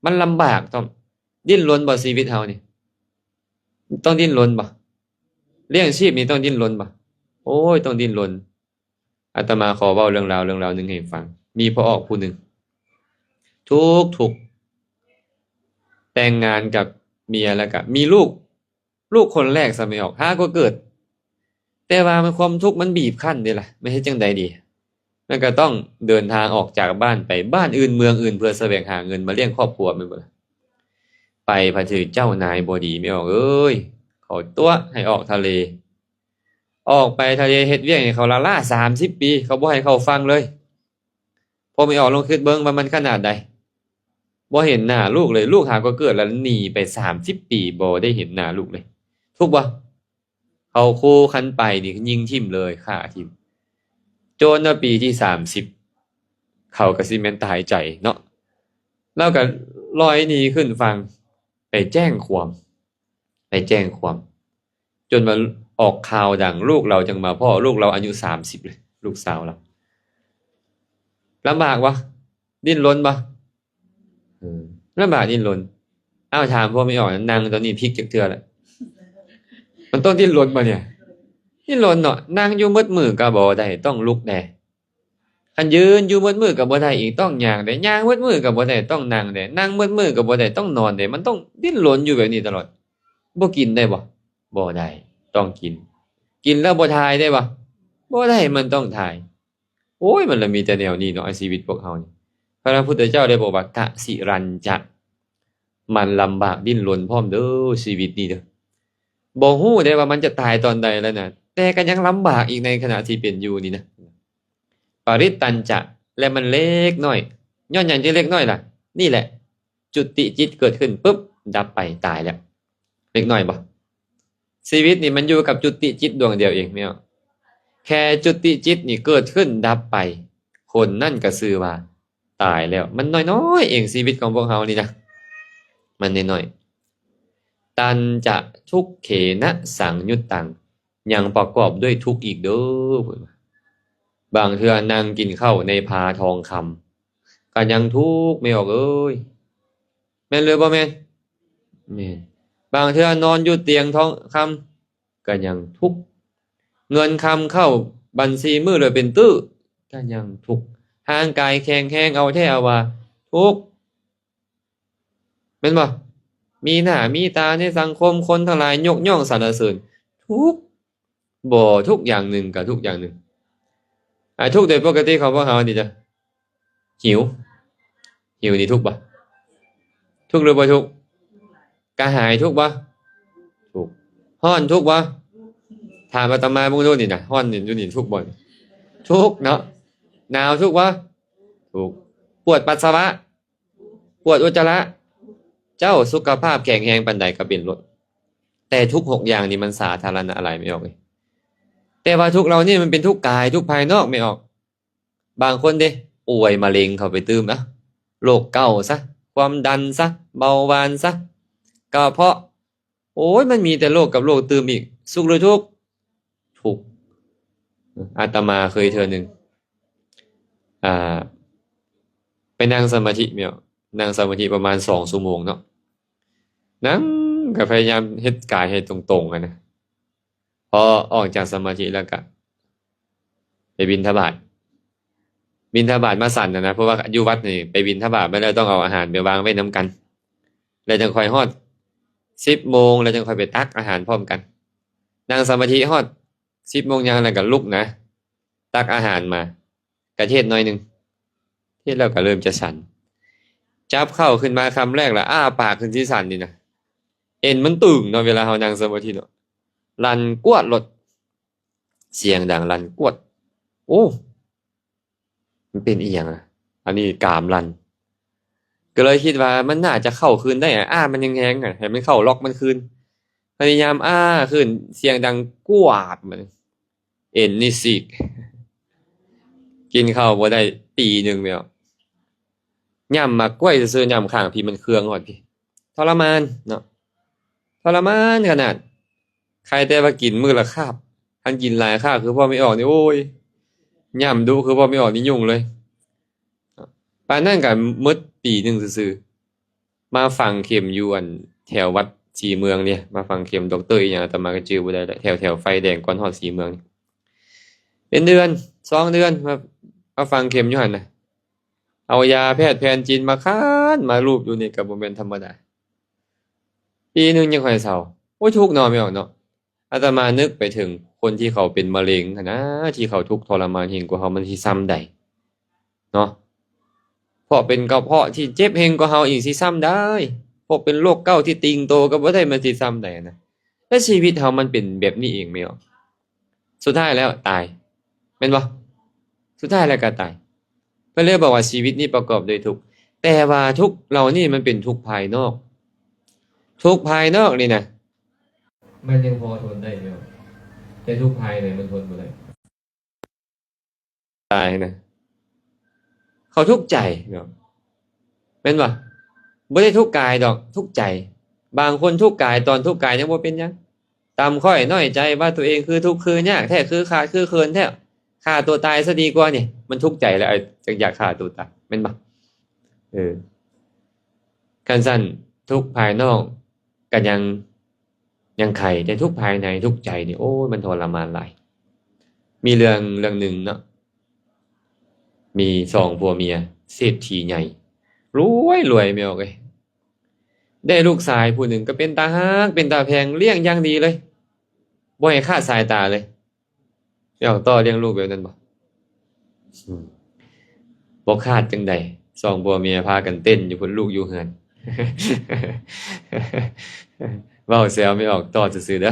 ມັນລຳບາກພ້ອມ. ດີ້ນລົນບໍ່ ຊີວິດເຮົານີ້? ຕ້ອງດີ້ນລົນບໍ່? ລ້ຽງຊີບນີ້ຕ້ອງດີ້ນລົນບໍ່? ໂອ້ຍ ຕ້ອງດີ້ນລົນ. ອາດຕະມາຂໍເວົ້າເລື່ອງລາວ ເລື່ອງລາວໜຶ່ງໃຫ້ຟັງ. ມີພໍ່ອອກຜູ້ໜຶ່ງ ທຸກໆ ແຕ່ງງານກັບເມຍ ແລ້ວກະມີລູກ ລູກຄົນແລກຊະແມ່ອອກ ຫາກໍເກີດ. ແຕ່ວ່າມັນ ຄວາມທຸກມັນບີບຄັ້ນເດ້ລະ ມັນເຮັດຈັ່ງໃດດີ? ມັນກໍຕ້ອງເດີນທາງອອກຈາກບ້ານໄປບ້ານອື່ນເມືອງອື່ນ ເພື່ອສະແຫວງຫາເງິນມາລ້ຽງຄອບຄົວ ແມ່ນບໍ່ລະ? ໄປພັດຖືກເຈົ້ານາຍບໍ່ດີ ແມ່ອອກເອີຍ ເຂົາຕົວະໃຫ້ອອກທະເລ. ອອກໄປທະເລເຮັດວຽກໃຫ້ເຂົາລ້າໆ ສາມສິບປີ ເຂົາບໍ່ໃຫ້ເຂົ້າຝັ່ງເລີຍ. ພໍ່ແມ່ອອກລອງຄິດເບິ່ງວ່າມັນຂະໜາດໃດ ບໍ່ເຫັນໜ້າລູກເລີຍ. ລູກຫາກໍເກີດແລ້ວໜີໄປສາມສິບປີ ບໍ່ໄດ້ເຫັນໜ້າລູກເລີຍ. ທຸກບໍ່? ເຂົາຂູ່ຄັນໄປນີ້ຍິງຖິ້ມເລີຍ ຂ້າຖິ້ມ. ຈົນວ່າປີທີສາມສິບ ເຂົາກໍຊິແມ່ນຕາຍໃຈເນາະ ລາວກໍລອຍໜີຂຶ້ນຝັ່ງ ໄປແຈ້ງຄວາມ ໄປແຈ້ງຄວາມ ຈົນວ່າອອກຂ່າວດັງ ລູກລາວຈຶ່ງມາພໍ້ ລູກລາວອາຍຸສາມສິບເລີຍ ລູກສາວລາວ. ລຳບາກບໍ່? ດີ້ນລົນບໍ່? ເອີ ລຳບາກດີ້ນລົນ. ອ້າວ ຖາມພວກແມ່ອອກ ນັ່ງຕອນນີ້ພິກຈັກເທື່ອລະ? ມັນຕ້ອງດີ້ນລົນບໍ່ນີ້? ດີ້ນລົນເນາະ. ນັ່ງຢູ່ໝົດມື້ກໍບໍ່ໄດ້ ຕ້ອງລຸກແດ່. ຄັນຢືນຢູ່ໝົດມື້ກໍບໍ່ໄດ້ອີກ ຕ້ອງຍ່າງແດ່. ຍ່າງໝົດມື້ກໍບໍ່ໄດ້ ຕ້ອງນັ່ງແດ່. ນັ່ງໝົດມື້ກໍບໍ່ໄດ້ ຕ້ອງນອນແດ່. ມັນຕ້ອງດີ້ນລົນຢູ່ແບບນີ້ຕະຫຼອດ. ບໍ່ກິນໄດ້ບໍ່? ບໍ່ໄດ້ ຕ້ອງກິນ. ກິນແລ້ວບໍ່ຖ່າຍໄດ້ບໍ່? ບໍ່ໄດ້ ມັນຕ້ອງຖ່າຍ. ໂອ້ຍ ມັນລະມີແຕ່ແນວນີ້ເນາະ ໃນຊີວິດພວກເຮົານີ້. ພະນາງພຸດທະເຈົ້າໄດ້ບອກວ່າ ກະສິຣັນຈະ ມັນລຳບາກດີ້ນລົນພ້ອມເດີ ຊີວິດນີ້ເດີ. ບໍ່ຮູ້ເດ້ວ່າມັນຈະຕາຍຕອນໃດແລ້ວນະ ແຕ່ກໍຍັງລຳບາກອີກໃນຂະນະທີ່ເປັນຢູ່ນີ້ນະ. ປະລິດຕັນຈະ ແລະ ມັນເລັກນ້ອຍ. ຍ້ອນຫຍັງຈຶ່ງເລັກນ້ອຍລະ? ນີ້ແຫຼະ ຈຸຕິຈິດເກີດຂຶ້ນປຶບ ດັບໄປ ຕາຍແລ້ວ. ເລັກນ້ອຍບໍ່? ຊີວິດນີ້ມັນຢູ່ກັບຈຸຕິຈິດດວງດຽວເອງແມ່ນບໍ່? ແຄ່ຈຸຕິຈິດນີ້ເກີດຂຶ້ນດັບໄປ ຄົນນັ້ນກໍຊື່ວ່າຕາຍແລ້ວ. ມັນນ້ອຍໆເອງ ຊີວິດຂອງພວກເຮົານີ້ນະ ມັນນ້ອຍໆ. ຕັນຈະທຸກເຂນະສັງຍຸດຕັງ ຍັງປະກອບດ້ວຍທຸກອີກເດີ ເພິ່ນວ່າ. ບາງເທື່ອນັ່ງກິນເຂົ້າໃນພາທອງຄຳ ກໍຍັງທຸກ ແມ່ອອກເອີຍ. ແມ່ນຫຼືບໍ່ແມ່ນ? ແມ່ນ. ບາງເທື່ອນອນຢູ່ຕຽງທອງຄຳ ກໍຍັງທຸກ. ເງິນຄຳເຂົ້າບັນຊີມື້ລະເປັນຕື້ ກໍຍັງທຸກ. ຮ່າງກາຍແຂງແຮງເອົາແທ້ເອົາວ່າ ທຸກ. ແມ່ນບໍ່? ມີໜ້າມີຕາໃນສັງຄົມ ຄົນທັງຫຼາຍຍົກຍ້ອງສັນລະເສີນ ທຸກ. ບໍ່ ທຸກຢ່າງໜຶ່ງກໍທຸກຢ່າງໜຶ່ງ. ອາ ທຸກໂດຍປົກກະຕິຂອງພວກເຮົານີ້ເດີ ຫິວ ຫິວນີ້ທຸກບໍ່? ທຸກຫຼືບໍ່ທຸກ? ກະຫາຍທຸກບໍ່? ທຸກ. ຮ້ອນທຸກບໍ່? ຖາມອາດຕະມາເບິ່ງດູນີ້ນະ ຮ້ອນນີ້ຢູ່ນີ້ທຸກບໍ່? ທຸກເນາະ. ໜາວທຸກບໍ່? ທຸກ. ປວດປັດສະວະ ປວດອຸດຈະລະ ເຈົ້າ ສຸຂະພາບແຂງແຮງປານໃດກໍເປັນໂລດ. ແຕ່ທຸກຫົກຢ່າງນີ້ມັນສາທາລະນະຫຼາຍ ແມ່ອອກເອີຍ. ແຕ່ວ່າທຸກເຫຼົ່ານີ້ມັນເປັນທຸກກາຍ ທຸກພາຍນອກ ແມ່ອອກ. ບາງຄົນເດ້ ປ່ວຍມະເລັງເຂົ້າໄປຕື່ມ ອະ ໂລກເກົາຊະ ຄວາມດັນຊະ ເບົາຫວານຊະ ກະເພາະ ໂອ້ຍ ມັນມີແຕ່ໂລກກັບໂລກຕື່ມອີກ. ສຸກຫຼືທຸກ? ທຸກ. ອາດຕະມາເຄີຍເທື່ອໜຶ່ງ ອ່າ ໄປນັ່ງສະມາທິແມ່ນບໍ່? ນັ່ງສະມາທິປະມານສອງຊົ່ວໂມງເນາະ. ນັ່ງກໍພະຍາຍາມເຮັດກາຍໃຫ້ຕົງໆ ຫັ້ນນະ. ພໍອອກຈາກສະມາທິແລ້ວກະໄປບິນທະບາດ. ບິນທະບາດມາສັນນະນະ ເພາະວ່າຢູ່ວັດນີ້ໄປບິນທະບາດມາແລ້ວ ຕ້ອງເອົາອາຫານໄປວາງໄວ້ນຳກັນ ແລ້ວຈັ່ງຄ່ອຍຮອດສິບໂມງ ແລ້ວຈັ່ງຄ່ອຍໄປຕັກອາຫານພ້ອມກັນ. ນັ່ງສະມາທິຮອດສິບໂມງຫຍັງ ແລ້ວກໍລຸກນະ ຕັກອາຫານມາ ກະເທດໜ້ອຍໜຶ່ງ ເທດແລ້ວກໍເລີ່ມຈະສັນ. ຈັບເຂົ້າຂຶ້ນມາຄຳແລກລະອ້າປາກຂຶ້ນຊິສັນນີ້ນະ ເອັນມັນຕຶງເນາະ ເວລາເຮົານັ່ງສະມາທິເນາະ. ລັນກວດໂລດ ສຽງດັງລັນກວດ. ໂອ້ ມັນເປັນອີ່ຫຍັງລະ? ອັນນີ້ກາມລັນ. ກໍເລີຍຄິດວ່າມັນໜ້າຈະເຂົ້າຄືນໄດ້ ອ້າມັນແຮງໆ ໃຫ້ມັນເຂົ້າລັອກມັນຄືນ. ພະຍາຍາມອ້າຄືນ ສຽງດັງກວາດ ເອັນນີ້ຊີກ ກິນເຂົ້າບໍ່ໄດ້ປີໜຶ່ງແລ້ວ. ຫຍ້ຳໝາກກ້ວຍຊື່ໆ ຫຍ້ຳຂ້າງພີ້ ມັນເຄືອງຮອດພີ້. ທໍລະມານເນາະ ທໍລະມານຂະໜາດ. ໃຄແຕ່ວ່າກິນມື້ລະຄາບ, ຄັນກິນຫຼາຍຄາບຄືພໍ່ແມ່ອອກນີ້ ໂອ້ຍ ຫຍ້ຳດຸຄືພໍ່ແມ່ອອກນີ້ຫຍຸ້ງເລີຍ. ປານນັ້ນກໍໝົດປີໜຶ່ງຊື່ໆ. ມາຝັງເຂັມຢູ່ອັນແຖວວັດສີເມືອງນີ້ ມາຝັງເຂັມ ດັອກເຕີອີ່ຫຍັງ ອາດຕະມາກໍຈື່ບໍ່ໄດ້ແລ້ວ ແຖວ ແຖວໄຟແດງກ່ອນຮອດສີເມືອງນີ້ ເປັນເດືອນສອງເດືອນ ມາ ມາຝັງເຂັມຢູ່ຫັ້ນນະ. ເອົາຢາແພດແຜນຈີນມາຄານມາລູບຢູ່ນີ້ກໍບໍ່ແມ່ນທຳມະດາ. ປີໜຶ່ງຍັງຄ່ອຍເຊົາ. ໂອ້ຍ ທຸກເນາະ ແມ່ອອກເນາະ. ອາດຕະມານຶກໄປເຖິງຄົນທີ່ເຂົາເປັນມະເຮັງຫັ້ນນະ ທີ່ເຂົາທຸກທໍລະມານເຮັງກວ່າເຮົາ ມັນຊິຊ່ຳໃດເນາະ. ເພາະເປັນກະເພາະທີ່ເຈັບເຮັງກວ່າເຮົາອີກ ຊິຊ່ຳໃດ. ພວກເປັນໂລກເກົາທີ່ຕີງໂຕກໍບໍ່ໄດ້ ມັນຊິຊ່ຳໃດນະ. ແລະ ຊີວິດເຮົາມັນເປັນແບບນີ້ເອງແມ່ນບໍ່? ສຸດທ້າຍແລ້ວຕາຍ ແມ່ນບໍ່? ສຸດທ້າຍແລ້ວກໍຕາຍ. ເພິ່ນເລີຍບອກວ່າຊີວິດນີ້ປະກອບດ້ວຍທຸກ, ແຕ່ວ່າທຸກເຫຼົ່ານີ້ມັນເປັນທຸກພາຍນອກ. ທຸກພາຍນອກນີ້ນະ ມັນຍັງພໍທົນໄດ້ຢູ່, ແຕ່ທຸກພາຍໃນມັນທົນບໍ່ໄດ້. ຕາຍນະ ເຂົາທຸກໃຈເນາະ ແມ່ນບໍ່? ບໍ່ໄດ້ທຸກກາຍດອກ ທຸກໃຈ. ບາງຄົນທຸກກາຍ, ຕອນທຸກກາຍຍັງບໍ່ເປັນຫຍັງ. ຕຳຂ້ອຍນ້ອຍໃຈວ່າຕົວເອງຄືທຸກຄືຍາກແທ້, ຄືຂາດຄືເຂີນແທ້, ຂ້າຕົວຕາຍຊະດີກວ່ານີ້. ມັນທຸກໃຈແລ້ວ ຈັ່ງຢາກຂ້າຕົວຕາຍ ແມ່ນບໍ່? ເອີ ຄັນຊັ້ນ ທຸກພາຍນອກກໍຍັງ ຍັງໄຄ, ແຕ່ທຸກພາຍໃນ ທຸກໃຈນີ້ ໂອ້ຍ ມັນທໍລະມານຫຼາຍ. ມີເລື່ອງ ເລື່ອງໜຶ່ງເນາະ, ມີສອງຜົວເມຍເສດຖີໃຫຍ່ ລວຍໆ ແມ່ອອກເອີຍ. ໄດ້ລູກຊາຍຜູ້ໜຶ່ງກໍເປັນຕາຮັກ ເປັນຕາແພງ, ລ້ຽງຢ່າງດີເລີຍ ບໍ່ໃຫ້ຄາດສາຍຕາເລີຍ. ແມ່ອອກຕໍ່ລ້ຽງລູກແບບນັ້ນບໍ່? ອືມ ບໍ່ຄາດຈັ່ງໃດ? ສອງຜົວເມຍພາກັນເຕັ້ນຢູ່ພຸ້ນ ລູກຢູ່ເຮືອນ. ເວົ້າແຊວແມ່ອອກຕໍ່ຊື່ໆເດີ.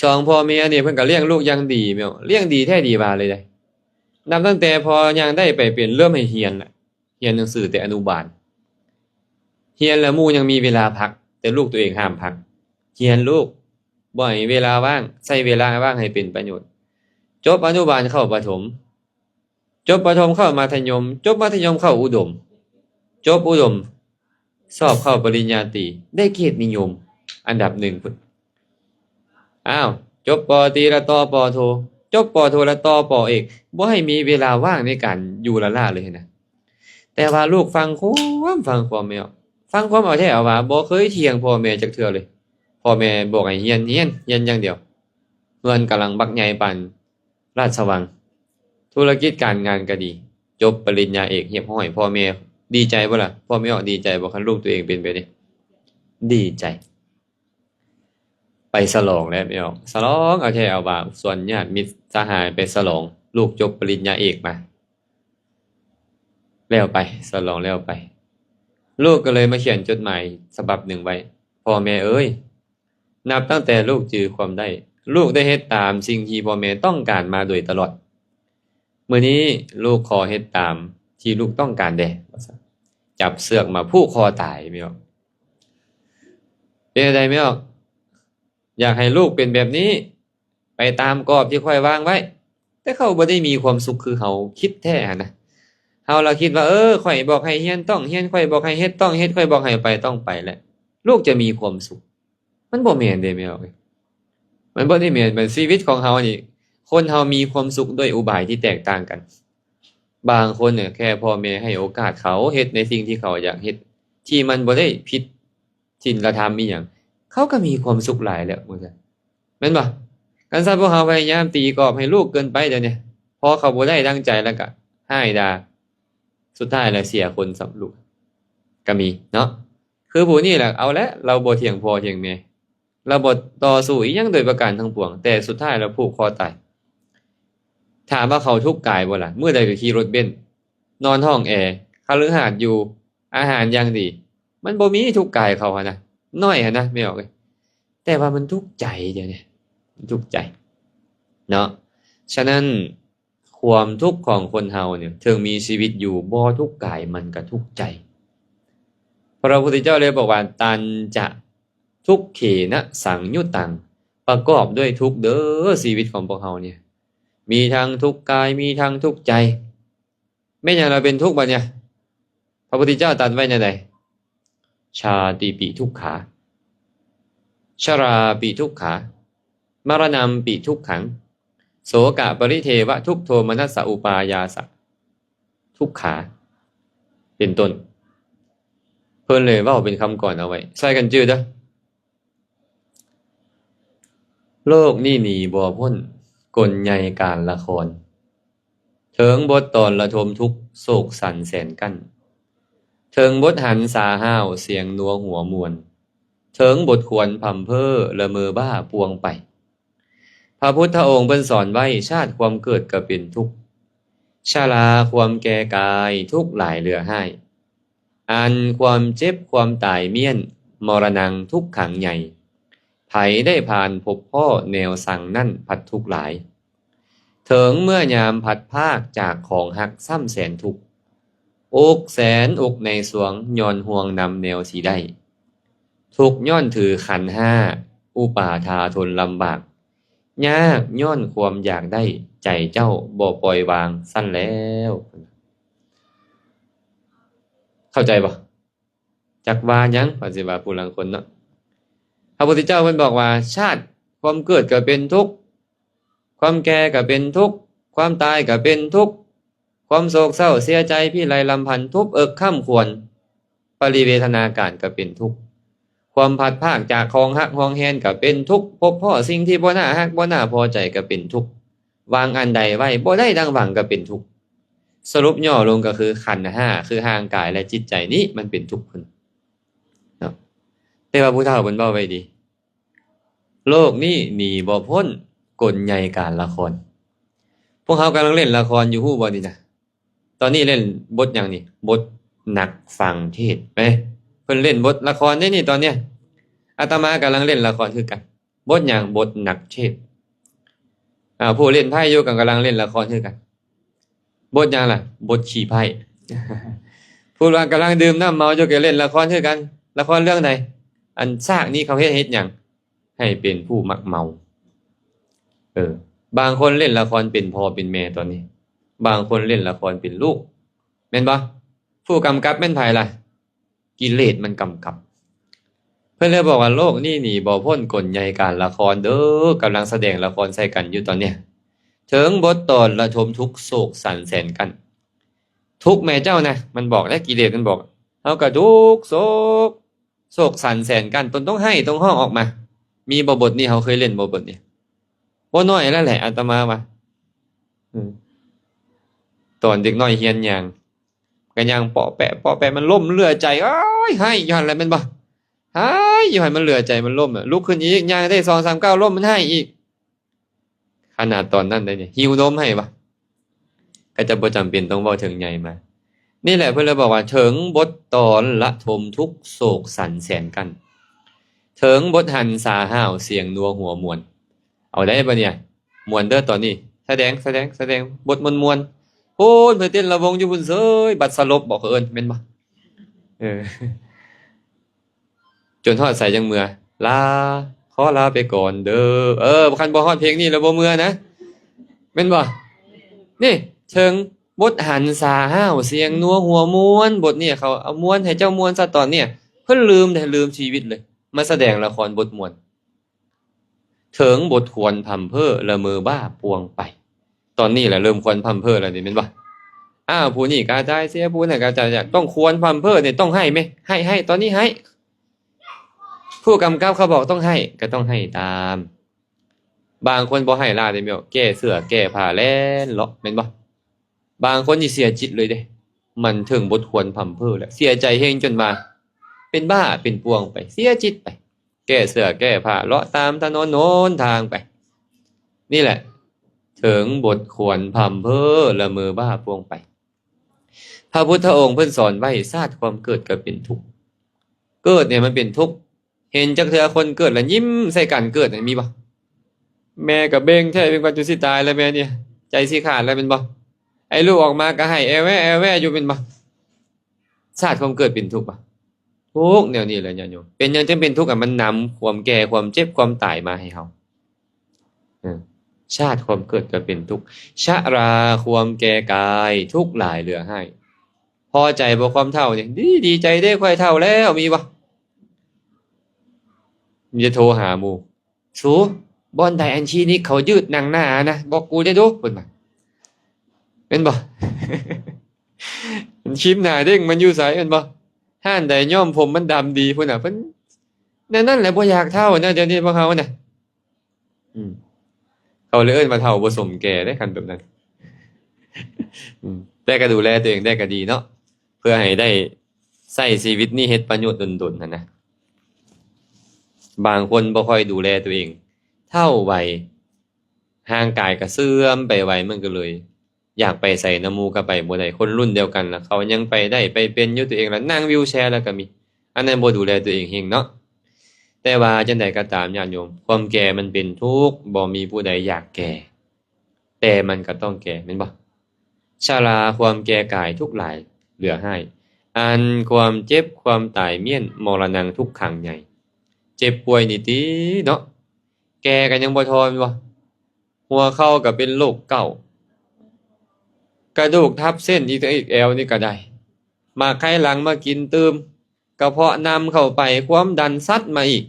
ສອງຜົວເມຍນີ້ເພິ່ນກໍລ້ຽງລູກຢ່າງດີແມ່ອອກ, ລ້ຽງດີແທ້ດີວ່າເລີຍເດ້. ນັບຕັ້ງແຕ່ພໍຍ່າງໄດ້ໄປເປັນ ເລີ່ມໃຫ້ຮຽນລະ. ຮຽນໜັງສືແຕ່ອະນຸບານ, ຮຽນແລ້ວໝູ່ຍັງມີເວລາພັກ, ແຕ່ລູກຕົວເອງຫ້າມພັກ. ຮຽນລູກ, ບໍ່ໃຫ້ເວລາວ່າງ, ໃຊ້ເວລາວ່າງໃຫ້ເປັນປະໂຫຍດ. ຈົບອະນຸບານເຂົ້າປະຖົມ, ຈົບປະຖົມເຂົ້າມັດທະຍົມ, ຈົບມັດທະຍົມເຂົ້າອຸດົມ, ຈົບອຸດົມ ສອບເຂົ້າປະລິນຍາຕີ ໄດ້ເກດນິຍົມອັນດັບໜຶ່ງພຸ້ນ. ອ້າວ ຈົບ ປ.ຕີ ລະຕໍ່ ປ.ໂທ, ຈົບ ປ.ໂທ ລະຕໍ່ ປ.ເອກ, ບໍ່ໃຫ້ມີເວລາວ່າງໃນການຢູ່ລະລະເລີຍນະ. ແຕ່ວ່າລູກຟັງຄວາມ, ຟັງຄວາມແມ່ອອກ, ຟັງຄວາມເອົາແທ້ເອົາວ່າ, ບໍ່ເຄີຍຖຽງພໍ່ແມ່ຈັກເທື່ອເລີຍ. ພໍ່ແມ່ບອກໃຫ້ຮຽນ, ຮຽນ, ຮຽນຢ່າງດຽວ. ເຮືອນກຳລັງບັກໃຫຍ່ປານ ລາຊະວັງ, ທຸລະກິດການງານກໍດີ, ຈົບປະລິນຍາເອກຮຽບຮ້ອຍ. ພໍ່ແມ່ດີໃຈບໍ່ລະ? ພໍ່ແມ່ອອກດີໃຈບໍ່ ຄັນລູກຕົວເອງເປັນແບບນີ້? ດີໃຈ. ໄປສະຫຼອງແລ້ວແມ່ອອກ, ສະຫຼອງເອົາແທ້ເອົາວ່າ, ຊວນຍາດມິດສະຫາຍໄປສະຫຼອງ ລູກຈົບປະລິນຍາເອກມາ. ແລ້ວໄປ, ສະຫຼອງແລ້ວໄປ, ລູກກໍເລີຍມາຂຽນຈົດໝາຍສະບັບໜຶ່ງໄວ້, ພໍ່ແມ່ເອີຍ, ນັບຕັ້ງແຕ່ລູກຈື່ຄວາມໄດ້, ລູກໄດ້ເຮັດຕາມສິ່ງທີ່ພໍ່ແມ່ຕ້ອງການມາໂດຍຕະຫຼອດ. ມື້ນີ້ລູກຂໍເຮັດຕາມທີ່ລູກຕ້ອງການແດ່, ວ່າຊັ້ນ. ຈັບເຊືອກມາຜູກຄໍຕາຍແມ່ອອກ. ເປັນຈັ່ງໃດແມ່ອອກ? ຢາກໃຫ້ລູກເປັນແບບນີ້, ໄປຕາມກອບທີ່ຂ້ອຍວາງໄວ້. ແຕ່ເຂົາບໍ່ໄດ້ມີຄວາມສຸກຄືເຮົາຄິດແທ້ຫັ້ນນະ. ເຮົາລະຄິດວ່າ ເອີ ຂ້ອຍບອກໃຫ້ຮຽນຕ້ອງຮຽນ, ຂ້ອຍບອກໃຫ້ເຮັດຕ້ອງເຮັດ, ຂ້ອຍບອກໃຫ້ໄປຕ້ອງໄປ ແລະ ລູກຈະມີຄວາມສຸກ. ມັນບໍ່ແມ່ນເດ້ແມ່ອອກເອີຍ, ມັນບໍ່ໄດ້ແມ່ນ. ມັນ ຊີວິດຂອງເຮົານີ້, ຄົນເຮົາມີຄວາມສຸກດ້ວຍອຸບາຍທີ່ແຕກຕ່າງກັນ. ບາງຄົນເນຍ ແຄ່ພໍ່ແມ່ໃຫ້ໂອກາດເຂົາເຮັດໃນສິ່ງທີ່ເຂົາຢາກເຮັດ, ທີ່ມັນບໍ່ໄດ້ຜິດ ສິນລະທຳອີ່ຫຍັງ, ເຂົາກໍມີຄວາມສຸກຫຼາຍແລ້ວ ວ່າຊັ້ນ ແມ່ນບໍ່? ຄັນຊັ້ນພວກເຮົາພະຍາຍາມຕີກອບໃຫ້ລູກເກີນໄປ ດຽວນີ້ ພໍເຂົາບໍ່ໄດ້ດັ່ງໃຈແລ້ວກໍຮ້າຍດ່າ, ສຸດທ້າຍແລ້ວເສຍຄົນຊ້ຳລູກກໍມີເນາະ. ຄືຜູ້ນີ້ແຫຼະ ເອົາແຫຼະ ລາວບໍ່ຖຽງພໍ່ຖຽງແມ່, ລາວບໍ່ຕໍ່ສູ້ອີ່ຫຍັງໂດຍປະການທັງປວງ, ແຕ່ສຸດທ້າຍລາວຜູກຄໍຕາຍ. ຖາມວ່າເຂົາທຸກກາຍບໍ່ລະ? ມື້ໃດກໍຂີ່ລົດເບັນ, ນອນຫ້ອງແອ, ຄະລືຫາດຢູ່, ອາຫານຢ່າງດີ, ມັນບໍ່ມີທຸກກາຍເຂົາຫັ້ນນະ, ໜ້ອຍຫັ້ນນະ ແມ່ອອກເອີຍ. ແຕ່ວ່າມັນທຸກໃຈ ດຽວນີ້ ມັນທຸກໃຈເນາະ. ສະນັ້ນ ຄວາມທຸກຂອງຄົນເຮົານີ້ ເຖິງມີຊີວິດຢູ່ ບໍ່ທຸກກາຍ ມັນກໍທຸກໃຈ. ະພຸດທະເຈົ້າເລີຍບອກວ່າ ຕັນຈະທຸກເຂນະສັງຍຸດຕັງ ປະກອບດ້ວຍທຸກເດີ ຊີວິດຂອງພວກເຮົານີ້ ມີທັງທຸກກາຍ ມີທັງທຸກໃຈ. ແມ່ນຫຍັງລະເປັນທຸກບັດນີ້? ພະພຸດທະເຈົ້າຕັດໄວ້ແນວໃດ? ຊາຕິປິທຸກຂາ ຊະລາປິທຸກຂາ ມະລະນຳປິທຸກຂັງ ໂສກະປະລິເທວະທຸກໂທມະນັດສະອຸປາຍາສະທຸກຂາ ເປັນຕົ້ນ. ເພິ່ນເລີຍເວົ້າເປັນຄຳກອນເອົາໄວ້ ຊ່ອຍກັນຈື່ເດີ. ໂລກນີ້ໜີບໍ່ພົ້ນກົນໃຫຍ່ການລະຄອນ ເຖິງບົດຕອນລະທົມທຸກໂສກສັນແສນກັ້ນ ເຖິງບົດຫັນສາຫ້າວສຽງນົວຫົວມວນ ເຖິງບົດຄວນພຳເພີ້ລະເມີບ້າປ່ວງໄປ. ພະພຸດທະອົງເພິ່ນສອນໄວ້ ຊາດຄວາມເກີດກໍເປັນທຸກ ຊະລາຄວາມແກ່ກາຍທຸກຫຼາຍເຫຼືອຮ້າຍ ອັນຄວາມເຈັບຄວາມຕາຍມ້ຽນ ມໍລະນັງທຸກຂັງໃຫຍ່ ໃຜໄດ້ຜ່ານພົບພໍ້ແນວສັງນັ້ນພັດທຸກຫຼາຍ ເຖິງເມື່ອຍາມພັດພາກຈາກຂອງຮັກຊ້ຳແສນທຸກ ອົກແສນອົກໃນສວງຍ້ອນຫ່ວງນຳແນວຊິໄດ້ ທຸກຍ້ອນຖືຂັນຫ້າອຸປາທາທົນລຳບາກ ຍາກຍ້ອນຄວາມຢາກໄດ້ ໃຈເຈົ້າບໍ່ປ່ອຍວາງຊັ້ນແລ້ວ. ເຂົ້າໃຈບໍ່? ຈັກວ່າຫຍັງ ວ່າຊິວ່າຜູ້ລາງຄົນເນາະ. ພະພຸດທະເຈົ້າເພິ່ນບອກວ່າ ຊາດຄວາມເກີດກໍເປັນທຸກ ຄວາມແກ່ກໍເປັນທຸກ ຄວາມຕາຍກໍເປັນທຸກ ຄວາມໂສກເສົ້າເສຍໃຈ ພິໄລລຳພັນ ທຸບເອິກຄ້ຳຄວນ ປະລິເວທະນາການກໍເປັນທຸກ ຄວາມພັດພາກຈາກຂອງຮັກຫວງແຫນກໍເປັນທຸກ ພົບພໍ້ສິ່ງທີ່ບໍ່ໜ້າຮັກ ບໍ່ໜ້າພໍໃຈກໍເປັນທຸກ ຫວັງອັນໃດໄວ້ບໍ່ໄດ້ດັ່ງຫວັງກໍເປັນທຸກ. ສະຫຼຸບຫຍໍ້ລົງກໍຄືຂັນຫ້າ ຄືຮ່າງກາຍ ແລະ ຈິດໃຈນີ້ມັນເປັນທຸກພຸ້ນເນາະ. ແຕ່ວ່າຜູ້ເຖົ້າເພິ່ນເວົ້າໄວ້ດີ ໂລກນີ້ໜີບໍ່ພົ້ນກົນໃຫຍ່ການລະຄອນ. ພວກເຮົາກຳລັງເລ່ນລະຄອນຢູ່ ຮູ້ບໍ່ນີ້ນະ? ຕອນນີ້ເລ່ນບົດຫຍັງນີ້? ບົດນັກຟັງເທດ. ເອີ ເພິ່ນເລ່ນບົດລະຄອນເດ້ນີ້ຕອນເນີ້ຍ. ອາດຕະມາກຳລັງເລ່ນລະຄອນຄືກັນ. ບົດຫຍັງ? ບົດນັກເທດ. ອາ ຜູ້ຫຼິ້ນໄພ້ຢູ່ກໍກຳລັງເລ່ນລະຄອນຄືກັນ. ບົດຫຍັງລະ? ບົດຂີ້ໄພ້. ຜູ້ວ່າກຳລັງດື່ມນ້ຳເມົາຢູ່ກໍເລ່ນລະຄອນຄືກັນ. ລະຄອນເລື່ອງໃດ? ອັນຊາກນີ້ເຂົາເຮັດ ເຮັດຫຍັງ? ໃຫ້ເປັນຜູ້ມັກເມົາ. ເອີ ບາງຄົນເລ່ນລະຄອນເປັນພໍ່ເປັນແມ່ຕອນນີ້. ບາງຄົນເລ່ນລະຄອນເປັນລູກ. ແມ່ນບໍ່? ຜູ້ກຳກັບແມ່ນໃຜລະ? ກິເລດມັນກຳກັບ. ເພິ່ນເລີຍບອກວ່າ ໂລກນີ້ໜີບໍ່ພົ້ນກົນໃຫຍ່ການລະຄອນເດີ ກຳລັງສະແດງລະຄອນໃສ່ກັນຢູ່ຕອນເນີ້ຍ. ເຖິງບົດຕອນລະທົມທຸກໂສກສັນແສນກັ້ນ. ທຸກແມ່ເຈົ້ານະ ມັນບອກເດ້ ກິເລດມັນບອກ. ເຮົາກໍທຸກໂສກ ໂສກສັນແສນກັ້ນ ຕົນຕ້ອງໄຫ້ຕ້ອງຮ້ອງອອກມາ. ມີບໍ່ບົດນີ້? ເຮົາເຄີຍເລ່ນບໍ່ບົດນີ້? ບໍ່ໜ້ອຍແລ້ວແຫຼະ ອາດຕະມາວ່າ. ອືມ ຕອນເດັກນ້ອຍຮຽນຍ່າງ ກໍຍ່າງເປາະແປະ ເປາະແປະ ມັນລົ້ມເຫຼືອໃຈ ໂອ້ຍ ໄຫ້ຢູ່ຫັ້ນແຫຼະແມ່ນບໍ່? ໄຫ້ຢູ່ຫັ້ນ ມັນເຫຼືອໃຈ ມັນລົ້ມ ລຸກຂຶ້ນອີກ ຍ່າງໄດ້ສອງສາມກ້າວ ລົ້ມ ມັນໄຫ້ອີກ. ຂະໜາດຕອນນັ້ນໄດ໋ນີ້ ຫິວນົມໃຫ້ວະ ກໍຈະບໍ່ຈຳເປັນຕ້ອງເວົ້າເຖິງໃຫຍ່ມາ. ນີ້ແຫຼະເພິ່ນເລີຍບອກວ່າ ເຖິງບົດຕອນລະທົມທຸກໂສກສັນແສນກັ້ນ ເຖິງບົດຫັນສາຫ້າວສຽງນົວຫົວມວນ. ເອົາໄດ໋ບັດນີ້ ມ່ວນເດີຕອນນີ້ ສະແດງ ສະແດງ ສະແດງບົດມ່ວນໆ. ໂອ້ຍ ເພິ່ນເຕັ້ນລະວົງຢູ່ພຸ້ນເສີຍ ບັດສະຫຼົບບໍ ເຂົາເອີ້ນແມ່ນບໍ່? ເອີ ຈົນຮອດໃສຈັ່ງເມືອ? ລາ ຂໍລາໄປກ່ອນເດີ. ເອີ ຄັນບໍ່ຮອດເພງນີ້ແລ້ວບໍ່ເມືອນະ ແມ່ນບໍ່? ນີ້ ເຖິງບົດຫັນສາຫ້າວສຽງນົວຫົວມວນ ບົດນີ້ເຂົາເອົາມ່ວນໃຫ້ເຈົ້າມ່ວນຊະຕອນນີ້. ເພິ່ນລືມເດ້ ລືມຊີວິດເລີຍ ມາສະແດງລະຄອນບົດມ່ວນ. ເຖິງບົດຄວນພຳເພີ້ລະເມີບ້າປ່ວງໄປ. ຕອນນີ້ລະເລີ່ມຄວນພຳເພີ້ແລ້ວນີ້ແມ່ນບໍ່? ອ້າວ ຜູ້ນີ້ກະຈ່າຍເສຍ ຜູ້ນັ້ນກະຈ່າຍ ຕ້ອງຄວນພຳເພີ້ນີ້ ຕ້ອງໄຫ້ແມະ ໄຫ້ ໄຫ້ ຕອນນີ້ໄຫ້. ຜູ້ກຳກັບເຂົາບອກຕ້ອງໄຫ້ ກະຕ້ອງໄຫ້ຕາມ. ບາງຄົນບໍ່ໄຫ້ຫຼາຍເດ້ແມ່ ແກ້ເສື້ອແກ້ຜ້າແລ່ນເລາະແມ່ນບໍ່? ບາງຄົນນີ້ເສຍຈິດເລີຍເດ້ ມັນເຖິງບົດຄວນພຳເພີ້ແລ້ວ ເສຍໃຈແຮງຈົນວ່າເປັນບ້າເປັນປ່ວງໄປ ເສຍຈິດໄປ ແກ້ເສື້ອແກ້ຜ້າເລາະຕາມຖະໜົນຫົນທາງໄປ. ນີ້ແຫຼະ ເຖິງບົດຄວນພຳເພີ້ລະເມີບ້າປ່ວງໄປ. ພະພຸດທະອົງເພິ່ນສອນໄວ້ ຊາດຄວາມເກີດກໍເປັນທຸກ ເກີດນີ້ມັນເປັນທຸກ. ເຫັນຈັກເທື່ອຄົນເກີດລະຍິ້ມໃສ່ກັນເກີດນັ້ນມີບໍ່? ແມ່ກໍເບັ່ງແທ້ເບັ່ງວ່າຈົນຊິຕາຍແລ້ວແມ່ນີ້ ໃຈຊິຂາດແລ້ວແມ່ນບໍ່? ໄອ້ລູກອອກມາກໍໄຫ້ແອແວແອແວຢູ່ແມ່ນບໍ່? ຊາດຄວາມເກີດເປັນທຸກບໍ່? ທຸກແນວນີ້ແຫຼະຍາດໂຍມ. ເປັນຫຍັງຈຶ່ງເປັນທຸກ? ອະ ມັນນຳຄວາມແກ່ ຄວາມເຈັບ ຄວາມຕາຍມາໃຫ້ເຮົາ. ເອີ ຊາດຄວາມເກີດກໍເປັນທຸກ, ຊະລາຄວາມແກ່ກາຍ ທຸກຫຼາຍເຫຼືອຮ້າຍ. ພໍໃຈບໍ່ຄວາມເຖົ້ານີ້? ດີ ດີໃຈເດ້ ຂ້ອຍເຖົ້າແລ້ວ ມີບໍ່? ມີແຕ່ໂທຫາໝູ່ ສູ ບ່ອນໃດອັນຄລີນິກເຂົາຍືດໜັງໜານະ ບອກກູແດ່ດູ ເພິ່ນວ່າ ແມ່ນບໍ່? ຄຣີມໜ້າເດ້ງມັນຢູ່ໃສ ແມ່ນບໍ່? ຮ້ານໃດຍ້ອມຜົມມັນດຳດີພຸ້ນນະ ເພິ່ນ ແນວນັ້ນແຫຼະ ບໍ່ຢາກເຖົ້ານະ ດຽວນີ້ພວກເຮົານະ. ອືມ ເຂົາເລີຍເອີ້ນວ່າເຖົ້າບໍ່ສົມແກ່ເດ້ ຄັນແບບນັ້ນ. ອືມ ແຕ່ກໍດູແລຕົວເອງໄດ້ກໍດີເນາະ ເພື່ອໃຫ້ໄດ້ໃຊ້ຊີວິດນີ້ເຮັດປະໂຫຍດດົນໆຫັ້ນນະ. ບາງຄົນບໍ່ຄ່ອຍດູແລຕົວເອງ ເຖົ້າໄວ ຮ່າງກາຍກໍເສື່ອມໄປໄວ ມັນກໍເລີຍຢາກໄປໃສນຳໝູ່ກໍໄປບໍ່ໄດ້. ຄົນລຸ້ນດຽວກັນລະເຂົາຍັງໄປໄດ້ໄປເປັນຢູ່ ຕົວເອງລະນັ່ງວິວແຊລະກໍມີ. ອັນນັ້ນບໍ່ດູແລຕົວເອງເຮງເນາະ. ແຕ່ວ່າຈັ່ງໃດກໍຕາມຍາດໂຍມ ຄວາມແກ່ມັນເປັນທຸກ ບໍ່ມີຜູ້ໃດຢາກແກ່ ແຕ່ມັນກໍຕ້ອງແກ່ ແມ່ນບໍ່? ຊະລາຄວາມແກ່ກາຍ ທຸກຫຼາຍເຫຼືອຮ້າຍ ອັນຄວາມເຈັບຄວາມຕາຍມ້ຽນ ມໍລະນັງທຸກຂັງໃຫຍ່. ເຈັບປ່ວຍນີ້ຕິເນາະ ແກ່ກໍຍັງບໍ່ທໍ້ ແມ່ນບໍ່? ຫົວເຂົ່າກໍເປັນໂລກເກົ້າ ກະດູກທັບເສັ້ນອີກ ອີກແອວນີ້ກໍໄດ້ ໝາກໄຂ່ຫຼັງມາກິນຕື່ມ ກະເພາະນຳເຂົ້າໄປ ຄວາມດັນຊັດມາອີກ.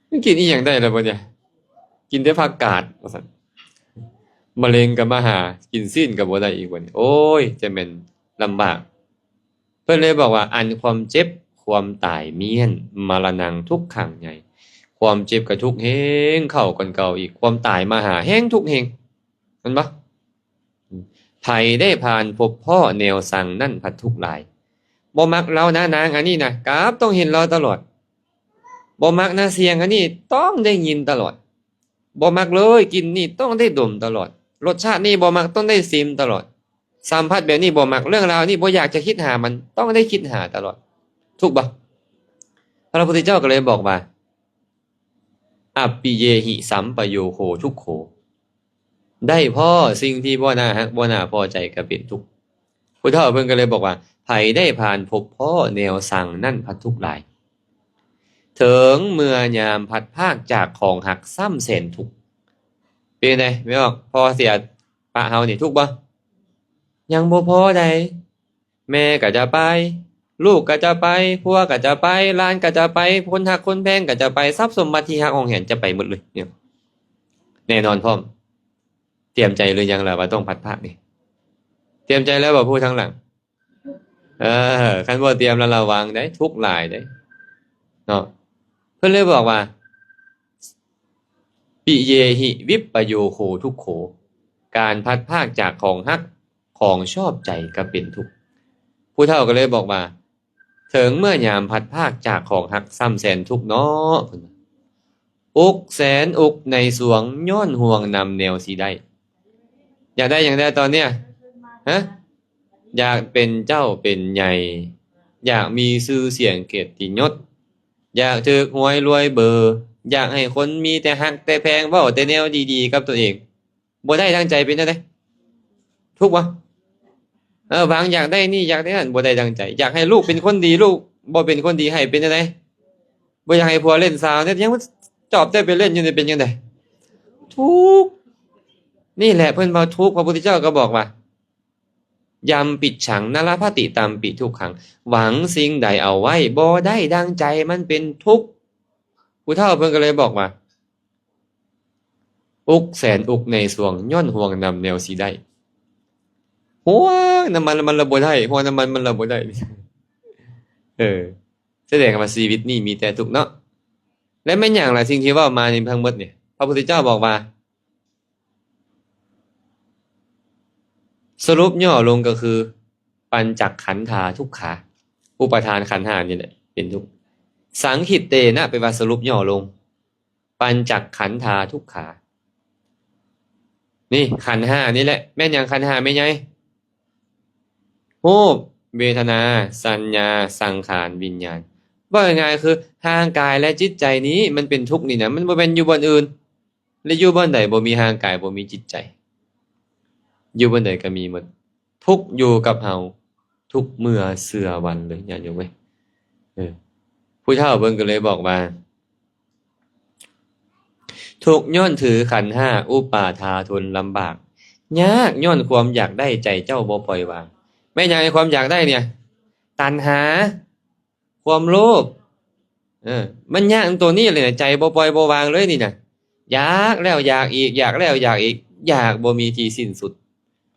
ມັນກິນອີ່ຫຍັງໄດ້ລະບັດນີ້? ກິນແຕ່ຜັກກາດວ່າຊັ້ນ. ມະເຮັງກໍມາຫາ ກິນຊີ້ນກໍບໍ່ໄດ້ອີກບັດນີ້. ໂອ້ຍ ຈະແມ່ນລຳບາກ. ເພິ່ນເລີຍບອກວ່າ ອັນຄວາມເຈັບຄວາມຕາຍມ້ຽນ ມະລະນັງທຸກຂັງໃຫຍ່. ຄວາມເຈັບກໍທຸກແຮງເຂົ້າກ່ອນເກົ່າອີກ ຄວາມຕາຍມາຫາແຮງທຸກແຮງ ແມ່ນບໍ່? ໃຜໄດ້ຜ່ານພົບພໍ້ແນວຊັງນັ້ນພັດທຸກຫຼາຍ. ບໍ່ມັກລາວນະ ນາງອັນນີ້ນະ ກັບຕ້ອງເຫັນລາວຕະຫຼອດ. ບໍ່ມັກນະ ສຽງອັນນີ້ຕ້ອງໄດ້ຍິນຕະຫຼອດ. ບໍ່ມັກເລີຍ ກິ່ນນີ້ຕ້ອງໄດ້ດົມຕະຫຼອດ. ລົດຊາດນີ້ບໍ່ມັກ ຕ້ອງໄດ້ຊິມຕະຫຼອດ. ສຳຜັດແບບນີ້ບໍ່ມັກ ເລື່ອງລາວນີ້ບໍ່ຢາກຈະຄິດຫາມັນ ຕ້ອງໄດ້ຄິດຫາຕະຫຼອດ. ທຸກບໍ່? ພະພຸດທະເຈົ້າກໍເລີຍບອກວ່າ ອັບປິເຍຫິ ສຳປະໂຍໂຄ ທຸກໂຂ. ໄດ້ພໍ້ສິ່ງທີ່ບໍ່ໜ້າຮັກ ບໍ່ໜ້າພໍໃຈກໍເປັນທຸກ. ຜູ້ເຖົ້າເພິ່ນກໍເລີຍບອກວ່າ ໃຜໄດ້ຜ່ານພົບພໍ້ແນວຊັງນັ້ນພັດທຸກຫຼາຍ. ເຖິງເມື່ອຍາມພັດພາກຈາກຂອງຮັກຊ້ຳແສນທຸກ. ເປັນໃດ ແມ່ອອກ ພໍ່ເສຍປະເຮົານີ້ ທຸກບໍ່? ຍັງບໍ່ພໍໃດ. ແມ່ກໍຈະໄປ ລູກກໍຈະໄປ ຜົວກໍຈະໄປ ຫຼານກໍຈະໄປ ຄົນຮັກຄົນແພງກໍຈະໄປ ຊັບສົມບັດທີ່ຮັກຫອງແຫນຈະໄປໝົດເລີຍ. ແນ່ນອນພ້ອມ. ຕຽມໃຈຫຼືຍັງລະວ່າຕ້ອງພັດພາກນີ້? ຕຽມໃຈແລ້ວບໍ່ຜູ້ທາງຫຼັງ? ເອີ ຄັນບໍ່ຕຽມລະລະວັງເດ້ ທຸກຫຼາຍເດ້ເນາະ. ເພິ່ນເລີຍບອກວ່າ ປິເຍຫິ ວິບປະໂຍໂຄ ທຸກໂຂ. ການພັດພາກຈາກຂອງຮັກ ຂອງຊອບໃຈກໍເປັນທຸກ. ຜູ້ເຖົ້າກໍເລີຍບອກວ່າ ເຖິງເມື່ອຍາມພັດພາກຈາກຂອງຮັກຊ້ຳແສນທຸກເນາະ. ເພິ່ນວ່າ ອຸກແສນອຸກໃນສວງ ຍ້ອນຫ່ວງນຳແນວຊິໄດ້. ຢາກໄດ້ຫຍັງແດ່ຕອນເນີ້ຍ? ຮະ? ຢາກເປັນເຈົ້າເປັນໃຫຍ່ ຢາກມີຊື່ສຽງກຽດຕິຍົດ ຢາກຖືກຫວຍລວຍເບີ ຢາກໃຫ້ຄົນມີແຕ່ຮັກແຕ່ແພງ ເວົ້າແຕ່ແນວດີໆກັບຕົວເອງ. ບໍ່ໄດ້ດັ່ງໃຈເປັນຈັ່ງໃດ? ທຸກບໍ່? ເອີ ຫວັງຢາກໄດ້ນີ້ຢາກໄດ້ນັ້ນ ບໍ່ໄດ້ດັ່ງໃຈ. ຢາກໃຫ້ລູກເປັນຄົນດີ ລູກບໍ່ເປັນຄົນດີໃຫ້ເປັນຈັ່ງໃດ? ບໍ່ຢາກໃຫ້ຜົວຫຼິ້ນສາວແດ່ ຍັງຈອບແຕ່ໄປຫຼິ້ນຢູ່ນີ້ ເປັນຈັ່ງໃດ? ທຸກ. ນີ້ແຫຼະເພິ່ນວ່າທຸກ. ພະພຸດທະເຈົ້າກໍບອກວ່າ ຍຳປິດສັງ ນະລະພະຕິ ຕຳປິທຸກຂັງ. ຫວັງສິ່ງໃດເອົາໄວ້ບໍ່ໄດ້ດັ່ງໃຈ ມັນເປັນທຸກ. ຜູ້ເຖົ້າເພິ່ນກໍເລີຍບອກວ່າ ອຸກແສນອຸກໃນສວງ ຍ້ອນຫ່ວງນຳແນວຊິໄດ້. ຫ່ວງນ້ຳມັນມັນລະບໍ່ໄດ້ ຫ່ວງນ້ຳມັນມັນລະບໍ່ໄດ້. ເອີ ສະແດງວ່າຊີວິດນີ້ມີແຕ່ທຸກເນາະ. ແລະແມ່ນຫຍັງລະ ສິ່ງທີ່ເວົ້າມານີ້ທັງໝົດນີ້? ພະພຸດທະເຈົ້າບອກວ່າ ສະຫຼຸບຫຍໍ້ລົງກໍຄື ປັນຈັກຂັນທາທຸກຂາ ອຸປາທານຂັນຫ້ານີ້ແຫຼະເປັນທຸກ. ສັງຂິດເຕນະ ແປວ່າສະຫຼຸບຫຍໍ້ລົງ ປັນຈັກຂັນທາທຸກຂາ. ນີ້ຂັນຫ້ານີ້ແຫຼະ. ແມ່ນຫຍັງຂັນຫ້າແມ່ໃຫຍ່? ຮູບ ເວທະນາ ສັນຍາ ສັງຂານ ວິນຍານ. ເວົ້າງ່າຍໆຄື ຮ່າງກາຍ ແລະ ຈິດໃຈນີ້ມັນເປັນທຸກນີ້ນະ ມັນບໍ່ແມ່ນຢູ່ບ່ອນອື່ນ. ແລະ ຢູ່ບ່ອນໃດບໍ່ມີຮ່າງກາຍ ບໍ່ມີຈິດໃຈ ຢູ່ບ່ອນໃດກໍມີໝົດ. ທຸກຢູ່ກັບເຮົາທຸກເມື່ອເຊື່ອວັນເລີຍ ຍາດໂຍມເອີຍ. ເອີ ຜູ້ເຖົ້າເພິ່ນກໍເລີຍບອກວ່າ ທຸກຍ້ອນຖືຂັນຫ້າ ອຸປາທານທົນລຳບາກ ຍາກຍ້ອນຄວາມຢາກໄດ້ ໃຈເຈົ້າບໍ່ປ່ອຍວາງ. ແມ່ນຫຍັງ ຄວາມຢາກໄດ້ເນຍ? ຕັນຫາ ຄວາມໂລບ ເອີ ມັນຍາກຕົວນີ້ເລີຍນະ ໃຈບໍ່ປ່ອຍບໍ່ວາງເລີຍນີ້ນະ ຢາກແລ້ວຢາກອີກ ຢາກແລ້ວຢາກອີກ ຢາກບໍ່ມີທີ່ສິ້ນສຸດ.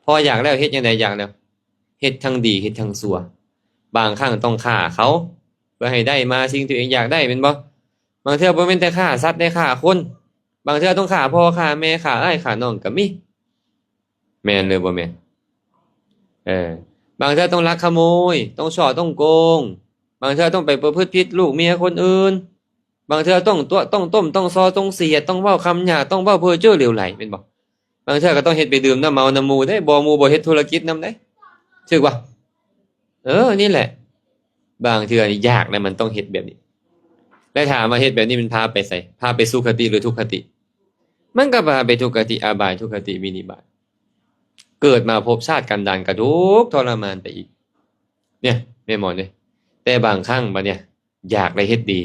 ພໍຢາກແລ້ວເຮັດຈັ່ງໃດ? ຢາກແລ້ວເຮັດທັງດີເຮັດທັງຊົ່ວ ບາງຄັ້ງຕ້ອງຂ້າເຂົາ ເພື່ອໃຫ້ໄດ້ມາສິ່ງທີ່ຕົວເອງຢາກໄດ້ແມ່ນບໍ່? ບາງເທື່ອບໍ່ແມ່ນແຕ່ຂ້າສັດເດ້ ຂ້າຄົນ ບາງເທື່ອຕ້ອງຂ້າພໍ່ຂ້າແມ່ ຂ້າອ້າຍຂ້ານ້ອງກໍມີ ແມ່ນຫຼືບໍ່ແມ່ນ? ເອີ ບາງເທື່ອຕ້ອງລັກຂະໂມຍ ຕ້ອງສໍ້ຕ້ອງໂກງ ບາງເທື່ອຕ້ອງໄປປະພຶດຜິດລູກເມຍຄົນອື່ນ ບາງເທື່ອຕ້ອງຕົວະຕ້ອງຕົ້ມຕ້ອງຊໍຕ້ອງສຽດ ຕ້ອງເວົ້າຄຳຫຍາບ ຕ້ອງເວົ້າເພີ້ເຈີຫຼວໄຫຼ ແມ່ນບໍ່? ບາງເທື່ອກໍຕ້ອງເຮັດໄປດື່ມນ້ຳເມົານຳໝູ່ເດ້ ບໍ່ ໝູ່ບໍ່ເຮັດທຸລະກິດນຳເດ້ ຖືກບໍ່? ເອີ ນີ້ແຫຼະ ບາງເທື່ອຢາກນະ ມັນຕ້ອງເຮັດແບບນີ້ ແລະຖາມວ່າເຮັດແບບນີ້ມັນພາໄປໃສ? ພາໄປສຸຄະຕິຫຼືທຸກຄະຕິ? ມັນກໍພາໄປທຸກຄະຕິ ອາບາຍ ທຸກຄະຕິ ວິນິບາດ ເກີດມາພົບຊາດກັນດານກະທຸກທໍລະມານໄປອີກ ເນຍ ແມ່ນບໍ່ເນຍ? ແຕ່ບາງຄັ້ງບາດເນຍ ຢາກໄດ້ເຮັດດີ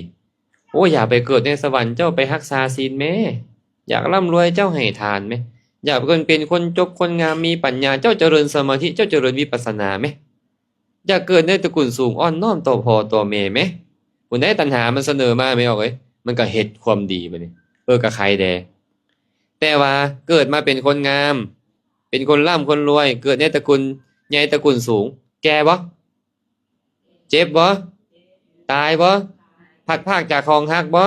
ໂອ້ ຢາກໄປເກີດໃນສະຫວັນ ເຈົ້າໄປຮັກສາສິນແມ້ ຢາກລ່ຳລວຍ ເຈົ້າໃຫ້ທານແມ້ ຢາກເກີດເປັນຄົນຈົບຄົນງາມມີປັນຍາ ເຈົ້າຈະເລີນສະມາທິ ເຈົ້າຈະເລີນວິປັດສະນາແມ້ ຢາກເກີດໃນຕະກຸນສູງ ອ່ອນນ້ອມຕໍ່ພໍ່ຕໍ່ແມ່ແມ້ ຜູ້ໃດຕັນຫາມັນສະເໜີມາ ແມ່ອອກເອີຍ ມັນກໍເຮັດຄວາມດີບາດນີ້ ເອີ ກໍໄຄແດ່. ແຕ່ວ່າເກີດມາເປັນຄົນງາມ ເປັນຄົນລ່ຳຄົນລວຍ ເກີດໃນຕະກຸນໃຫຍ່ຕະກຸນສູງ ແກ່ບໍ່? ເຈັບບໍ່? ຕາຍບໍ່? ພັດພາກຈາກຂອງຮັກບໍ່?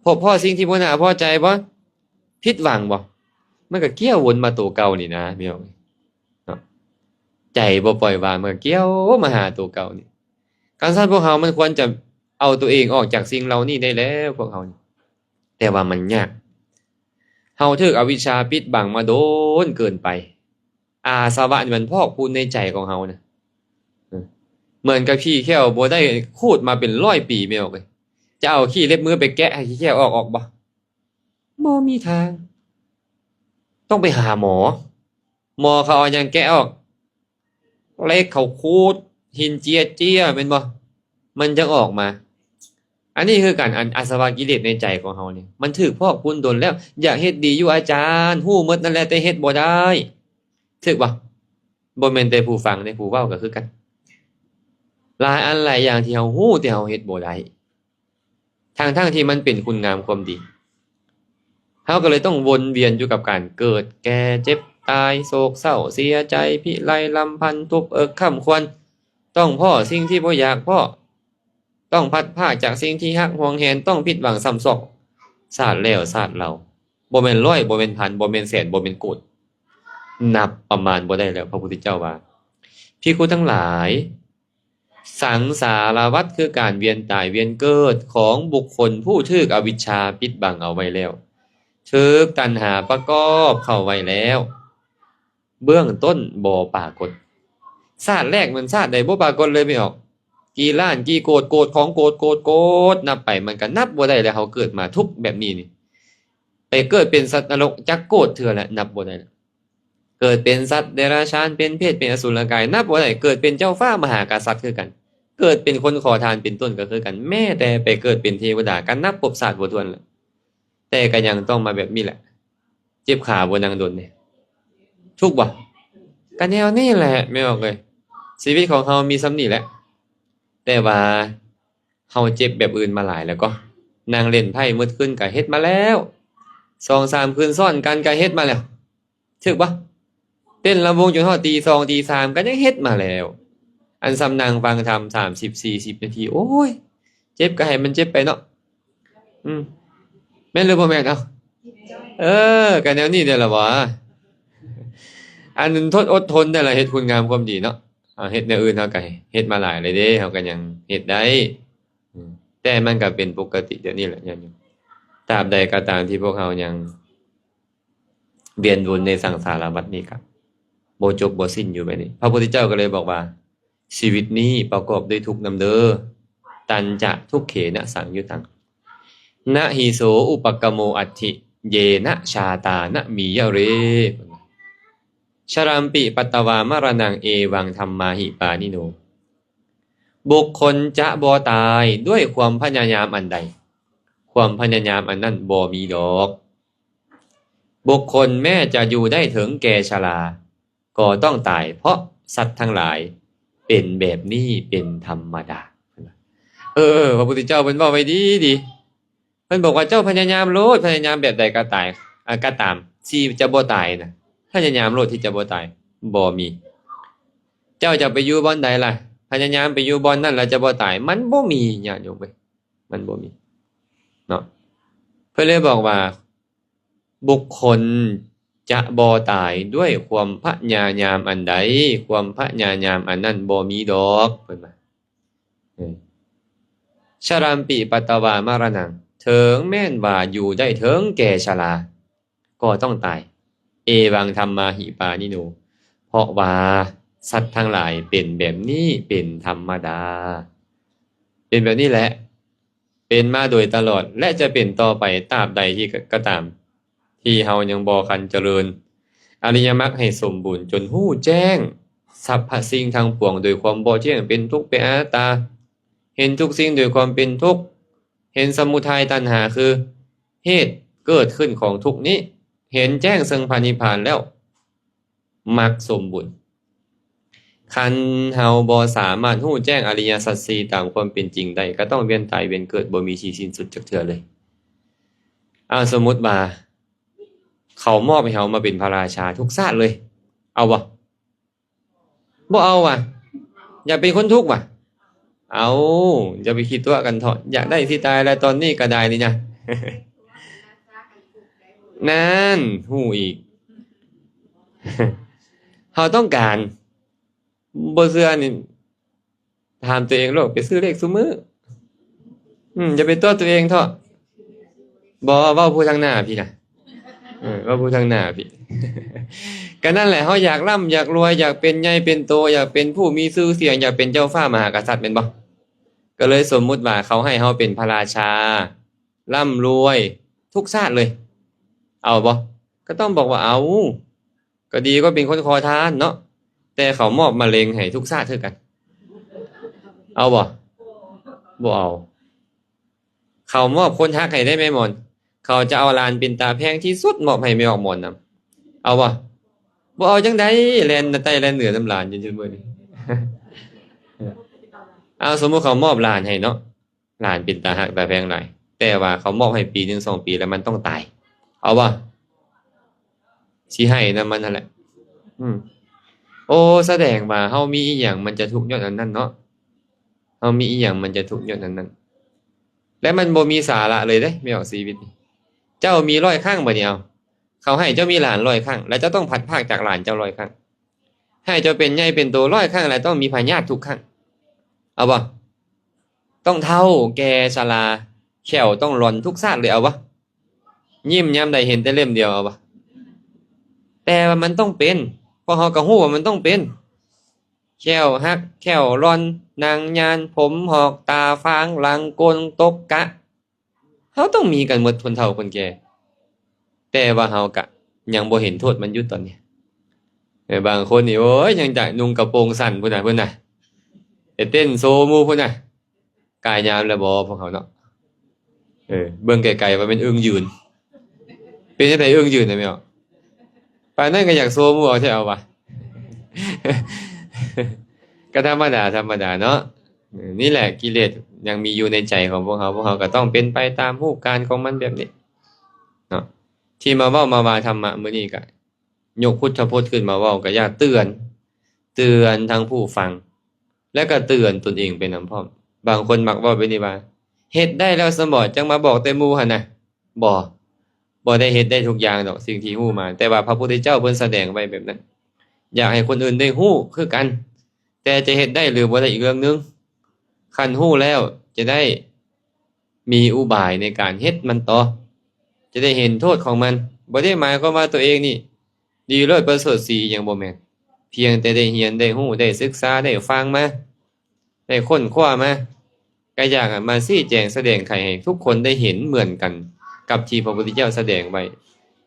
ພົບພໍ້ສິ່ງທີ່ບໍ່ໜ້າພໍໃຈບໍ່? ຜິດຫວັງບໍ່? ມັນກໍກ້ຽວວົນມາໂຕເກົ່ານີ້ນະ ພີ່ນ້ອງເນາະ ໃຈບໍ່ປ່ອຍວາງ ມັນກໍກ້ຽວມາຫາໂຕເກົ່ານີ້. ຄັນຊັ້ນພວກເຮົາມັນຄວນຈະເອົາໂຕເອງອອກຈາກສິ່ງເຫຼົ່ານີ້ໄດ້ແລ້ວ ພວກເຮົານີ້ ແຕ່ວ່າມັນຍາກ ເຮົາຖືກອະວິຊຊາປິດບັງມາດົນເກີນໄປ ອາສະວະນີ້ມັນພອກພູນໃນໃຈຂອງເຮົານະ ເອີ ເໝືອນກັບຂີ້ແຂ້ວບໍ່ໄດ້ຂູດມາເປັນຮ້ອຍປີ ແມ່ນບໍ່ເອີຍ ຈະເອົາຂີ້ເລັບມືໄປແກະໃຫ້ຂີ້ແຂ້ວອອກ ອອກບໍ່? ບໍ່ມີທາງ ຕ້ອງໄປຫາໝໍ ໝໍເຂົາເອົາຫຍັງແກະອອກ? ເຫຼັກເຂົາຂູດ ຫີນເຈຍເຈຍ ແມ່ນບໍ່? ມັນຈັ່ງອອກມາ. ອັນນີ້ຄືກັນ ອັນອາສະວະກິເລດໃນໃຈຂອງເຮົານີ້ ມັນຖືກພອກພູນດົນແລ້ວ. ຢາກເຮັດດີຢູ່ອາຈານ ຮູ້ໝົດນັ້ນແຫຼະ ແຕ່ເຮັດບໍ່ໄດ້ ຖືກບໍ່? ບໍ່ແມ່ນແຕ່ຜູ້ຟັງເດ້ ຜູ້ເວົ້າກໍຄືກັນ. ຫຼາຍອັນຫຼາຍຢ່າງທີ່ເຮົາຮູ້ ແຕ່ເຮົາເຮັດບໍ່ໄດ້ ທັງໆທີ່ມັນເປັນຄຸນງາມຄວາມດີ. ເຮົາກໍເລີຍຕ້ອງວົນວຽນຢູ່ກັບການເກີດ ແກ່ ເຈັບ ຕາຍ ໂສກເສົ້າ ເສຍໃຈ ພິໄລ ລຳພັນ ທຸກເອິກ ຄຳຄວນ ຕ້ອງພໍ້ສິ່ງທີ່ບໍ່ຢາກພໍ້ ຕ້ອງພັດພາກຈາກສິ່ງທີ່ຮັກຫວງແຫນ ຕ້ອງຜິດຫວັງຊ້ຳຊອກ ຊາດແລ້ວຊາດເລົ່າ ບໍ່ແມ່ນຮ້ອຍ ບໍ່ແມ່ນພັນ ບໍ່ແມ່ນແສນ ບໍ່ແມ່ນໂກດ ນັບປະມານບໍ່ໄດ້ແລ້ວ. ພະພຸດທະເຈົ້າວ່າ ພິກຂຸທັງຫຼາຍ ສັງສາລະວັດ ຄືການວຽນຕາຍວຽນເກີດຂອງບຸກຄົນຜູ້ຖືກອະວິຊຊາປິດບັງເອົາໄວ້ແລ້ວ ຖືກຕັນຫາປະກອບເຂົ້າໄວ້ແລ້ວ ເບື້ອງຕົ້ນບໍ່ປາກົດ. ຊາດແລກແມ່ນຊາດໃດບໍ່ປາກົດເລີຍ ແມ່ນອອກ ກີ່ລ້ານກີ່ໂກດ ໂກດຂອງໂກດ ໂກດ ໂກດ ນັບໄປມັນກໍນັບບໍ່ໄດ້ແລ້ວ. ເຮົາເກີດມາທຸກແບບນີ້ນີ້ ໄປເກີດເປັນສັດນະລົກຈັກໂກດເທື່ອແລ້ວ ນັບບໍ່ໄດ້ແລ້ວ. ເກີດເປັນສັດເດຍລະຊານ ເປັນເປດ ເປັນອະສຸລະກາຍ ນັບບໍ່ໄດ້. ເກີດເປັນເຈົ້າຟ້າມະຫາກະສັດຄືກັນ ເກີດເປັນຄົນຂໍທານເປັນຕົ້ນກໍຄືກັນ ແມ້ແຕ່ໄປເກີດເປັນເທວະດາກໍນັບພົບຊາດບໍ່ຖ້ວນແລ້ວ ແຕ່ກໍຍັງຕ້ອງມາແບບນີ້ແຫຼະ. ເຈັບຂາບໍ່ນັ່ງດົນເດ ທຸກບໍ່? ກໍແນວນີ້ແຫຼະ ແມ່ນອອກເອີຍ ຊີວິດຂອງເຮົາມີສ່ຳນີ້ແຫຼະ. ແຕ່ວ່າເຮົາເຈັບແບບອື່ນມາຫຼາຍແລ້ວກໍ ນັ່ງຫຼິ້ນໄພ້ໝົດຄືນກໍເຮັດມາແລ້ວ ສອງສາມຄືນຊ້ອນກັນກໍເຮັດມາແລ້ວ ຖືກບໍ່? ເຕັ້ນລຳວົງຈົນຮອດຕີສອງຕີສາມກໍຍັງເຮັດມາແລ້ວ. ອັນສ່ຳນັ່ງຟັງທຳສາມສິບສີ່ສິບນາທີ ໂອ້ຍ ເຈັບກໍໃຫ້ມັນເຈັບໄປເນາະ. ອືມ ແມ່ນຫຼືບໍ່ແມ່ນ? ເອົ້າ ເອີ ກໍແນວນີ້ແຫຼະວະ ອັນທົນ ອົດທົນໄດ້ລະ ເຮັດຄຸນງາມຄວາມດີເນາະ. ເຮົາເຮັດແນວອື່ນເຮົາກໍເຮັດມາຫຼາຍແລ້ວເດ້ ເຮົາກໍຍັງເຮັດໄດ້ ອືມ ແຕ່ມັນກໍເປັນປົກກະຕິແບບນີ້ແຫຼະ ຕາບໃດກໍຕາມທີ່ພວກເຮົາຍັງ ວຽນວົນໃນສັງສາລະວັດນີ້ກະບໍ່ຈົບບໍ່ສິ້ນຢູ່ແບບນີ້. ພະພຸດທະເຈົ້າກໍເລີຍບອກວ່າ ຊີວິດນີ້ປະກອບດ້ວຍທຸກນຳເດີ ຕັນຈະທຸກເຂນະສັງຍຸຕັງ ນະຫິໂສອຸປະກະໂມອັດຖິ ເຢນະຊາຕານະມີຍະເຣ ຊະລັມປິປັດຕະວາມະລະນັງ ເອວັງທຳມາຫິປານິໂນ. ບຸກຄົນຈະບໍ່ຕາຍດ້ວຍຄວາມພະຍາຍາມອັນໃດ, ຄວາມພະຍາຍາມອັນນັ້ນບໍ່ມີດອກ. ບຸກຄົນແມ້ຈະຢູ່ໄດ້ເຖິງແກ່ຊະລາ ກໍຕ້ອງຕາຍ, ເພາະສັດທັງຫຼາຍເປັນແບບນີ້ເປັນທຳມະດາ. ເອີ ພະພຸດທະເຈົ້າເພິ່ນເວົ້າໄວ້ດີໆ. ເພິ່ນບອກວ່າ ເຈົ້າພະຍາຍາມໂລດ, ພະຍາຍາມແບບໃດກໍຕາຍ, ອາ, ກໍຕາມ, ທີ່ຈະບໍ່ຕາຍນະ, ພະຍາຍາມໂລດທີ່ຈະບໍ່ຕາຍ, ບໍ່ມີ. ເຈົ້າຈະໄປຢູ່ບ່ອນໃດລະ? ພະຍາຍາມໄປຢູ່ບ່ອນນັ້ນແລ້ວຈະບໍ່ຕາຍ, ມັນບໍ່ມີ, ຍາດໂຍມເອີຍ, ມັນບໍ່ມີເນາະ. ເພິ່ນເລີຍບອກວ່າ ບຸກຄົນຈະບໍ່ຕາຍດ້ວຍຄວາມພະຍາຍາມອັນໃດ, ຄວາມພະຍາຍາມອັນນັ້ນບໍ່ມີດອກ, ເພິ່ນວ່າ. ເອີ ຊະຣຳປິປັດຕະວາມະຣະນັງ, ເຖິງແມ່ນວ່າຢູ່ໄດ້ເຖິງແກ່ຊະລາ ກໍຕ້ອງຕາຍ. ເອວັງທຳມາຫິປານິໂນ, ເພາະວ່າສັດທັງຫຼາຍເປັນແບບນີ້ເປັນທຳມະດາ. ເປັນແບບນີ້ແຫຼະ, ເປັນມາໂດຍຕະຫຼອດ ແລະ ຈະເປັນຕໍ່ໄປຕາບໃດທີ່ ກະ ກໍຕາມ ທີ່ເຮົາຍັງບໍ່ທັນຈະເລີນອະລິຍະມັກໃຫ້ສົມບູນ ຈົນຮູ້ແຈ້ງສັບພະສິ່ງທັງປວງໂດຍຄວາມບໍ່ແຈ້ງ ເປັນທຸກ ເປັນອະນັດຕາ, ເຫັນທຸກສິ່ງໂດຍຄວາມເປັນທຸກ, ເຫັນສະມຸໄທຕັນຫາຄືເຫດເກີດຂຶ້ນຂອງທຸກນີ້, ເຫັນແຈ້ງເຊິ່ງພະນິບພານແລ້ວ ມັກສົມບູນ. ຄັນເຮົາບໍ່ສາມາດຮູ້ແຈ້ງອະລິຍະສັດສີ່ຕາມຄວາມເປັນຈິງໄດ້, ກໍຕ້ອງວຽນຕາຍວຽນເກີດ ບໍ່ມີທີ່ສິ້ນສຸດຈັກເທື່ອເລີຍ. ເອົາ ສົມມຸດວ່າເຂົາມອບໃຫ້ເຮົາມາເປັນພະລາຊາທຸກຊາດເລີຍ, ເອົາບໍ່? ບໍ່ເອົາຫວາ? ຢາກເປັນຄົນທຸກຫວາ? ເອົາ, ຢ່າໄປຄິດຕົວະກັນເຖາະ, ຢາກໄດ້ຊິຕາຍແລ້ວຕອນນີ້ກໍໄດ້ນີ້ນະ. ນັ້ນ ຮູ້ອີກ. ເຮົາຕ້ອງການ, ບໍ່ເຊື່ອນີ້ຖາມຕົວເອງໂລດ, ໄປຊື້ເລກຊຸມື້. ອືມ, ຢ່າໄປຕົວະຕົວເອງເຖາະ. ບໍ່, ເວົ້າຜູ້ທາງໜ້າພີ້ນະ. ເອີ, ເວົ້າຜູ້ທາງໜ້າພີ້. ກໍນັ້ນແຫຼະ, ເຮົາຢາກລ່ຳ ຢາກລວຍ, ຢາກເປັນໃຫຍ່ເປັນໂຕ, ຢາກເປັນຜູ້ມີຊື່ສຽງ, ຢາກເປັນເຈົ້າຟ້າມະຫາກະສັດ, ແມ່ນບໍ່? ກໍເລີຍສົມມຸດວ່າເຂົາໃຫ້ເຮົາເປັນພະລາຊາ, ລ່ຳລວຍ ທຸກຊາດເລີຍ. ເອົາບໍ່? ກໍຕ້ອງບອກວ່າເອົາ. ກໍດີກວ່າເປັນຄົນຂໍທານເນາະ, ແຕ່ເຂົາມອບມະເລັງໃຫ້ທຸກຊາດຄືກັນ. ເອົາບໍ່? ບໍ່ເອົາ. ເຂົາມອບຄົນຮັກໃຫ້ໄດ້ແມ່ໝອນ, ເຂົາຈະເອົາຫຼານເປັນຕາແພງທີ່ສຸດມອບໃຫ້ແມ່ອອກໝອນນຳ. ເອົາບໍ່? ບໍ່ເອົາຈັ່ງໃດ, ແລ່ນໃຕ້ແລ່ນເໜືອນຳຫຼານຢູ່ຊຸມື້ນີ້. ເອົາ, ສົມມຸດເຂົາມອບຫຼານໃຫ້ເນາະ, ຫຼານເປັນຕາຮັກຕາແພງຫຼາຍ, ແຕ່ວ່າເຂົາມອບໃຫ້ປີໜຶ່ງສອງປີແລ້ວມັນຕ້ອງຕາຍ, ເອົາບໍ່? ຊິໃຫ້ນຳມັນຫັ້ນແຫຼະ. ອືມ. ໂອ້, ສະແດງວ່າເຮົາມີອີ່ຫຍັງມັນຈະທຸກຍ້ອນອັນນັ້ນເນາະ, ເຮົາມີອີ່ຫຍັງມັນຈະທຸກຍ້ອນອັນນັ້ນ. ແລະ ມັນບໍ່ມີສາລະເລີຍເດ້, ແມ່ອອກຊີວິດນີ້. ເຈົ້າມີຮ້ອຍຄັ້ງ, ບາດນີ້ເອົາ, ເຂົາໃຫ້ເຈົ້າມີຫຼານຮ້ອຍຄັ້ງ, ແລ້ວເຈົ້າຕ້ອງພັດພາກຈາກຫຼານເຈົ້າຮ້ອຍຄັ້ງ. ໃຫ້ເຈົ້າເປັນໃຫຍ່ເປັນໂຕຮ້ອຍຄັ້ງ ແລ້ວຕ້ອງມີພະຍາດທຸກຄັ້ງ. ເອົາບໍ່? ຕ້ອງເຖົ້າແກ່ຊະລາ, ແຂ້ວຕ້ອງຫຼອນທຸກຊາດເລີຍ, ເອົາບໍ່? ຍິ້ມຍາມໃດເຫັນແຕ່ເຫຼັ້ມດຽວ, ເອົາບໍ່? ແຕ່ວ່າມັນຕ້ອງເປັນ, ເພາະເຮົາກໍຮູ້ວ່າມັນຕ້ອງເປັນ. ແຂ້ວຫັກ, ແຂ້ວຫຼອນ, ໜັງຍານ, ຜົມຫອກ, ຕາຟາງ, ຫຼັງໂກນ, ຕົກກະ, ເຮົາຕ້ອງມີກັນໝົດຄົນເຖົ້າຄົນແກ່, ແຕ່ວ່າເຮົາກະຍັງບໍ່ເຫັນໂທດມັນຢູ່ຕອນນີ້. ແຕ່ບາງຄົນນີ້ ໂອ້ຍ ຍັງຈະນຸ່ງກະໂປງສັ້ນພຸ້ນນະ, ພຸ້ນນະ, ໄປເຕັ້ນໂຊໝູ່ພຸ້ນນະ. ກາຍຍາມແລ້ວບໍ່ພວກເຮົາເນາະ? ເອີ, ເບິ່ງໄກໆວ່າແມ່ນເອີ່ງຢືນ. ເປັນຈັ່ງໃດເອີ່ງຢືນນະແມ່? ປານນັ້ນກໍຢາກໂຊໝູ່ເອົາແທ້ເອົາວ່າ. ກໍທຳມະດາ, ທຳມະດາເນາະ. ນີ້ແຫຼະ ກິເລດຍັງມີຢູ່ໃນໃຈຂອງພວກເຮົາ, ພວກເຮົາກໍຕ້ອງເປັນໄປຕາມຮູບການຂອງມັນແບບນີ້ເນາະ. ທີ່ມາເວົ້າມາວ່າທຳມະມື້ນີ້ ກໍຍົກພຸດທະພົດຂຶ້ນມາເວົ້າ, ກໍຢາກເຕືອນ, ເຕືອນທັງຜູ້ຟັງ ແລະ ກໍເຕືອນຕົນເອງໄປນຳພ້ອມ. ບາງຄົນມັກເວົ້າແບບນີ້ວ່າ ເຮັດໄດ້ແລ້ວຊັ້ນບໍ ຈັ່ງມາບອກແຕ່ໝູ່ຫັ້ນນະ. ບໍ່, ບໍ່ໄດ້ເຮັດໄດ້ທຸກຢ່າງດອກ ສິ່ງທີ່ຮູ້ມາ, ແຕ່ວ່າພະພຸດທະເຈົ້າເພິ່ນສະແດງໄວ້ແບບນັ້ນ, ຢາກໃຫ້ຄົນອື່ນໄດ້ຮູ້ຄືກັນ, ແຕ່ຈະເຮັດໄດ້ຫຼືບໍ່ໄດ້ອີກເລື່ອງໜຶ່ງ. ຄັນຮູ້ແລ້ວຈະໄດ້ມີອຸບາຍໃນການເຮັດມັນຕໍ່, ຈະໄດ້ເຫັນໂທດຂອງມັນ. ບໍ່ໄດ້ໝາຍຄວາມວ່າຕົວເອງນີ້ດີເລີດປະເສີດສີອີ່ຫຍັງ, ບໍ່ແມ່ນ. ພຽງແຕ່ໄດ້ຮຽນ, ໄດ້ຮູ້, ໄດ້ສຶກສາ, ໄດ້ຟັງມາ, ໄດ້ຄົ້ນຄວ້າມາ, ກໍຢາກມາຊີ້ແຈງສະແດງໄຂໃຫ້ທຸກຄົນໄດ້ເຫັນເໝືອນກັນກັບທີ່ພະພຸດທະເຈົ້າສະແດງໄວ້.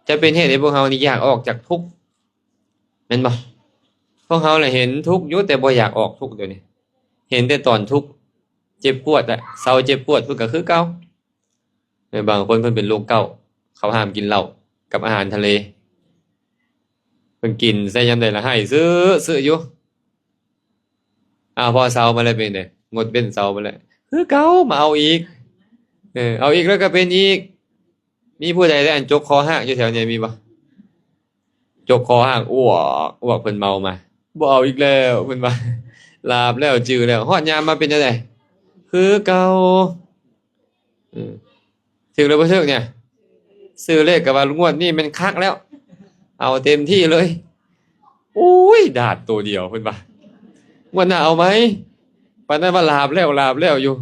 ຈະເປັນເຫດໃຫ້ພວກເຮົານີ້ຢາກອອກຈາກທຸກ, ແມ່ນບໍ່? ພວກເຮົາລະເຫັນທຸກຢູ່ ແຕ່ບໍ່ຢາກອອກທຸກດຽວນີ້. ເຫັນແຕ່ຕອນທຸກເຈັບປວດແຫຼະ ເຊົາເຈັບປວດພຸ້ນກໍຄືເກົ່າ. ແມ່ນບາງຄົນເພິ່ນເປັນໂລກເກົາ ເຂົາຫ້າມກິນເຫຼົ້າກັບອາຫານທະເລ ເພິ່ນກິນໃສ່ຍາມໃດລະໄຫ້ຊຶໆຢູ່. ອ້າວ ພໍເຊົາມາແລ້ວເປັນໃດ? ງົດເວັ້ນເຊົາມາແລ້ວ ຄືເກົ່າ ມາເອົາອີກ. ເອີ ເອົາອີກແລ້ວກໍເປັນອີກ. ມີຜູ້ໃດໄດ້ອັນຈົກຄໍຫາກຢູ່ແຖວນີ້ມີບໍ່? ຈົກຄໍຫາກ ອວກ ອວກ ເພິ່ນເມົາມາ ບໍ່ເອົາອີກແລ້ວ ເພິ່ນວ່າ ຫຼາບແລ້ວ ຈື່ແລ້ວ. ຮອດຍາມມາເປັນຈັ່ງໃດ? ຄືເກົ່າ. ເອີ ຖືກຫຼືບໍ່ຖືກນີ້? ຊື້ເລກກໍວ່າງວດນີ້ແມ່ນຄັກແລ້ວ ເອົາເຕັມທີ່ເລີຍ. ໂອ້ຍ ດາດໂຕດຽວ ເພິ່ນວ່າ ງວດໜ້າເອົາໃໝ່. ປານນັ້ນວ່າຫຼາບແລ້ວ ຫຼາບແລ້ວຢູ່.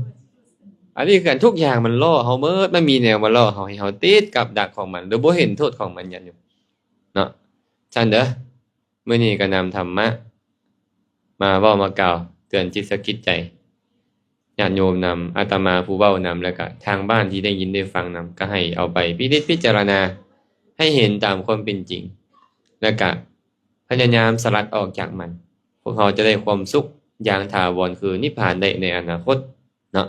ອັນນີ້ຄືກັນ ທຸກຢ່າງມັນຫຼໍ່ເຮົາໝົດ ມັນມີແນວມາຫຼໍ່ເຮົາ ໃຫ້ເຮົາຕິດກັບດັກຂອງມັນ ໂດຍບໍ່ເຫັນໂທດຂອງມັນ ຍາດໂຍມເນາະ. ຊັ້ນເດີ ມື້ນີ້ກໍນຳທຳມະມາເວົ້າມາກ່າວເຕືອນຈິດສະກິດໃຈ ຍາດໂຍມນຳ ອາດຕະມາຜູ້ເວົ້ານຳ ແລະກະທາງບ້ານທີ່ໄດ້ຍິນໄດ້ຟັງນຳ ກໍໃຫ້ເອົາໄປພິນິດພິຈາລະນາໃຫ້ເຫັນຕາມຄວາມເປັນຈິງ ແລະກະພະຍາຍາມສະຫຼັດອອກຈາກມັນ. ພວກເຮົາຈະໄດ້ຄວາມສຸກຢ່າງຖາວອນຄືນິບພານໄດ້ໃນອະນາຄົດເນາະ.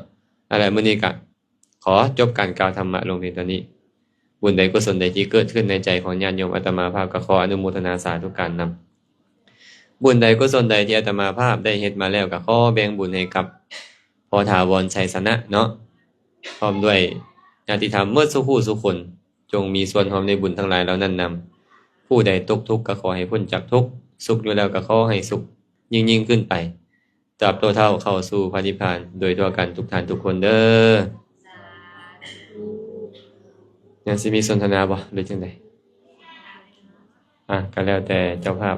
ເອົາລະ ມື້ນີ້ກະຂໍຈົບການກ່າວທຳມະລົງພຽງເທົ່ານີ້. ບຸນໃດກຸສົນໃດທີ່ເກີດຂຶ້ນໃນໃຈຂອງຍາດໂຍມ ອາດຕະມາພາບກໍຂໍອະນຸໂມທະນາສາທຸການນຳ. ບຸນໃດກຸສົນໃດທີ່ອາດຕະມາພາບໄດ້ເຮັດມາແລ້ວ ກໍຂໍແບ່ງບຸນໃຫ້ກັບພໍ່ຖາວອນໄຊຊະນະເນາະ ພ້ອມດ້ວຍຍາດຕິທຳໝົດສູ່ຜູ້ສູ່ຄົນ ຈົ່ງມີສ່ວນຮ່ວມໃນບຸນທັງຫຼາຍເຫຼົ່ານັ້ນນຳ. ຜູ້ໃດຕົກທຸກກໍຂໍໃຫ້ພົ້ນຈາກທຸກ, ສຸກຢູ່ແລ້ວກໍຂໍໃຫ້ສຸກຍິ່ງໆຂຶ້ນໄປ. ຕາບໂຕເທົ່າເຂົ້າສູ່ພະນິບພານໂດຍທົ່ວກັນທຸກທ່ານທຸກຄົນເດີ້. ຍັງຊິມີສົນທະນາບໍ່ ຫຼືຈັ່ງໃດ? ອ່ະ ກໍແລ້ວແຕ່ເຈົ້າພາບ.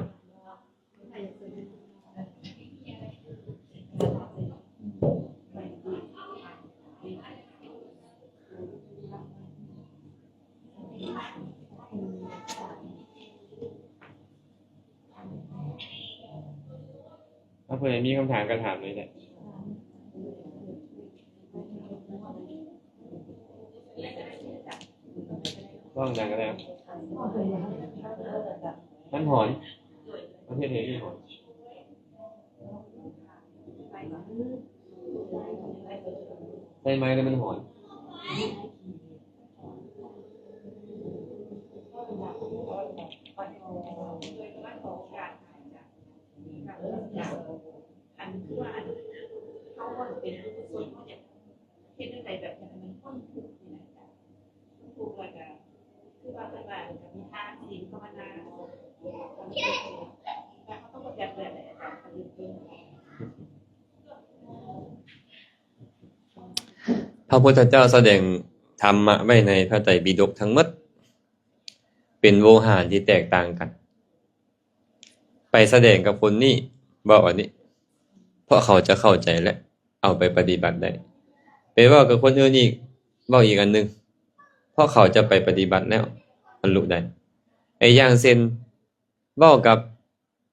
ຖ້າຜູ້ໃດມີຄຳຖາມກໍຖາມເລີຍແຫຼະ. ເວົ້າດັງກໍໄດ້. ມັນຫອນ. ປະເທດເຮົານີ້ຫອນ. ໃຊ້ໄມ້ແລ້ວມັນຫອນ. ພະພຸດທະເຈົ້າສະແດງທຳມະໄວ້ໃນພະໄຕປິດົກທັງໝົດ ເປັນໂວຫານທີ່ແຕກຕ່າງກັນ. ໄປສະແດງກັບຄົນນີ້ ເວົ້າອັນນີ້ ເພາະເຂົາຈະເຂົ້າໃຈ ແລະ ເອົາໄປປະຕິບັດໄດ້. ໄປເວົ້າກັບຄົນອື່ນອີກ ເວົ້າອີກອັນໜຶ່ງ ເພາະເຂົາຈະໄປປະຕິບັດແລ້ວບັນລຸໄດ້. ໄອ້ຢ່າງເຊັ່ນ ເວົ້າກັບ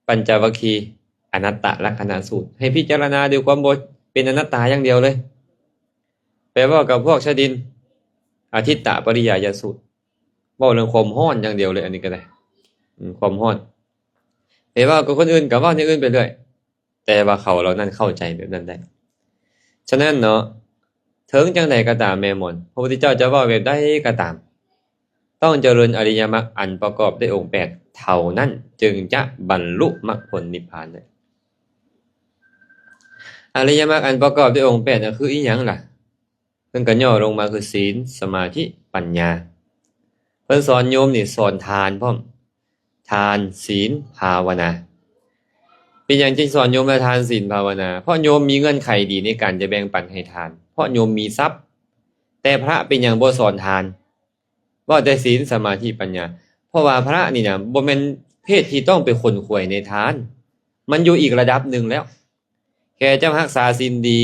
ປັນຈະວັກຄີ ອະນັດຕະລັກຂະນະສູດ ໃຫ້ພິຈາລະນາດ້ວຍຄວາມບໍ່ເປັນອະນັດຕາຢ່າງດຽວເລີຍ. ໄປເວົ້າກັບພວກຊະດິນ ອະທິດຕະປະລິຍາຍະສູດ ເວົ້າເລື່ອງຄວາມຮ້ອນຢ່າງດຽວເລີຍ ອັນນີ້ກໍໄດ້ ອືມ ຄວາມຮ້ອນ. ໄປເວົ້າກັບຄົນອື່ນກໍເວົ້າແນວອື່ນໄປເລື້ອຍ ແຕ່ວ່າເຂົາເຫຼົ່ານັ້ນເຂົ້າໃຈແບບນັ້ນໄດ້. ສະນັ້ນເນາະ ເຖິງຈັ່ງໃດກໍຕາມແມ່ໝອນ ພະພຸດທະເຈົ້າຈະເວົ້າແບບໃດກໍຕາມ ຕ້ອງຈະເລີນອະລິຍະມັກອັນປະກອບດ້ວຍອົງແປດເທົ່ານັ້ນ ຈຶ່ງຈະບັນລຸມັກຜົນນິບພານໄດ້. ອະລິຍະມັກອັນປະກອບດ້ວຍອົງແປດນັ້ນຄືອີ່ຫຍັງລະ? ເພິ່ນກໍຫຍໍ້ລົງມາຄື ສີນ, ສະມາທິ, ປັນຍາ. ເພິ່ນສອນໂຍມນີ້ສອນທານພ້ອມ, ທານ, ສີນ, ພາວະນາ. ເປັນຫຍັງຈຶ່ງສອນໂຍມວ່າທານ, ສີນ, ພາວະນາ? ເພາະໂຍມມີເງື່ອນໄຂດີໃນການຈະແບ່ງປັນໃຫ້ທານ, ເພາະໂຍມມີຊັບ. ແຕ່ພະເປັນຫຍັງບໍ່ສອນທານ? ເວົ້າແຕ່ສີນ, ສະມາທິ, ປັນຍາ. ເພາະວ່າພະນີ້ນະ ບໍ່ແມ່ນເພດທີ່ຕ້ອງໄປຂົນຂວາຍໃນທານ, ມັນຢູ່ອີກລະດັບໜຶ່ງແລ້ວ. ແຄ່ເຈົ້າຮັກສາສິນດີ,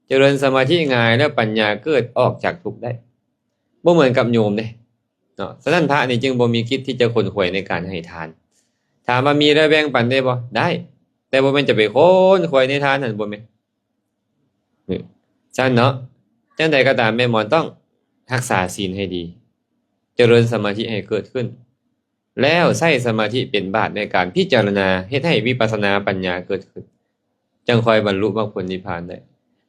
ຈະເລີນສະມາທິງ່າຍ ແລ້ວປັນຍາເກີດອອກຈາກທຸກໄດ້. ບໍ່ເໝືອນກັບໂຍມເດ້ເນາະ. ສະນັ້ນພະນີ້ຈຶ່ງບໍ່ມີກິດທີ່ຈະຂົນຂວາຍໃນການໃຫ້ທານ. ຖາມວ່າມີແລ້ວແບ່ງປັນໄດ້ບໍ່? ໄດ້. ແຕ່ບໍ່ແມ່ນຈະໄປຂົນຂວາຍໃນທານຫັ້ນ ບໍ່ແມ່ນ. ຊັ້ນເນາະ. ຈັ່ງໃດກໍຕາມ ແມ່ໝອນຕ້ອງຮັກສາສິນໃຫ້ດີ, ຈະເລີນສະມາທິໃຫ້ເກີດຂຶ້ນ. ແລ້ວໃຊ້ສະມາທິເປັນບາດໃນການພິຈາລະນາ ເຮັດໃຫ້ວິປັດສະນາປັນຍາເກີດຂຶ້ນ. ຈັ່ງຄ່ອຍບັນລຸມັກຜົນນິບພານໄດ້.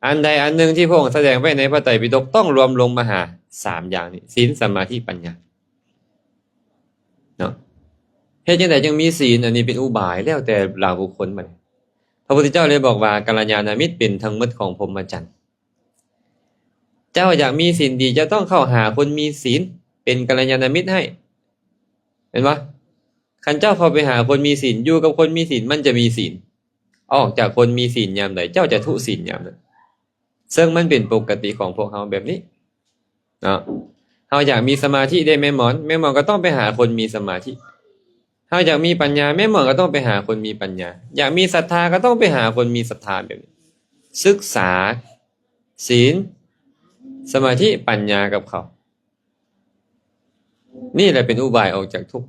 ອັນໃດອັນໜຶ່ງທີ່ພະອົງສະແດງໄວ້ໃນພະໄຕປິດົກ ຕ້ອງລວມລົງມາຫາສາມຢ່າງນີ້ ສິນ ສະມາທິ ປັນຍາ ເນາະ. ເຮັດຈັ່ງໃດຈຶ່ງມີສິນ? ອັນນີ້ເປັນອຸບາຍ ແລ້ວແຕ່ລະບຸກຄົນບັດນີ້. ພະພຸດທະເຈົ້າເລີຍບອກວ່າ ກັນລະຍານະມິດເປັນທັງໝົດຂອງພົມມະຈັນ. ເຈົ້າຢາກມີສິນດີ ເຈົ້າຕ້ອງເຂົ້າຫາຄົນມີສິນ ເປັນກັນລະຍານະມິດໃຫ້ ແມ່ນບໍ່? ຄັນເຈົ້າເຂົ້າໄປຫາຄົນມີສິນ ຢູ່ກັບຄົນມີສິນ ມັນຈະມີສິນ. ອອກຈາກຄົນມີສິນຍາມໃດ ເຈົ້າຈະທຸສິນຍາມນັ້ນ. ເຊິ່ງມັນເປັນປົກກະຕິຂອງພວກເຮົາແບບນີ້ເນາະ. ເຮົາຢາກມີສະມາທິເດ້ແມ່ໝອນ, ແມ່ໝອນກໍຕ້ອງໄປຫາຄົນມີສະມາທິ. ເຮົາຢາກມີປັນຍາ, ແມ່ໝອນກໍຕ້ອງໄປຫາຄົນມີປັນຍາ. ຢາກມີສັດທາ, ກໍຕ້ອງໄປຫາຄົນມີສັດທາແບບນີ້. ສຶກສາ ສິນ, ສະມາທິ, ປັນຍາກັບເຂົາ. ນີ້ແຫຼະເປັນອຸບາຍອອກຈາກທຸກ.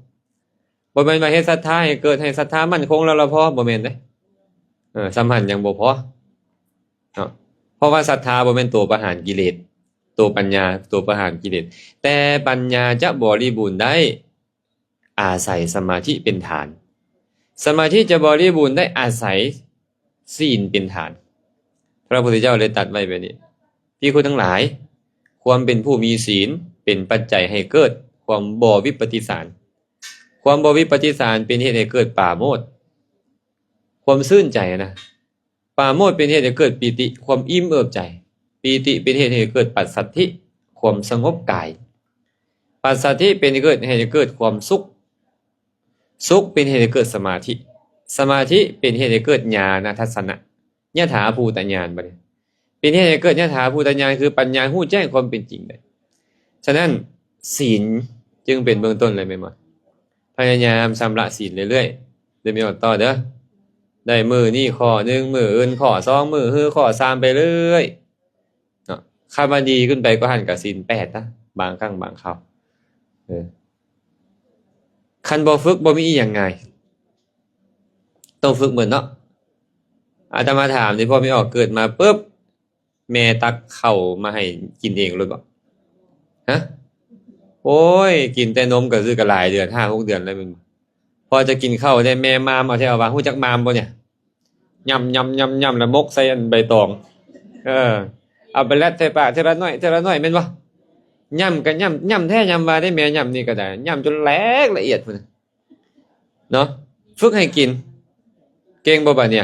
ບໍ່ແມ່ນວ່າເຮັດສັດທາໃຫ້ເກີດ, ໃຫ້ສັດທາໝັ້ນຄົງແລ້ວລະພໍ, ບໍ່ແມ່ນເດ້. ເອີ, ສ່ຳຫັ້ນຍັງບໍ່ພໍເນາະ. ເພາະວ່າສັດທາບໍ່ແມ່ນໂຕປະຫານກິເລດ, ໂຕປັນຍາ ໂຕປະຫານກິເລດ. ແຕ່ປັນຍາຈະບໍລິບູນໄດ້ ອາໄສສະມາທິເປັນຖານ. ສະມາທິຈະບໍລິບູນໄດ້ອາໄສ ສິນເປັນຖານ. ພະພຸດທະເຈົ້າເລີຍຕັດໄວ້ແບບນີ້, ພິກຂຸທັງຫຼາຍ, ຄວາມເປັນຜູ້ມີສິນເປັນປັດໄຈໃຫ້ເກີດຄວາມບໍ່ວິປັດຕິສານ. ຄວາມບໍ່ວິປັດຕິສານເປັນເຫດໃຫ້ເກີດປາໂມດ, ຄວາມຊື່ນໃຈນະ. ປາໂມດເປັນເຫດໃຫ້ເກີດປີຕິ, ຄວາມອີ່ມເອີບໃຈ. ປີຕິເປັນເຫດໃຫ້ເກີດປັດສັດທິ, ຄວາມສະຫງົບກາຍ. ປັດສັດທິເປັນເຫດໃຫ້ເກີດຄວາມສຸກ. ສຸກເປັນເຫດໃຫ້ເກີດສະມາທິ. ສະມາທິເປັນເຫດໃຫ້ເກີດຍານະທັດສະນະ, ຍະຖາພູຕະຍານ. ບັດນີ້ເປັນເຫດໃຫ້ເກີດຍະຖາພູຕະຍານ ຄືປັນຍາຮູ້ແຈ້ງຄວາມເປັນຈິງໄດ້. ສະນັ້ນ ສິນຈຶ່ງເປັນເບື້ອງຕົ້ນເລີຍແມ່ນບໍ່? ພະຍາຍາມຊຳລະສິນເລື້ອຍໆ ເດີແມ່ອອກຕໍ່ເດີ. ໄດ້ມື້ນີ້ຂໍ້ໜຶ່ງ, ມື້ອື່ນຂໍ້ສອງ, ມື້ຮືຂໍ້ສາມໄປເລື້ອຍເນາະ. ຄັນວ່າດີຂຶ້ນໄປກວ່າຫັ້ນກໍສິນແປດນະ, ບາງຄັ້ງບາງຄາວ. ເອີ. ຄັນບໍ່ຝຶກ ບໍ່ມີອີ່ຫຍັງງ່າຍ, ຕ້ອງຝຶກໝົດເນາະ. ອາດຕະມາຖາມນີ້, ພໍ່ແມ່ອອກເກີດມາປຶບ ແມ່ຕັກເຂົ້າມາໃຫ້ກິນເອງໂລດບໍ? ຮະ? ໂອ້ຍ, ກິນແຕ່ນົມກໍຄືກໍຫຼາຍເດືອນ, ຫ້າຫົກເດືອນແລ້ວແມ່ນບໍ່? ພໍຈະກິນເຂົ້າໄດ້ ແມ່ມາມເອົາແທ້ເອົາວ່າ. ຮູ້ຈັກມາມບໍ່ເນຍ? ຫຍ້ຳໆໆໆ ແລ້ວໝົກໃສ່ອັນໃບຕອງ. ເອີ, ເອົາໄປແລັດໃສ່ປາກເທື່ອລະໜ້ອຍເທື່ອລະໜ້ອຍແມ່ນບໍ່? ຫຍ້ຳກໍຫຍ້ຳ, ຫຍ້ຳແທ້ຫຍ້ຳວ່າເດ້, ແມ່ຫຍ້ຳນີ້ກໍໄດ້, ຫຍ້ຳຈົນແຫຼກລະອຽດພຸ້ນນະເນາະ. ຝຶກໃຫ້ກິນ. ເກັ່ງບໍ່ບາດເນຍ?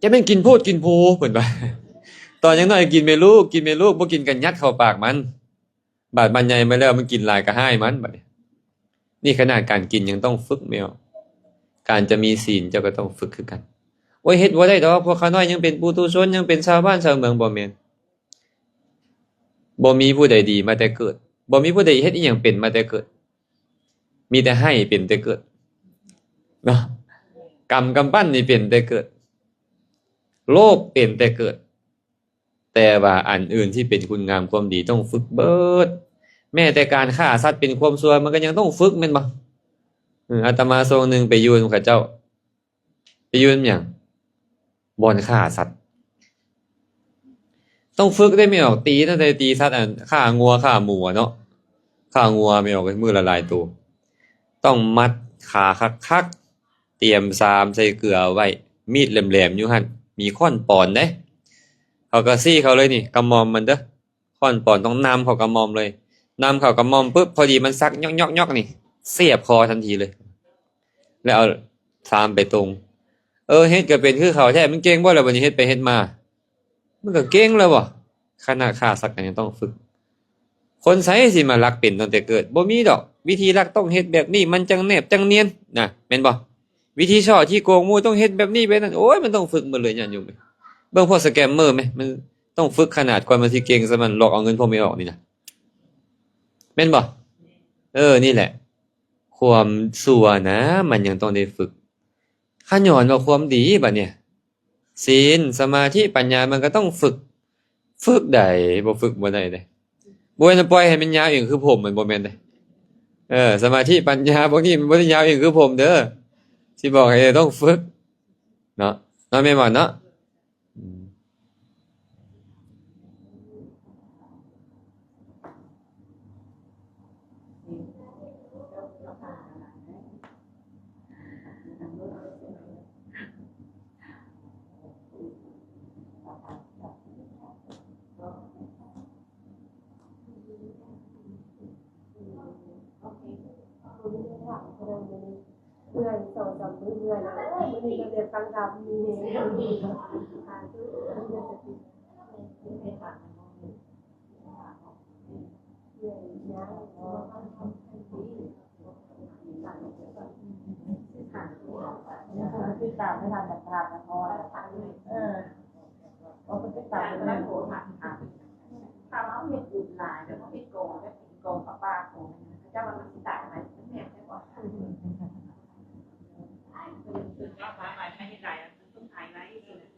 ຈະແມ່ນກິນໂພດກິນໂພ ເພິ່ນວ່າ. ຕອນຍັງນ້ອຍກິນແມ່ລູກ, ກິນແມ່ລູກ, ບໍ່ກິນກໍຍັດເຂົ້າປາກມັນ. ບາດມັນໃຫຍ່ມາແລ້ວ ມັນກິນຫຼາຍກໍຮ້າຍມັນບາດນີ້. ນີ້ຂະໜາດການກິນຍັງຕ້ອງຝຶກແມ່ນບໍ່? ການຈະມີສິນເຈົ້າກໍຕ້ອງຝຶກຄືກັນ. ໂອ້ຍ, ເຮັດບໍ່ໄດ້ດອກ, ພວກຂ້ານ້ອຍຍັງເປັນປຸຖຸຊົນ, ຍັງເປັນຊາວບ້ານຊາວເມືອງ, ບໍ່ແມ່ນ. ບໍ່ມີຜູ້ໃດດີມາແຕ່ເກີດ, ບໍ່ມີຜູ້ໃດເຮັດອີ່ຫຍັງເປັນມາແຕ່ເກີດ. ມີແຕ່ໃຫ້ເປັນແຕ່ເກີດເນາະ. ກຳກຳປັ້ນນີ້ເປັນແຕ່ເກີດ, ໂລບເປັນແຕ່ເກີດ. ແຕ່ວ່າອັນອື່ນທີ່ເປັນຄຸນງາມຄວາມດີຕ້ອງຝຶກເບິດ. ແມ້ແຕ່ການຂ້າສັດເປັນຄວາມຊົ່ວ ມັນກໍຍັງຕ້ອງຝຶກແມ່ນບໍ່? ເອີ, ອາດຕະມາຊ່ວງໜຶ່ງໄປຢູ່ນຳເຂົາເຈົ້າ. ໄປຢູ່ນຳຫຍັງ? ບ່ອນຂ້າສັດ. ຕ້ອງຝຶກເດ້ແມ່ອອກ, ຕີ, ຕັ້ງແຕ່ຕີສັດ, ອັນ ຂ້າງົວຂ້າໝູເນາະ. ຂ້າງົວແມ່ອອກມື້ລະຫຼາຍໂຕ. ຕ້ອງມັດຂາຄັກໆ, ຕຽມຊາມໃສ່ເກືອໄວ້, ມີດແຫຼມໆຢູ່ຫັ້ນ, ມີຄ້ອນປອນເດ້. ເຂົາກໍຊີ້ເຂົາເລີຍນີ້, ກະໝ່ອມມັນເດີ້. ຄ້ອນປອນຕ້ອງນຳເຂົ້າກະໝ່ອມເລີຍ. ນຳເຂົ້າກະໝ່ອມປຶບ, ພໍດີມັນສັກຍອກໆໆນີ້, ສຽບຄໍທັນທີເລີຍ. ແລ້ວເອົາຊາມໄປຕົງ. ເອີ, ເຮັດກໍເປັນຄືເຂົາແທ້, ມັນເກັ່ງບໍ່ລະ? ບັດນີ້ເຮັດໄປເຮັດມາ ມັນກໍເກັ່ງແລ້ວບໍ? ຂະໜາດຂ້າສັດກໍຍັງຕ້ອງຝຶກ. ຄົນໃສຊິມາລັກເປັນຕັ້ງແຕ່ເກີດ? ບໍ່ມີດອກ. ວິທີລັກຕ້ອງເຮັດແບບນີ້, ມັນຈັ່ງແນບຈັ່ງນຽນນະ, ແມ່ນບໍ່? ວິທີສໍ້ທີ່ໂກງໝູ່ຕ້ອງເຮັດແບບນີ້ແບບນັ້ນ. ໂອ້ຍ, ມັນຕ້ອງຝຶກໝົດເລີຍ, ຍາດໂຍມ. ເບິ່ງພວກສະແກມເມີແມ່, ມັນຕ້ອງຝຶກຂະໜາດ ກ່ອນມັນຊິເກັ່ງສ່ຳນັ້ນ, ຫຼອກເອົາເງິນພວກແມ່ອອກນີ້ນະ, ແມ່ນບໍ່? ເອີ, ນີ້ແຫຼະ, ຄວາມຊົ່ວນະ ມັນຍັງຕ້ອງໄດ້ຝຶກ. ຂ້າຍ້ອນວ່າຄວາມດີບັດນີ້, ສິນ, ສະມາທິ, ປັນຍາ ມັນກໍຕ້ອງຝຶກ. ຝຶກໃດ? ບໍ່ຝຶກບໍ່ໄດ້ເດ້. ບໍ່ແມ່ນປ່ອຍໃຫ້ມັນຍາວເອງຄືຜົມ, ມັນບໍ່ແມ່ນເດ້. ເອີ, ສະມາທິ, ປັນຍາ ພວກນີ້ມັນບໍ່ໄດ້ຍາວເອງຄືຜົມເດີ້. ຊິບອກໃຫ້, ຕ້ອງຝຶກເນາະ, ເນາະ, ແມ່ນບໍ່ເນາະ? ອືມ. ເ ເມື່ອຍ ສອງສາມມື້ເມື່ອຍແລ້ວ ໂອ້ຍ ມື້ນີ້ກໍໄດ້ຟັງທຳມີແຮງ ສາທຸ ມີສະຕິ ຕິດຕາມໃຫ້ທັນກັບພະນະຄອນ ເອີ ເຂົາເຈົ້າວ່າມັນຊິຕາຍໄວ ມັນແມ່ນໄດ້ບໍ່?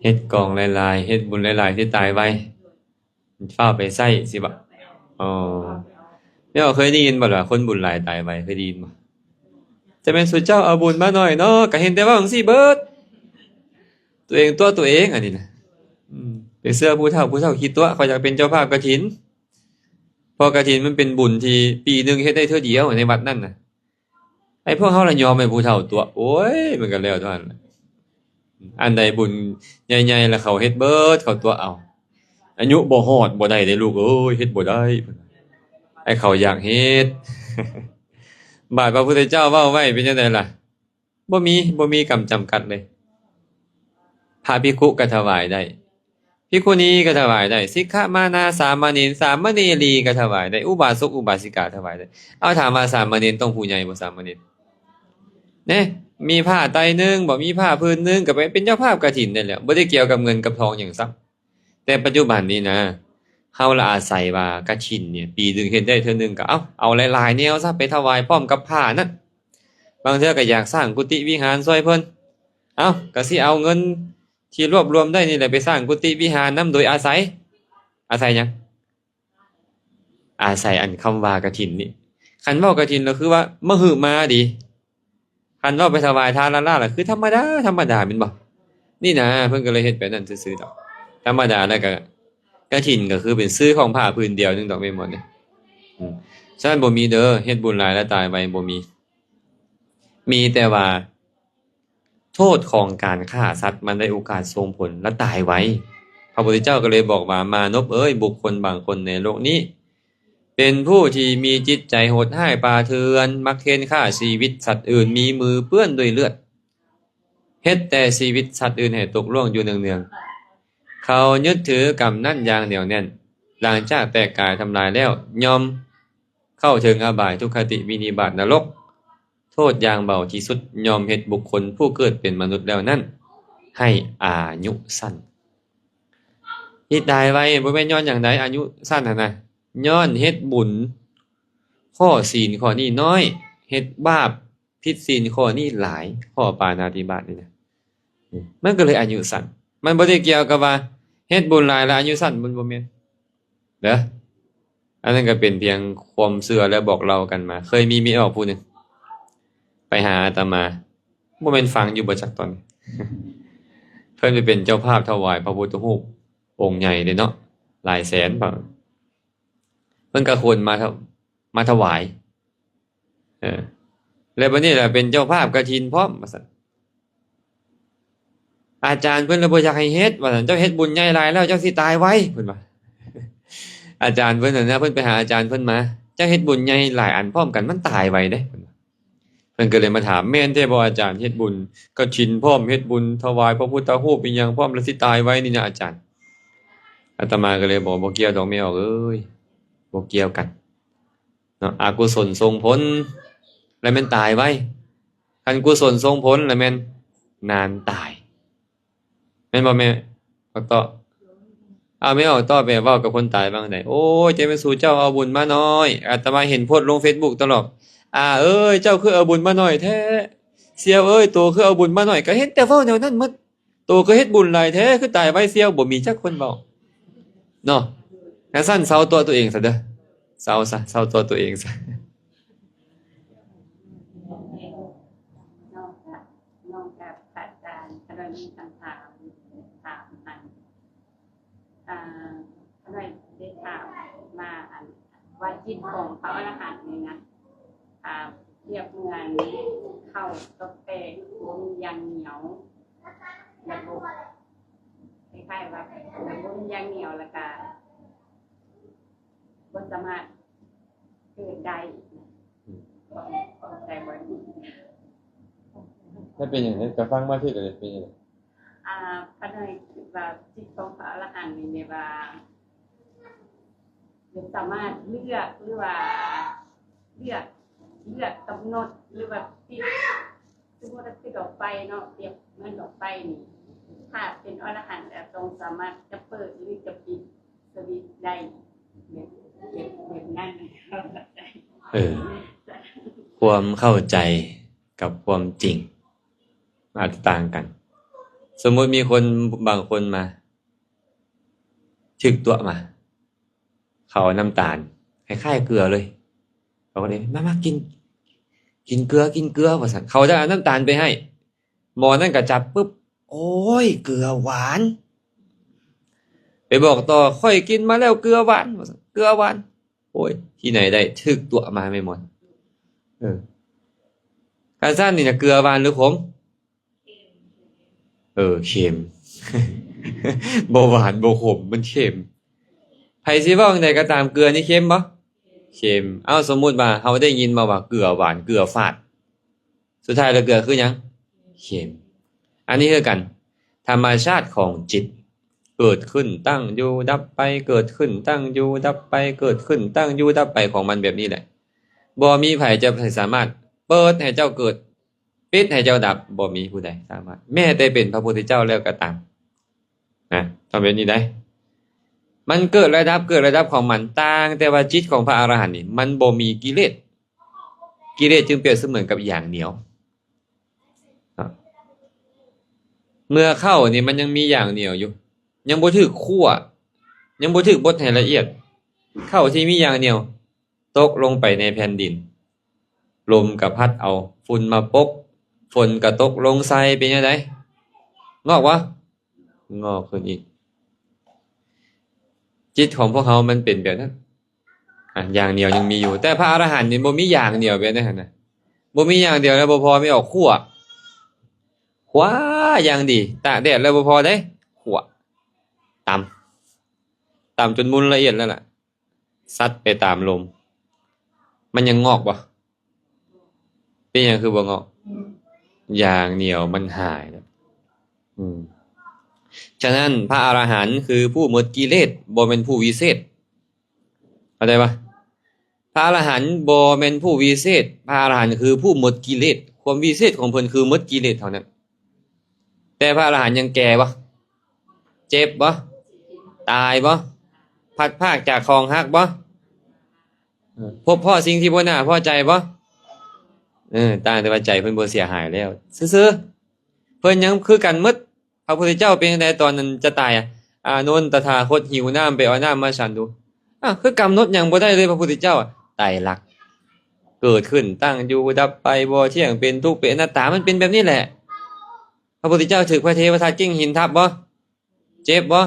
ເຮັດກອງຫຼາຍໆ ເຮັດບຸນຫຼາຍໆ ຊິຕາຍໄວ ຟ້າວໄປໃຊ້ຊິບໍ? ອໍ ແລ້ວເຄີຍໄດ້ຍິນບໍ່ລະ ຄົນບຸນຫຼາຍຕາຍໄວ ເຄີຍໄດ້ຍິນບໍ່? ຈະແມ່ນສູ່ເຈົ້າເອົາບຸນມາໜ້ອຍເນາະ ກະເຫັນແຕ່ເວົ້າຈັ່ງຊີ້ເບິດ ຕົວເອງຕົວະຕົວເອງ ອັນນີ້ນະ ອືມ ໄປເຊື່ອຜູ້ເຖົ້າ ຜູ້ເຖົ້າຂີ້ຕົວະ ຂ້ອຍຢາກເປັນເຈົ້າພາບກະຖິນ ເພາະກະຖິນມັນເປັນບຸນທີ່ປີໜຶ່ງເຮັດໄດ້ເທື່ອດຽວໃນວັດນັ້ນນະ ໄອ້ພວກເຮົາລະຍອມໃຫ້ຜູ້ເຖົ້າຕົວະ ໂອ້ຍ ມັນກະແລ້ວເທົ່ານັ້ນແຫຼະ ອັນໃດບຸນໃຫຍ່ໆ ລະເຂົາເຮັດເບິດ ເຂົາຕົວະເອົາ ອາຍຸບໍ່ຮອດ ບໍ່ໄດ້ເດ້ລູກເອີຍ ເຮັດບໍ່ໄດ້ ເພິ່ນວ່າ ໄອ້ເຂົາຢາກເຮັດ ບາດພະພຸດທະເຈົ້າເວົ້າໄວ້ເປັນຈັ່ງໃດລະ? ບໍ່ມີ ບໍ່ມີກຳຈຳກັດເລີຍ ພະພິກຂຸກະຖະຫວາຍໄດ້ ພິກຂຸນີກະຖະຫວາຍໄດ້ ສິກຂະມານາ ສາມະເນນ ສາມະເນລີກະຖະຫວາຍໄດ້ ອຸບາສົກອຸບາສິກາຖະຫວາຍໄດ້ ເອົາ ຖາມວ່າສາມະເນນຕ້ອງຜູ້ໃຫຍ່ບໍ່? ສາມະເນນ ເນ ມີຜ້າໄຕໜຶ່ງບໍ່ ມີຜ້າຜືນໜຶ່ງ ກະໄປເປັນເຈົ້າພາບກະຖິນໄດ້ແລ້ວ ບໍ່ໄດ້ກ່ຽວກັບເງິນກັບທອງຫຍັງຊ້ຳ. ແຕ່ປັດຈຸບັນນີ້ນະ ເຮົາລະອາໄສວ່າກະຖິນນີ້ ປີໜຶ່ງເຮັດໄດ້ເທື່ອໜຶ່ງ ກະເອົາ ເອົາຫຼາຍໆແນວຊະ ໄປຖະຫວາຍພ້ອມກັບຜ້ານັ້ນ ບາງເທື່ອກະຢາກສ້າງກຸຕິວິຫານຊ່ວຍເພິ່ນ ເອົາ ກະຊິເອົາເງິນທີ່ລວບລວມໄດ້ນີ້ແຫຼະ ໄປສ້າງກຸຕິວິຫານນຳ ໂດຍອາໄສ ອາໄສຫຍັງ? ອາໄສອັນຄຳວ່າກະຖິນນີ້ ຄັນເວົ້າກະຖິນລະຄືວ່າມະຫຶມາເດ ຄັນເວົ້າໄປຖະຫວາຍທານລ້າໆ ລະຄືທຳມະດາ ທຳມະດາແມ່ນບໍ່? ນີ້ນະ ເພິ່ນກະເລີຍເຮັດແບບນັ້ນຊື່ໆດອກ ທຳມະດາ ລະກະກະຖິນກະຄືເປັນຊື່ຂອງຜ້າຜືນດຽວໜຶ່ງດອກ ແມ່ນບໍ່ນີ້? ອືມ ສະນັ້ນບໍ່ມີເດີ ເຮັດບຸນຫຼາຍລະຕາຍໄວ ບໍ່ມີ ມີແຕ່ວ່າ ໂທດຂອງການຂ້າສັດ ມັນໄດ້ໂອກາດສົ່ງຜົນ ລະຕາຍໄວ ພະພຸດທະເຈົ້າກະເລີຍບອກວ່າ ມານົບເອີຍ ບຸກຄົນບາງຄົນໃນໂລກນີ້ ເປັນຜູ້ທີ່ມີຈິດໃຈໂຫດຮ້າຍປ່າເຖື່ອນ ມັກເຄນຂ້າຊີວິດສັດອື່ນ ມີມືເປື້ອນດ້ວຍເລືອດ ເຮັດແຕ່ຊີວິດສັດອື່ນໃຫ້ຕົກລ່ວງຢູ່ເນື່ອງໆ ເຂົາຍຶດຖືກຳນັ້ນຢ່າງໜຽວແໜ້ນ ຫຼັງຈາກແຕກກາຍທຳລາຍແລ້ວ ຍ່ອມເຂົ້າເຖິງອະບາຍ ທຸກຄະຕິ ວິນິບາດ ນະລົກ ໂທດຢ່າງເບົາທີ່ສຸດ ຍ່ອມເຮັດບຸກຄົນຜູ້ເກີດເປັນມະນຸດແລ້ວນັ້ນ ໃຫ້ອາຍຸສັ້ນ. ທີ່ຕາຍໄວບໍ່ແມ່ນຍ້ອນຫຍັງໃດ ອາຍຸສັ້ນຫັ້ນນະ ຍ້ອນເຮັດບຸນຂໍ້ສິນຂໍ້ນີ້ນ້ອຍ ເຮັດບາບຜິດສິນຂໍ້ນີ້ຫຼາຍ ຂໍ້ປານາຕິບາດນີ້ນະ ມັນກະເລີຍອາຍຸສັ້ນ ມັນບໍ່ໄດ້ກ່ຽວກັບວ່າເຮັດບຸນຫຼາຍແລ້ວອາຍຸສັ້ນ ມັນບໍ່ແມ່ນເດີ. ອັນນັ້ນກະເປັນພຽງຄວາມເຊື່ອ ແລະ ບອກເລົ່າກັນມາ ເຄີຍມີແມ່ອອກຜູ້ໜຶ່ງໄປຫາອາດຕະມາ ບໍ່ແມ່ນຟັງຢູ່ບໍ່ຈັກຕອນ ເພິ່ນໄປເປັນເຈົ້າພາບຖະຫວາຍພະພຸດທະຮູບອົງໃຫຍ່ເດ້ເນາະ ຫຼາຍແສນບາດ ເພິ່ນກະຂົນມາ ມາຖະຫວາຍ ເອີ ແລ້ວບາດນີ້ລະເປັນເຈົ້າພາບກະຖິນພ້ອມວ່າຊັ້ນ ອາຈານເພິ່ນລະບໍ່ຢາກໃຫ້ເຮັດວ່າຊັ້ນ ເຈົ້າເຮັດບຸນໃຫຍ່ຫຼາຍແລ້ວເຈົ້າຊິຕາຍໄວ ເພິ່ນວ່າ ອາຈານເພິ່ນຫັ້ນນະ ເພິ່ນໄປຫາອາຈານເພິ່ນມາ ເຈົ້າເຮັດບຸນໃຫຍ່ຫຼາຍອັນພ້ອມກັນມັນຕາຍໄວເດ້ ເພິ່ນວ່າ ເພິ່ນກະເລີຍມາຖາມ ແມ່ນແທ້ບໍ່ອາຈານ ເຮັດບຸນກະຖິນພ້ອມ ເຮັດບຸນຖະຫວາຍພະພຸດທະຮູບອີ່ຫຍັງພ້ອມ ລະຊິຕາຍໄວນີ້ນະອາຈານ? ອາດຕະມາກະເລີຍບອກ ບໍ່ກ່ຽວດອກແມ່ອອກເອີຍ ບໍ່ກ່ຽວກັນເນາະ ອະກຸສົນສົ່ງຜົນ ລະແມ່ນຕາຍໄວ ຄັນກຸສົນສົ່ງຜົນລະແມ່ນນານຕາຍ ແມ່ນບໍ່ແມ່ອອກເຕາະ? ເອົາ ແມ່ອອກເຕາະໄປເວົ້າກັບຄົນຕາຍວ່າຈັ່ງໃດ? ໂອ້ຍ ຈະແມ່ນສູ່ເຈົ້າເອົາບຸນມາໜ້ອຍ ອາດຕະມາເຫັນໂພສລົງເຟສບຸກຕະຫຼອດ ອາເອີຍ ເຈົ້າຄືເອົາບຸນມາໜ້ອຍແທ້ ສ່ຽວເອີຍ ໂຕຄືເອົາບຸນມາໜ້ອຍ ກະເຫັນແຕ່ເວົ້າແນວນັ້ນໝົດ ໂຕຄືເຮັດບຸນຫຼາຍແທ້ ຄືຕາຍໄວສ່ຽວ ບໍ່ມີຈັກຄົນເວົ້າເນາະ ຄັນຊັ້ນເຊົາຕົວະຕົວເອງຊະເດີ ເຊົາຊະ ເຊົາຕົວະຕົວເອງຊະ. ນອກຈາກ ນອກຈາກພະອາຈານ ຂ້ານ້ອຍມີຄຳຖາມ ຖາມອັນ ອ່າ ຂ້ານ້ອຍໄດ້ຖາມມາ ອັນ ວ່າຈິດຂອງພະອໍລະຫັນນີ້ນະ ອ່າ ປຽບເໝືອນເຂົ້າກັບແປ້ງ ບໍ່ມີຢ່າງໜຽວ ແລ້ວກໍຄ້າຍໆວ່າ ບໍ່ມີຢ່າງໜຽວ ແລ້ວກະບໍ່ສາມາດເກີດໄດ້ ອືມ ເຂົ້າ ເຂົ້າໃຈບໍ່? ແລ້ວເປັນຫຍັງ? ເຮັດກະຟັງມາຖືກແລ້ວເປັນຫຍັງ? ອ່າ ຂ້ານ້ອຍຄິດວ່າຈິດຂອງພະອະລະຫັນນີ້ແບບວ່າ ສາມາດເລືອກ ຫຼືວ່າເລືອກ ເລືອກກຳນົດ ຫຼືວ່າປິດ ສົມມຸດວ່າປິດອອກໄປເນາະ ປຽບເໝືອນອອກໄປນີ້ ຖ້າເປັນອະລະຫັນແລ້ວຕ້ອງສາມາດຈະເປີດ ຫຼືຈະປິດສະວິດໄດ້ ແບບ ແບບ ແບບນັ້ນ. ເອີ ຄວາມເຂົ້າໃຈກັບຄວາມຈິງອາດຕ່າງກັນ. ສົມມຸດມີຄົນບາງຄົນມາ ຖືກຕົວະມາ ເຂົາເອົານ້ຳຕານຄ້າຍໆເກືອເລີຍ ເຂົາກໍເລີຍ ມາ ມາກິນ ກິນເກືອ ກິນເກືອ ວ່າຊັ້ນ. ເຂົາຈະເອົານ້ຳຕານໄປໃຫ້ ໝໍນັ້ນກໍຈັບປຶບ ໂອ້ຍ ເກືອຫວານ. ໄປບອກຕໍ່ ຂ້ອຍກິນມາແລ້ວເກືອຫວານ ວ່າຊັ້ນ ເກືອຫວານ. ໂອ້ຍ ທີ່ໄຫນໄດ້ ຖືກຕົວະມາແມ່ນບໍ່? ເອີ ຄັນຊັ້ນນີ້ນະ ເກືອຫວານຫຼືຂົມ? ເອີ ເຄັມ ບໍ່ຫວານບໍ່ຂົມ ມັນເຄັມ. ໃຜຊິເວົ້າຈັ່ງໃດກໍຕາມ ເກືອນີ້ເຄັມບໍ່? ເຄັມ. ເອົາ ສົມມຸດວ່າເຮົາໄດ້ຍິນມາວ່າເກືອຫວານ ເກືອຝາດ ສຸດທ້າຍແລ້ວເກືອຄືຫຍັງ? ເຄັມ. ອັນນີ້ຄືກັນ ທຳມະຊາດຂອງຈິດ ເກີດຂຶ້ນຕັ້ງຢູ່ດັບໄປ ເກີດຂຶ້ນຕັ້ງຢູ່ດັບໄປ ເກີດຂຶ້ນຕັ້ງຢູ່ດັບໄປຂອງມັນແບບນີ້ແຫຼະ. ບໍ່ມີໃຜຈະສາມາດເປີດໃຫ້ເຈົ້າເກີດ ປິດໃຫ້ເຈົ້າດັບ ບໍ່ມີຜູ້ໃດສາມາດ ແມ້ແຕ່ເປັນພະພຸດທະເຈົ້າແລ້ວກໍຕາມນະ. ຕ້ອງເປັນນີ້ໄດ໋ ມັນເກີດແລະດັບ ເກີດແລະດັບຂອງມັນ. ຕ່າງແຕ່ວ່າຈິດຂອງພະອະລະຫັນນີ້ ມັນບໍ່ມີກິເລດ ກິເລດຈຶ່ງປຽບສະເໝືອນກັບຢາງໜຽວ. ເມື່ອເຂົ້ານີ້ມັນຍັງມີຢາງໜຽວຢູ່ ຍັງບໍ່ຖືກຂົ້ວ ຍັງບໍ່ຖືກບົດໃຫ້ລະອຽດ ເຂົ້າທີ່ມີຢາງໜຽວ ຕົກລົງໄປໃນແຜ່ນດິນ ລົມກະພັດເອົາຝຸ່ນມາປົກ ຝົນກະຕົກລົງໃສ່ ເປັນຈັ່ງໃດ? ງອກບໍ່? ງອກຂຶ້ນອີກ. ຈິດຂອງພວກເຮົາມັນເປັນແບບນັ້ນ. ອາ ຢາງໜຽວຍັງມີຢູ່ ແຕ່ພະອະລະຫັນນີ້ບໍ່ມີຢາງໜຽວແບບນັ້ນນະ. ບໍ່ມີຢາງໜຽວແລ້ວບໍ່ພໍ ແມ່ອອກຂົ້ວ ຂົ້ວຢ່າງດີ ຕາກແດດແລ້ວບໍ່ພໍເດ້ ຂົ້ວ ຕຳ ຕຳຈົນມຸ່ນລະອຽດແລ້ວລະ ສັດໄປຕາມລົມ ມັນຍັງງອກບໍ່? ເປັນຫຍັງຄືບໍ່ງອກ? ຢາງໜຽວມັນຫາຍແລ້ວ. ອືມ ສະນັ້ນ ພະອະລະຫັນຄືຜູ້ໝົດກິເລດ ບໍ່ແມ່ນຜູ້ວິເສດ ເຂົ້າໃຈປະ? ພະອະລະຫັນບໍ່ແມ່ນຜູ້ວິເສດ ພະອະລະຫັນຄືຜູ້ໝົດກິເລດ ຄວາມວິເສດຂອງເພິ່ນຄືໝົດກິເລດເທົ່ານັ້ນ. ແຕ່ພະອະລະຫັນຍັງແກ່ບໍ່? ເຈັບບໍ່? ຕາຍບໍ່? ພັດພາກຈາກຂອງຮັກບໍ່? ເອີ ພົບພໍ້ສິ່ງທີ່ບໍ່ໜ້າພໍໃຈບໍ່? ເອີ ຕ່າງແຕ່ວ່າໃຈເພິ່ນບໍ່ເສຍຫາຍແລ້ວຊື່ໆ ເພິ່ນຍັງຄືກັນໝົດ. ພະພຸດທະເຈົ້າເປັນຈັ່ງໃດຕອນນັ້ນຈະຕາຍ? ອານົນຕະຖາຄົດຫິວນ້ຳ ໄປເອົານ້ຳມາສັນດູ. ອາ ຄືກຳນົດຫຍັງບໍ່ໄດ້ເລີຍ ພະພຸດທະເຈົ້າ ໄຕລັກ ເກີດຂຶ້ນ ຕັ້ງຢູ່ ດັບໄປ ບໍ່ທ່ຽງ ເປັນທຸກ ເປັນອະນັດຕາ ມັນເປັນແບບນີ້ແຫຼະ. ພະພຸດທະເຈົ້າຖືກພະເທວະທັດເກັ່ງຫີນທັບບໍ່? ເຈັບບໍ່?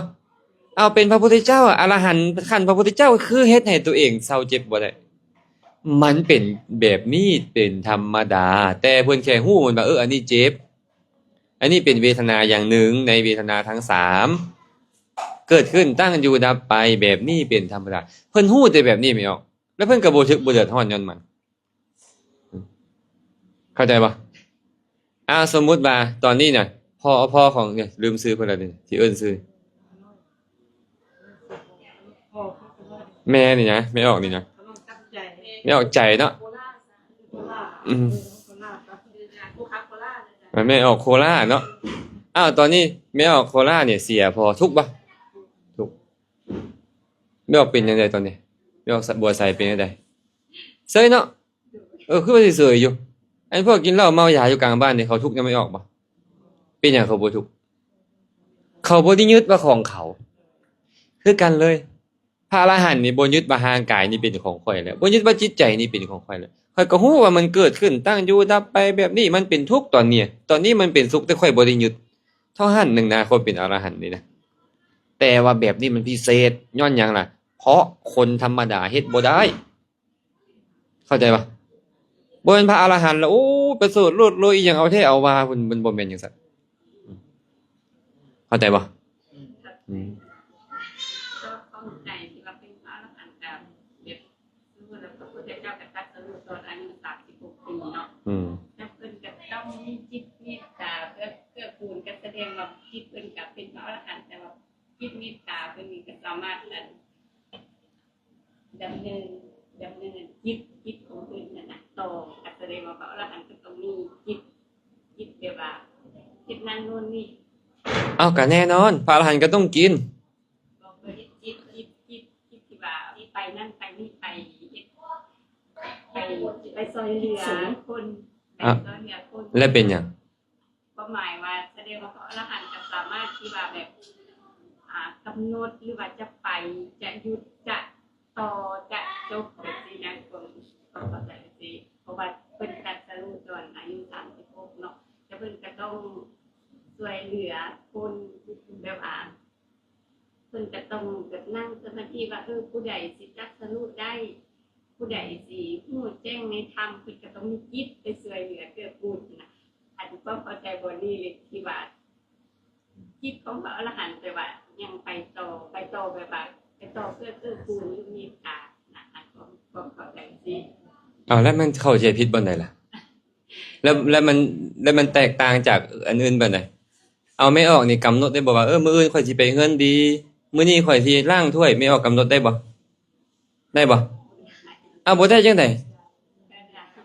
ເອົາ ເປັນພະພຸດທະເຈົ້າ ອະລະຫັນຂັ້ນພະພຸດທະເຈົ້າ ຄືເຮັດໃຫ້ຕົວເອງເຊົາເຈັບບໍ່ໄດ້? ມັນເປັນແບບນີ້ເປັນທຳມະດາ ແຕ່ເພິ່ນແຄ່ຮູ້ມັນວ່າ ເອີ ອັນນີ້ເຈັບ ອັນນີ້ເປັນເວທະນາຢ່າງໜຶ່ງໃນເວທະນາທັງສາມ ເກີດຂຶ້ນ ຕັ້ງຢູ່ ດັບໄປ ແບບນີ້ເປັນທຳມະດາ. ເພິ່ນຮູ້ແຕ່ແບບນີ້ແມ່ນບໍ່? ແລ້ວເພິ່ນກໍບໍ່ທຶກບໍ່ເດືອດຮ້ອນຍ້ອນມັນ. ເຂົ້າໃຈບໍ່? ອາ ສົມມຸດວ່າຕອນນີ້ນະ ພໍ່ ພໍ່ຂອງ ເອີ ລືມຊື່ເພິ່ນແລ້ວນີ້ ທີ່ເອີ້ນຊື່ ແມ່ນີ້ນະ ແມ່ອອກນີ້ນະ ແມ່ອອກໃຈເນາະ. ອືມ ແມ່ອອກໂຄລາເນາະ. ອ້າວ ຕອນນີ້ແມ່ອອກໂຄລານີ້ເສຍພໍ່ ທຸກບໍ່? ທຸກ. ແມ່ອອກເປັນຈັ່ງໃດຕອນນີ້? ແມ່ອອກ ສະ ບົວໄຊເປັນຈັ່ງໃດ? ເຊີຍເນາະ. ເອີ ຄືວ່າຊິເຊີຍຢູ່. ອັນພວກກິນເຫຼົ້າເມົາຢາຢູ່ກາງບ້ານນີ້ ເຂົາທຸກນຳແມ່ອອກບໍ່? ເປັນຫຍັງເຂົາບໍ່ທຸກ? ເຂົາບໍ່ໄດ້ຍຶດວ່າຂອງເຂົາ. ຄືກັນເລີຍ ພະອະລະຫັນນີ້ບໍ່ຍຶດວ່າຮ່າງກາຍນີ້ເປັນຂອງຂ້ອຍແລ້ວ ບໍ່ຍຶດວ່າຈິດໃຈນີ້ເປັນຂອງຂ້ອຍແລ້ວ. ຂ້ອຍກໍຮູ້ວ່າມັນເກີດຂຶ້ນ ຕັ້ງຢູ່ ດັບໄປແບບນີ້ ມັນເປັນທຸກຕອນນີ້ ຕອນນີ້ມັນເປັນສຸກ ແຕ່ຂ້ອຍບໍ່ໄດ້ຍຶດ. ເທົ່ານັ້ນໜຶ່ງນະ ຄົນເປັນອະລະຫັນນີ້ນະ. ແຕ່ວ່າແບບນີ້ມັນພິເສດ ຍ້ອນຫຍັງລະ? ເພາະຄົນທຳມະດາເຮັດບໍ່ໄດ້. ເຂົ້າໃຈບໍ່? ບໍ່ແມ່ນພະອະລະຫັນລະ ໂອ້ ປະເສີດເລີດເລີຍ ອີ່ຫຍັງເອົາແທ້ເອົາວ່າ ມັນ ມັນບໍ່ແມ່ນຈັ່ງຊັ້ນ. ເຂົ້າໃຈບໍ່? ອືມ ຄວາມໃຈທີ່ວ່າເປັນພະອະລະຫັນ ກໍແບບ ສົມມຸດວ່າພະພຸດທະເຈົ້າກໍຕັດສະຮູ້ຕອນອາຍຸສາມສິບຫົກປີເນາະ. ອືມ ແລ້ວເພິ່ນກໍຕ້ອງມີຈິດເມດ ດຳເນີນ ດຳເນີນຈິດ ຈິດຂອງເພິ່ນນັ້ນນະ ຕໍ່ ກໍສະແດງວ່າພະອໍລະຫັນກໍຕ້ອງມີຈິດ ຈິດແບບວ່າເຮັດນັ້ນໂນ່ນນີ້. ເອົ້າ ກໍແນ່ນອນ ພະອໍລະຫັນກໍຕ້ອງກິນ ກໍເຮັດຈິດ ຈິດ ຈິດ ຈິດທີ່ວ່າໄປນັ້ນໄປນີ້ ໄປເຮັດ ໄປ ໄປຊ່ອຍເຫຼືອຄົນ ໄປຊ່ອຍເຫຼືອຄົນ ແລະເປັນຫຍັງ? ຄວາມໝາຍວ່າສະແດງວ່າພະອໍລະຫັນກໍສາມາດທີ່ວ່າແບບ ອ່າ ກຳນົດ ຫຼືວ່າຈະໄປ ຈະຢຸດ ຈະຕໍ່ ຈະຈົບ ແບບຊີ້ນະ ຄວາມ ຄວາມເຂົ້າໃຈແບບຊີ້ ເພາະວ່າເພິ່ນຕັດສະຮູ້ຕອນອາຍຸສາມສິບຫົກເນາະ ແຕ່ເພິ່ນກໍຕ້ອງຊ່ວຍເຫຼືອຄົນ ແບບວ່າ ເພິ່ນກໍຕ້ອງແບບນັ່ງສະມາທິວ່າ ເອີ ຜູ້ໃດຊິຕັດສະຮູ້ໄດ້ ຜູ້ໃດຊິຮູ້ແຈ້ງໃນທຳ ເພິ່ນກໍຕ້ອງມີຈິດໄປຊ່ວຍເຫຼືອເກື້ອກູນນະ. ອັນຄວາມເຂົ້າໃຈບ່ອນນີ້ເລີຍ ທີ່ວ່າຈິດຂອງພະອໍລະຫັນ ແປວ່າຍັງໄປຕໍ່ ໄປຕໍ່ແບບວ່າໄປຕໍ່ເພື່ອເກື້ອກູນ ຫຼືເມດຕານະ ອັນຄວາມ ຄວາມເຂົ້າໃຈຊີ້. ເອົາ ແລ້ວມັນເຂົ້າໃຈຜິດບ່ອນໃດລະ? ແລ້ວ ແລ້ວມັນ ແລ້ວມັນແຕກຕ່າງຈາກອັນອື່ນປານໃດ? ເອົາ ແມ່ອອກນີ້ກຳນົດໄດ້ບໍ່ວ່າ ເອີ ມື້ອື່ນຂ້ອຍຊິໄປເຮືອນດີ ມື້ນີ້ຂ້ອຍຊິລ້າງຖ້ວຍ ແມ່ອອກກຳນົດໄດ້ບໍ່? ໄດ້ບໍ່? ເອົາ ບໍ່ໄດ້ຈັ່ງໃດ?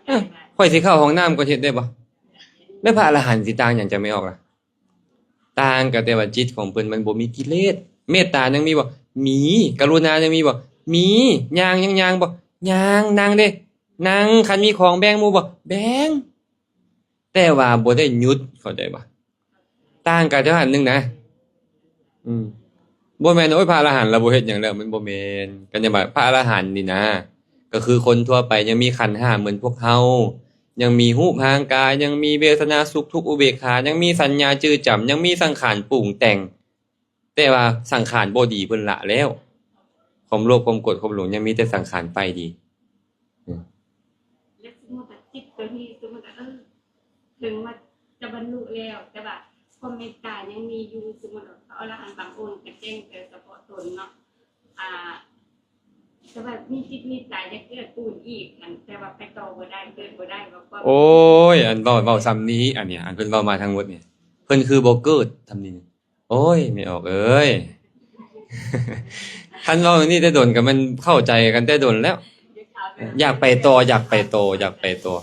ເອີ ຂ້ອຍຊິເຂົ້າຫ້ອງນ້ຳ ຂ້ອຍເຮັດໄດ້ບໍ່? ແລ້ວພະອໍລະຫັນຊິຕ່າງຫຍັງຈາກແມ່ອອກລະ? ຕ່າງກໍແຕ່ວ່າຈິດຂອງເພິ່ນມັນບໍ່ມີກິເລດ. ເມດຕາຍັງມີບໍ່? ມີ. ກະລຸນາຍັງມີບໍ່? ມີ. ຍ່າງຍັງຍ່າງບໍ່? ຍ່າງ. ນັ່ງເດ້? ນັ່ງ. ຄັນມີຂອງແບ່ງໝູ່ບໍ່? ແບ່ງ. ແຕ່ວ່າບໍ່ໄດ້ຢຸດ ເຂົ້າໃຈບໍ່? ຕ່າງກັນແຕ່ວ່າອັນໜຶ່ງນະ ອືມ ບໍ່ແມ່ນ ໂອ້ຍ ພະອະລະຫັນລະບໍ່ເຮັດຫຍັງແລ້ວ ມັນບໍ່ແມ່ນ. ກໍຍັງວ່າພະອະລະຫັນນີ້ນະ ກໍຄືຄົນທົ່ວໄປ ຍັງມີຂັນຫ້າເໝືອນພວກເຮົາ ຍັງມີຮູບຮ່າງກາຍ ຍັງມີເວທະນາ ສຸກ ທຸກ ອຸເບກຂາ ຍັງມີສັນຍາຈື່ຈຳ ຍັງມີສັງຂານປຸງແຕ່ງ ແຕ່ວ່າສັງຂານບໍ່ດີເພິ່ນລະແລ້ວ ຄວາມໂລບ ຄວາມໂກດ ຄວາມຫຼົງ ຍັງມີແຕ່ສັງຂານຝ່າຍດີ. ອືມ ແລ້ວສົມມຸດວ່າຈິດຕົວນີ້ ສົມມຸດວ່າ ເອີ ເຖິງວ່າຈະບັນລຸແລ້ວ ແຕ່ວ່າຄວາມເມດຕາຍັງມີຢູ່ ສົມມຸດວ່າພະອໍລະຫັນບາງອົງກໍແຈ້ງແຕ່ສະເພາະຕົນເນາະ ອ່າ ແຕ່ວ່າມີຈິດມີໃຈຢາກເກື້ອກູນອີກ ອັນ ແຕ່ວ່າໄປຕໍ່ບໍ່ໄດ້ ເກີດບໍ່ໄດ້ ວ່າຄວາມ ໂອ້ຍ ອັນເວົ້າ ເວົ້າຊ່ຳນີ້ ອັນນີ້ ອັນເພິ່ນເວົ້າມາທັງໝົດນີ້ ເພິ່ນຄືບໍ່ເກີດຊ່ຳນີ້. ໂອ້ຍ ແມ່ອອກເອີຍ ຄັນເວົ້າແນວນີ້ແຕ່ດົນກໍແມ່ນເຂົ້າໃຈກັນແຕ່ດົນແລ້ວ ຢາກໄປຕໍ່ ຢາກໄປຕໍ່ ຢາກໄປຕໍ່.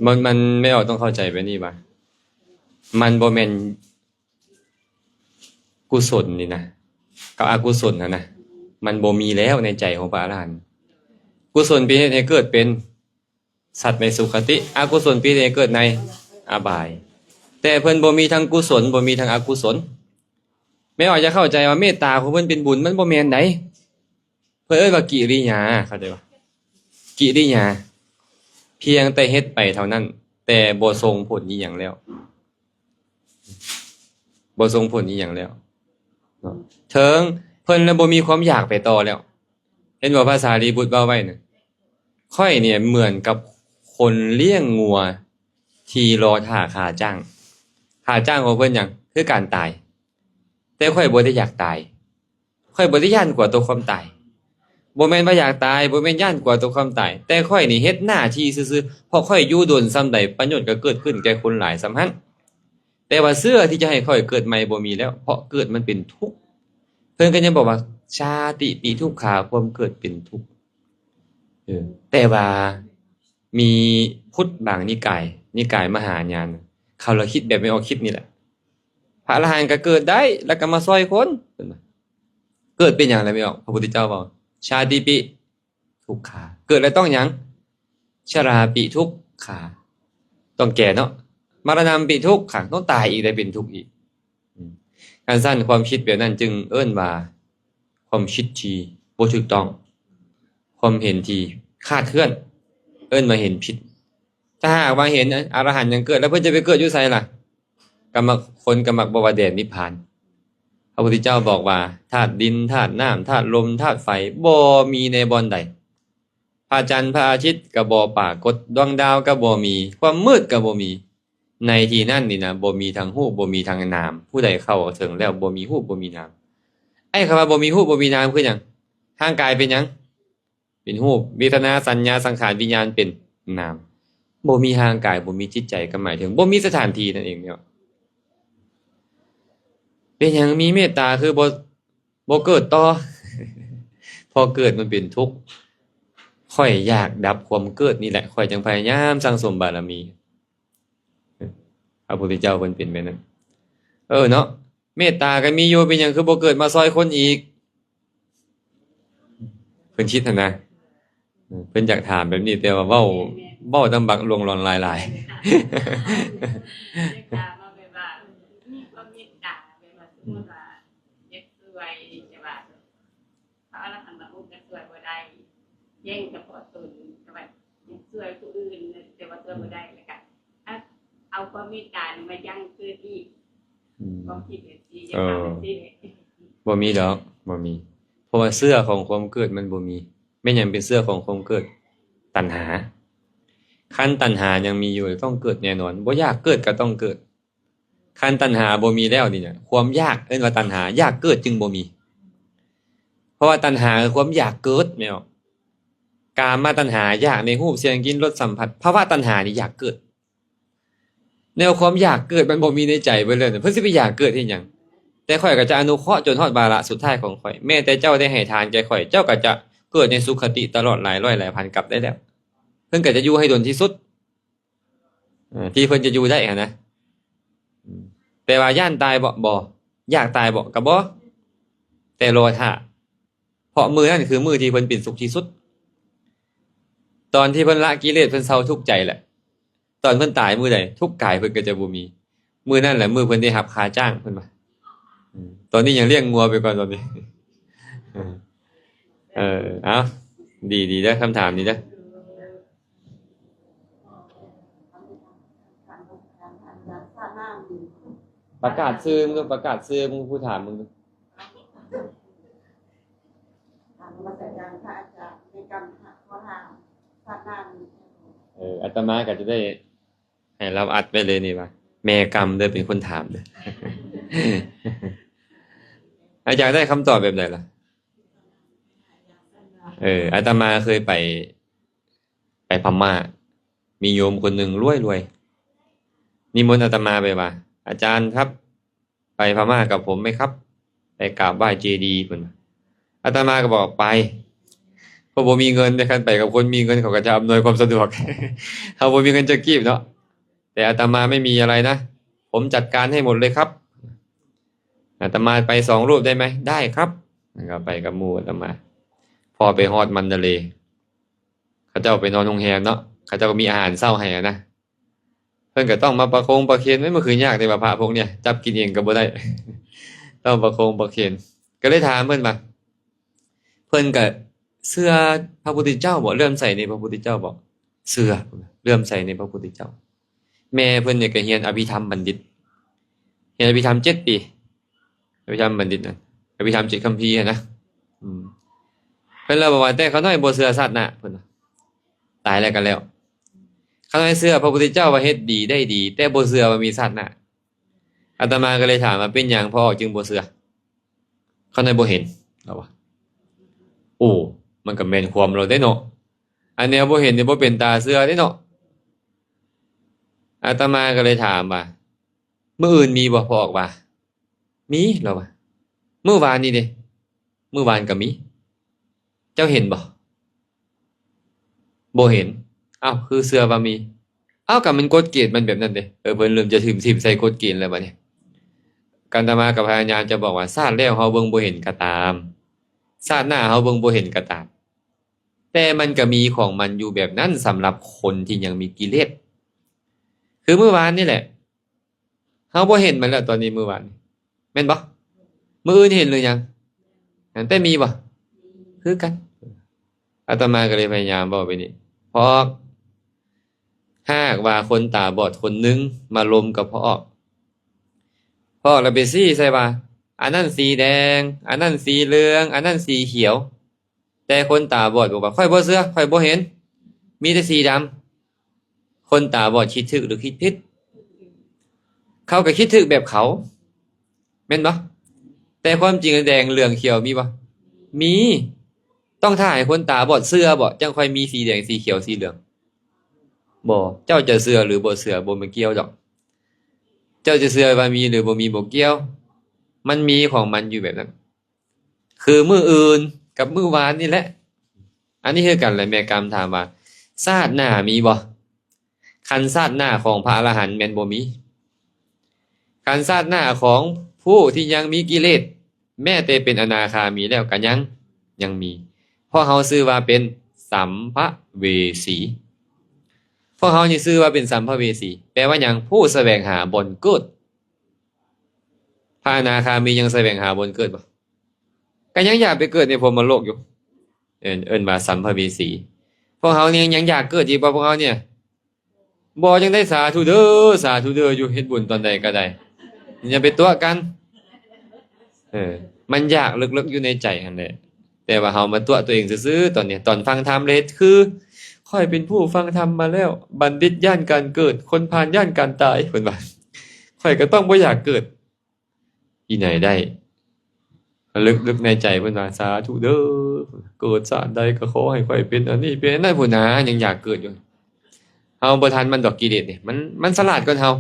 ມັນ ມັນ ແມ່ອອກຕ້ອງເຂົ້າໃຈແບບນີ້ວ່າ ມັນບໍ່ແມ່ນກຸສົນນີ້ນະ ກັບອະກຸສົນຫັ້ນນະ ມັນບໍ່ມີແລ້ວໃນໃຈຂອງພະອະລະຫັນ. ກຸສົນເປັນເຮັດໃຫ້ເກີດເປັນ ສັດໃນສຸຄະຕິ ອະກຸສົນເປັນເຮັດໃຫ້ເກີດໃນອະບາຍ. ແຕ່ເພິ່ນບໍ່ມີທັງກຸສົນ ບໍ່ມີທັງອະກຸສົນ. ແມ່ອອກຢາກເຂົ້າໃຈວ່າເມດຕາຂອງເພິ່ນເປັນບຸນ ມັນບໍ່ແມ່ນໃດ. ເພິ່ນເອີ້ນວ່າກິລິຍາ ເຂົ້າໃຈບໍ່? ກິລິຍາ ພຽງແຕ່ເຮັດໄປເທົ່ານັ້ນ ແຕ່ບໍ່ສົ່ງຜົນອີ່ຫຍັງແລ້ວ ບໍ່ສົ່ງຜົນອີ່ຫຍັງແລ້ວເນາະ. ເຖິງເພິ່ນລະບໍ່ມີຄວາມຢາກໄປຕໍ່ແລ້ວ. ເຫັນບໍ່ ພະສາລີບຸດເວົ້າໄວ້ນະ ຂ້ອຍນີ້ເໝືອນກັບຄົນລ້ຽງງົວທີ່ລໍຖ້າຂ້າຈ້າງ. ຂ້າຈ້າງຂອງເພິ່ນຫຍັງ? ຄືການຕາຍ. ແຕ່ຂ້ອຍບໍ່ໄດ້ຢາກຕາຍ. ຂ້ອຍບໍ່ໄດ້ຢ້ານກົວຕໍ່ຄວາມຕາຍ. ບໍ່ແມ່ນວ່າຢາກຕາຍ, ບໍ່ແມ່ນຢ້ານກົວຕໍ່ຄວາມຕາຍ. ແຕ່ຂ້ອຍນີ້ເຮັດໜ້າທີ່ຊື່ໆ. ເພາະຂ້ອຍຢູ່ດົນສ່ຳໃດ, ປະໂຫຍດກໍເກີດຂຶ້ນແກ່ຄົນຫຼາຍສ່ຳຫັ້ນ. ແຕ່ວ່າເຊື້ອທີ່ຈະໃຫ້ຂ້ອຍເກີດໃໝ່ບໍ່ມີແລ້ວ, ເພາະເກີດມັນເປັນທຸກ. ເພິ່ນກໍຍັງບອກວ່າ ຊາຕິປິທຸກຂາ, ຄວາມເກີດເປັນທຸກ. ເອີ ແຕ່ວ່າມີພຸດບາງນິກາຍ, ນິກາຍມະຫາຍານ, ເຂົາລະຄິດແບບແມ່ອອກຄິດນີ້ແຫຼະ. ພະອະລະຫັນກໍເກີດໄດ້, ແລ້ວກໍມາຊ່ອຍຄົນ. ເພິ່ນວ່າ ເກີດເປັນຫຍັງລະແມ່ອອກ? ພະພຸດທະເຈົ້າເວົ້າ ຊາຕິປິ ທຸກຂາ. ເກີດແລ້ວຕ້ອງຫຍັງ? ຊະລາປິທຸກຂາ, ຕ້ອງແກ່ເນາະ. ມະລະນຳປິທຸກຂັງ, ຕ້ອງຕາຍອີກ ໄດ້ເປັນທຸກອີກ. ອືມ ຄັນຊັ້ນຄວາມຄິດແບບນັ້ນຈຶ່ງເອີ້ນວ່າຄວາມຄິດທີ່ບໍ່ຖືກຕ້ອງ, ຄວາມເຫັນທີ່ຄາດເຄື່ອນ, ເອີ້ນວ່າເຫັນຜິດ. ຖ້າຫາກວ່າເຫັນອະລະຫັນຍັງເກີດ, ແລ້ວເພິ່ນຈະໄປເກີດຢູ່ໃສລະ? ກໍມັກ ຄົນກໍມັກບອກວ່າແດນນິບພານ. ພະພຸດທະເຈົ້າບອກວ່າ ທາດດິນ, ທາດນ້ຳ, ທາດລົມ, ທາດໄຟ ບໍ່ມີໃນບ່ອນໃດ. ພະຈັນ, ພະອາທິດກໍບໍ່ປາກົດ, ດວງດາວກໍບໍ່ມີ, ຄວາມມືດກໍບໍ່ມີ. ໃນທີ່ນັ້ນນີ້ນະ ບໍ່ມີທັງຮູບ, ບໍ່ມີທັງນາມ. ຜູ້ໃດເຂົ້າເຖິງແລ້ວ ບໍ່ມີຮູບ, ບໍ່ມີນາມ. ໄອ້ຄຳວ່າບໍ່ມີຮູບ, ບໍ່ມີນາມ ຄືຫຍັງ? ຮ່າງກາຍເປັນຫຍັງ? ເປັນຮູບ, ເວທະນາ, ສັນຍາ, ສັງຂານ, ວິນຍານ ເປັນນາມ. ບໍ່ມີຮ່າງກາຍ, ບໍ່ມີຈິດໃຈ, ກໍໝາຍເຖິງບໍ່ມີສະຖານທີ່ນັ້ນເອງເນາະ. ເປັນຫຍັງມີເມດຕາຄືບໍ່ ບໍ່ເກີດຕໍ່? ເພາະເກີດມັນເປັນທຸກ. ຂ້ອຍຢາກດັບຄວາມເກີດນີ້ແຫຼະ, ຂ້ອຍຈຶ່ງພະຍາຍາມສັ່ງສົມບາລະມີ. ພະພຸດທະເຈົ້າເພິ່ນເປັນແບບນັ້ນ. ເອີເນາະ, ເມດຕາກໍມີຢູ່, ເປັນຫຍັງຄືບໍ່ເກີດມາຊ່ອຍຄົນອີກ? ເພິ່ນຄິດຫັ້ນນະ. ເພິ່ນຢາກຖາມແບບນີ້, ແຕ່ວ່າເວົ້າ, ເວົ້ານຳບັກຫຼວງຫຼອນຫຼາຍໆ. ເມດຕາມາແບບວ່າ ມີຄວາມເມດຕາ, ແບບວ່າ ສົມມຸດວ່າ ຢາກຊ່ວຍ, ແຕ່ວ່າ ເພາະອະລະຫັນບັນລຸຈະຊ່ວຍບໍ່ໄດ້, ແຍ່ງສະເພາະຕົນ, ແຕ່ວ່າຢາກຊ່ວຍຜູ້ອື່ນ, ແຕ່ວ່າຊ່ວຍບໍ່ໄດ້, ແລ້ວກະ ອະ ເອົາຄວາມເມດຕານີ້ມາຍັງເກີດອີກ. ອືມ ຄວາມຄິດແບບນີ້ ເອີ ຢາກຖາມແບບນີ້. ບໍ່ມີດອກ, ບໍ່ມີ. ເພາະວ່າເຊື້ອຂອງຄວາມເກີດມັນບໍ່ມີ. ແມ່ນຫຍັງເປັນເຊື້ອຂອງຄວາມເກີດ? ຕັນຫາ. ຄັນຕັນຫາຍັງມີຢູ່, ຕ້ອງເກີດແນ່ນອນ. ບໍ່ຢາກເກີດກໍຕ້ອງເກີດ. ຄັນຕັນຫາບໍ່ມີແລ້ວນີ້ນະ, ຄວາມຢາກເອີ້ນວ່າຕັນຫາ, ຢາກເກີດຈຶ່ງບໍ່ມີ. ເພາະວ່າຕັນຫາຄືຄວາມຢາກເກີດ, ແມ່ນບໍ່? ກາມະຕັນຫາ, ຢາກໃນຮູບ, ສຽງ, ກິ່ນ, ລົດ, ສຳຜັດ. ພະວະຕັນຫານີ້ຢາກເກີດ. ແນວຄວາມຢາກເກີດມັນບໍ່ມີໃນໃຈເພິ່ນເລີຍ, ເພິ່ນຊິໄປຢາກເກີດເຮັດຫຍັງ? ແຕ່ຂ້ອຍກໍຈະອະນຸເຄາະຈົນຮອດວາລະສຸດທ້າຍຂອງຂ້ອຍ. ແມ້ແຕ່ເຈົ້າໄດ້ໃຫ້ທານແກ່ຂ້ອຍ, ເຈົ້າກໍຈະເກີດໃນສຸຄະຕິຕະຫຼອດຫຼາຍຮ້ອຍຫຼາຍພັນກັບໄດ້ແລ້ວ. ເພິ່ນກໍຈະຢູ່ໃຫ້ດົນທີ່ສຸດ. ເອີ ທີ່ເພິ່ນຈະຢູ່ໄດ້ຫັ້ນນະ. ອືມ ແຕ່ວ່າຢ້ານຕາຍບໍ່? ບໍ່. ຢາກຕາຍບໍ່? ກໍບໍ່. ແຕ່ລໍຖ້າ, ເພາະມື້ນັ້ນຄືມື້ທີ່ເພິ່ນເປັນສຸກທີ່ສຸດ. ຕອນທີ່ເພິ່ນລະກິເລດ, ເພິ່ນເຊົາທຸກໃຈແຫຼະ. ຕອນເພິ່ນຕາຍມື້ໃດ, ທຸກກາຍເພິ່ນກໍຈະບໍ່ມີ. ມື້ນັ້ນແຫຼະ ມື້ເພິ່ນໄດ້ຮັບຄ່າຈ້າງ, ເພິ່ນວ່າ. ອືມ ຕອນນີ້ຍັງລ້ຽງງົວໄປກ່ອນຕອນນີ້. ເອີ ເອົາ ດີໆເດີ ຄຳຖາມນີ້ເດີ. ປະກາດຊື່ມຶງດູ, ປະກາດຊື່ມຶງ ຜູ້ຖາມມຶງດູ. ເອີ ອາດຕະມາກໍຈະໄດ້ໃຫ້ລາວອັດໄວ້ເລີຍນີ້ວ່າ ແມ່ກຳເດີເປັນຄົນຖາມເດີ. ອາຈານໄດ້ຄຳຕອບແບບໃດລະ? ເອີ ອາດຕະມາເຄີຍໄປ ໄປພະມ້າ, ມີໂຍມຄົນໜຶ່ງລວຍໆ ນິມົນອາດຕະມາໄປວ່າ ອາຈານຄັບ ໄປພະມ້າກັບຜົມໄໝຄັບ? ໄປກາບໄຫວ້ເຈດີ ເພິ່ນວ່າ. ອາດຕະມາກໍບອກ ໄປ, ເພາະບໍ່ມີເງິນເດ້. ຄັນໄປກັບຄົນມີເງິນ ເຂົາກໍຈະອຳນວຍຄວາມສະດວກ. ເຮົາບໍ່ມີເງິນຈັກກີບເນາະ. ແຕ່ອາດຕະມາໄມ່ມີອະໄລນະ, ຜົມຈັດການໃຫ້ໝົດເລີຍຄັບ. ອາດຕະມາໄປສອງຮູບໄດ້ໄໝ? ໄດ້ຄັບ. ແລ້ວກໍໄປກັບໝູ່ອາດຕະມາ. ພໍໄປຮອດມັນດາເລ, ເຂົາເຈົ້າໄປນອນໂຮງແຮມເນາະ, ເຂົາເຈົ້າກໍມີອາຫານເຊົ້າໃຫ້ນະ. ເພິ່ນກໍຕ້ອງມາປະຄົງປະເຄນ, ເອີຍ ມັນຄືຍາກແທ້ວ່າພະພວກເນີ້ຍ ຈັບກິນເອງກໍບໍ່ໄດ້, ຕ້ອງປະຄົງປະເຄນ. ກໍເລີຍຖາມເພິ່ນວ່າ ເພິ່ນກໍເຊື່ອພະພຸດທະເຈົ້າບໍ? ເຫຼື້ອມໃສໃນພະພຸດທະເຈົ້າບໍ? ເຊື່ອ, ເຫຼື້ອມໃສໃນພະພຸດທະເຈົ້າ. ແມ່ເພິ່ນນີ້ກໍຮຽນອະພິທຳບັນດິດ, ຮຽນອະພິທຳເຈັດປີ. ອະພິທຳບັນດິດນະ, ອະພິທຳເຈັດຄຳພີຫັ້ນນະ. ອືມ ເພິ່ນລະບອກວ່າ ແຕ່ຂ້ານ້ອຍບໍ່ເຊື່ອຊາດໜ້າ, ເພິ່ນວ່າ ຕາຍແລ້ວກໍແລ້ວ. ຂ້ານ້ອຍເຊື່ອພະພຸດທະເຈົ້າວ່າເຮັດດີໄດ້ດີ, ແຕ່ບໍ່ເຊື່ອວ່າມີຊາດໜ້າ. ອາດຕະມາກໍເລີຍຖາມວ່າ ເປັນຫຍັງພໍ່ອອກຈຶ່ງບໍ່ເຊື່ອ? ຂ້ານ້ອຍບໍ່ເຫັນ, ລາວວ່າ. ໂອ້ ມັນກໍແມ່ນຄວາມລາວເດ້ເນາະ, ອັນແນວບໍ່ເຫັນນີ້ບໍ່ເປັນຕາເຊື່ອເດ້ເນາະ. ອາດຕະມາກໍເລີຍຖາມວ່າ ມື້ອື່ນມີບໍ່? ພໍ່ອອກວ່າ ມີ, ລາວວ່າ. ມື້ວານນີ້ເດ? ມື້ວານກໍມີ. ເຈົ້າເຫັນບໍ່? ບໍ່ເຫັນ. ອ້າວ ຄືເຊື່ອວ່າມີ? ອ້າວ ກໍມັນກົດເກນມັນແບບນັ້ນເດ. ເອີ ເພິ່ນເລີ່ມຈະຖິ້ມໃສ່ກົດເກນແລ້ວບັດນີ້. ອາດຕະມາກໍພະຍາຍາມຈະບອກວ່າ ຊາດແລ້ວເຮົາເບິ່ງບໍ່ເຫັນກໍຕາມ, ຊາດໜ້າເຮົາເບິ່ງບໍ່ເຫັນກໍຕາມ, ແຕ່ມັນກໍມີຂອງມັນຢູ່ແບບນັ້ນ ສຳລັບຄົນທີ່ຍັງມີກິເລດ. ຄືມື້ວານນີ້ແຫຼະ ເຮົາບໍ່ເຫັນມັນແລ້ວຕອນນີ້, ມື້ວານນີ້ ແມ່ນບໍ່? ມື້ອື່ນເຫັນຫຼືຍັງ? ແຕ່ມີບໍ່? ຄືກັນ. ອາດຕະມາກໍເລີຍພະຍາຍາມເວົ້າໄປນີ້ ພໍ່ອອກ, ຫາກວ່າຄົນຕາບອດຄົນໜຶ່ງມາລົມກັບພໍ່ອອກ, ພໍ່ອອກລະໄປຊີ້ໃສ່ວ່າ ອັນນັ້ນສີແດງ, ອັນນັ້ນສີເຫຼືອງ, ອັນນັ້ນສີຂຽວ. ແຕ່ຄົນຕາບອດບອກວ່າ ຂ້ອຍບໍ່ເຊື່ອ, ຂ້ອຍບໍ່ເຫັນ, ມີແຕ່ສີດຳ. ຄົນຕາບອດຄິດຖືກຫຼືຄິດຜິດ? ເຂົາກໍຄິດຖືກແບບເຂົາ, ແມ່ນບໍ່? ແຕ່ຄວາມຈິງແດງເຫຼືອງຂຽວມີບໍ່? ມີ. ຕ້ອງຖ້າໃຫ້ຄົນຕາບອດເຊື່ອບໍ ຈັ່ງຄ່ອຍມີສີແດງ, ສີຂຽວ, ສີເຫຼືອງ? ບໍ່. ເຈົ້າຈະເຊື່ອຫຼືບໍ່ເຊື່ອບໍ່ແມ່ນກ່ຽວດອກ. ເຈົ້າຈະເຊື່ອວ່າມີຫຼືບໍ່ມີບໍ່ກ່ຽວ, ມັນມີຂອງມັນຢູ່ແບບນັ້ນ. ຄືມື້ອື່ນ ກັບມື້ວານນີ້ແຫຼະ. ອັນນີ້ຄືກັນແຫຼະ ແມ່ກຳຖາມວ່າ ຊາດໜ້າມີບໍ່? ຄັນຊາດໜ້າຂອງພະອະລະຫັນແມ່ນບໍ່ມີ. ຄັນຊາດໜ້າຂອງຜູ້ທີ່ຍັງມີກິເລດ ແມ້ແຕ່ເປັນອະນາຄາມີແລ້ວກໍຍັງ ຍັງມີ. ພວກເຮົາຊື່ວ່າເປັນສຳພະເວສີ. ພວກເຮົານີ້ຊື່ວ່າເປັນສຳພະເວສີ ແປວ່າຫຍັງ? ຜູ້ສະແຫວງຫາບ່ອນເກີດ. ພະອະນາຄາມີຍັງສະແຫວງຫາບ່ອນເກີດບໍ່? ກໍຍັງຢາກໄປເກີດໃນພົມມະໂລກຢູ່. ເອີ້ນ ເອີ້ນວ່າສຳພະເວສີ. ພວກເຮົານີ້ຍັງຢາກເກີດອີກບໍ່ ພວກເຮົານີ້? ບໍ່ ຈັ່ງໄດ້ສາທຸເດີ ສາທຸເດີຢູ່ ເຮັດບຸນຕອນໃດກໍໄດ້ ຢ່າໄປຕົວະກັນ. ເອີ ມັນຢາກເລິກໆຢູ່ໃນໃຈຫັ້ນແຫຼະ ແຕ່ວ່າເຮົາມາຕົວະຕົວເອງຊື່ໆຕອນນີ້. ຕອນຟັງທຳເລີຍຄື ຂ້ອຍເປັນຜູ້ຟັງທຳມາແລ້ວ ບັນດິດຢ້ານການເກີດ ຄົນພານຢ້ານການຕາຍ ເພິ່ນວ່າ ຂ້ອຍກໍຕ້ອງບໍ່ຢາກເກີດ. ທີ່ໃດໄດ້ ເລິກໆໃນໃຈເພິ່ນວ່າ ສາທຸເດີ ເກີດຊາດໃດກໍຂໍໃຫ້ຂ້ອຍເປັນອັນນີ້ເປັນອັນນັ້ນພຸ້ນນາ ຍັງຢາກເກີດຢູ່. ເຮົາບໍ່ທັນມັນດອກ ກິເລດນີ້ ມັນ ມັນສະຫຼາດກວ່າເຮົາ.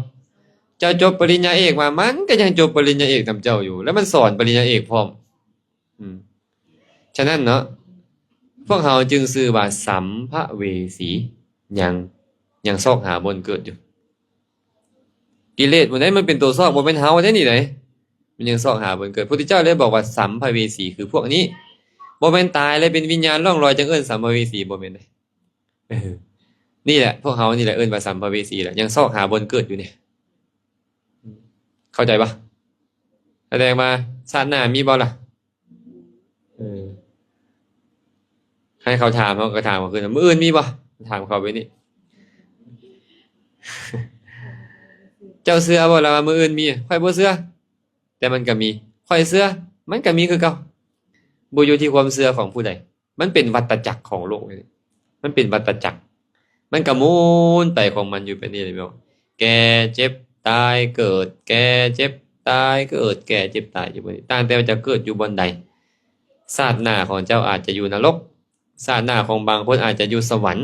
ເຈົ້າຈົບປະລິນຍາເອກມາ ມັນກໍຍັງຈົບປະລິນຍາເອກນຳເຈົ້າຢູ່ ແລ້ວມັນສອນປະລິນຍາເອກພ້ອມ. ອືມ ສະນັ້ນເນາະ ພວກເຮົາຈຶ່ງຊື່ວ່າສຳພະເວສີ ຍັງ ຍັງຊອກຫາບ່ອນເກີດຢູ່. ກິເລດຜູ້ໃດມັນເປັນຕົວຊອກ ບໍ່ແມ່ນເຮົາເດ້ນີ້ໃດ ມັນຍັງຊອກຫາບ່ອນເກີດ. ພຸດທະເຈົ້າເລີຍບອກວ່າສຳພະເວສີຄືພວກນີ້ ບໍ່ແມ່ນຕາຍແລ້ວເປັນວິນຍານລ່ອງລອຍ ຈັ່ງເອີ້ນສຳພະເວສີ ບໍ່ແມ່ນເດ້. ເອີ ນີ້ແຫຼະ ພວກເຮົານີ້ແຫຼະເອີ້ນວ່າສຳພະເວສີແຫຼະ ຍັງຊອກຫາບ່ອນເກີດຢູ່ນີ້. ເຂົ້າໃຈບໍ່? ສະແດງວ່າຊາດໜ້າມີບໍ່ລະ? ເອີ ໃຫ້ເຂົາຖາມ ເຮົາກໍຖາມເຂົາຄືນ ມື້ອື່ນມີບໍ່? ຖາມເຂົາໄປນີ້ ເຈົ້າເຊື່ອບໍ່ລະວ່າມື້ອື່ນມີ? ຂ້ອຍບໍ່ເຊື່ອ ແຕ່ມັນກໍມີ. ຂ້ອຍເຊື່ອ ມັນກໍມີຄືເກົ່າ. ບໍ່ຢູ່ທີ່ຄວາມເຊື່ອຂອງຜູ້ໃດ. ມັນເປັນວັດຕະຈັກຂອງໂລກນີ້ ມັນເປັນວັດຕະຈັກ ມັນກໍໝູນໄປຂອງມັນຢູ່ແບບນີ້ແຫຼະ. ແກ່ ເຈັບ ຕາຍ ເກີດ ແກ່ ເຈັບ ຕາຍ ເກີດ ແກ່ ເຈັບ ຕາຍ ຢູ່ແບບນີ້. ຕ່າງແຕ່ວ່າຈະເກີດຢູ່ບ່ອນໃດ. ຊາດໜ້າຂອງເຈົ້າອາດຈະຢູ່ນະລົກ, ຊາດໜ້າຂອງບາງຄົນອາດຈະຢູ່ສະຫວັນ,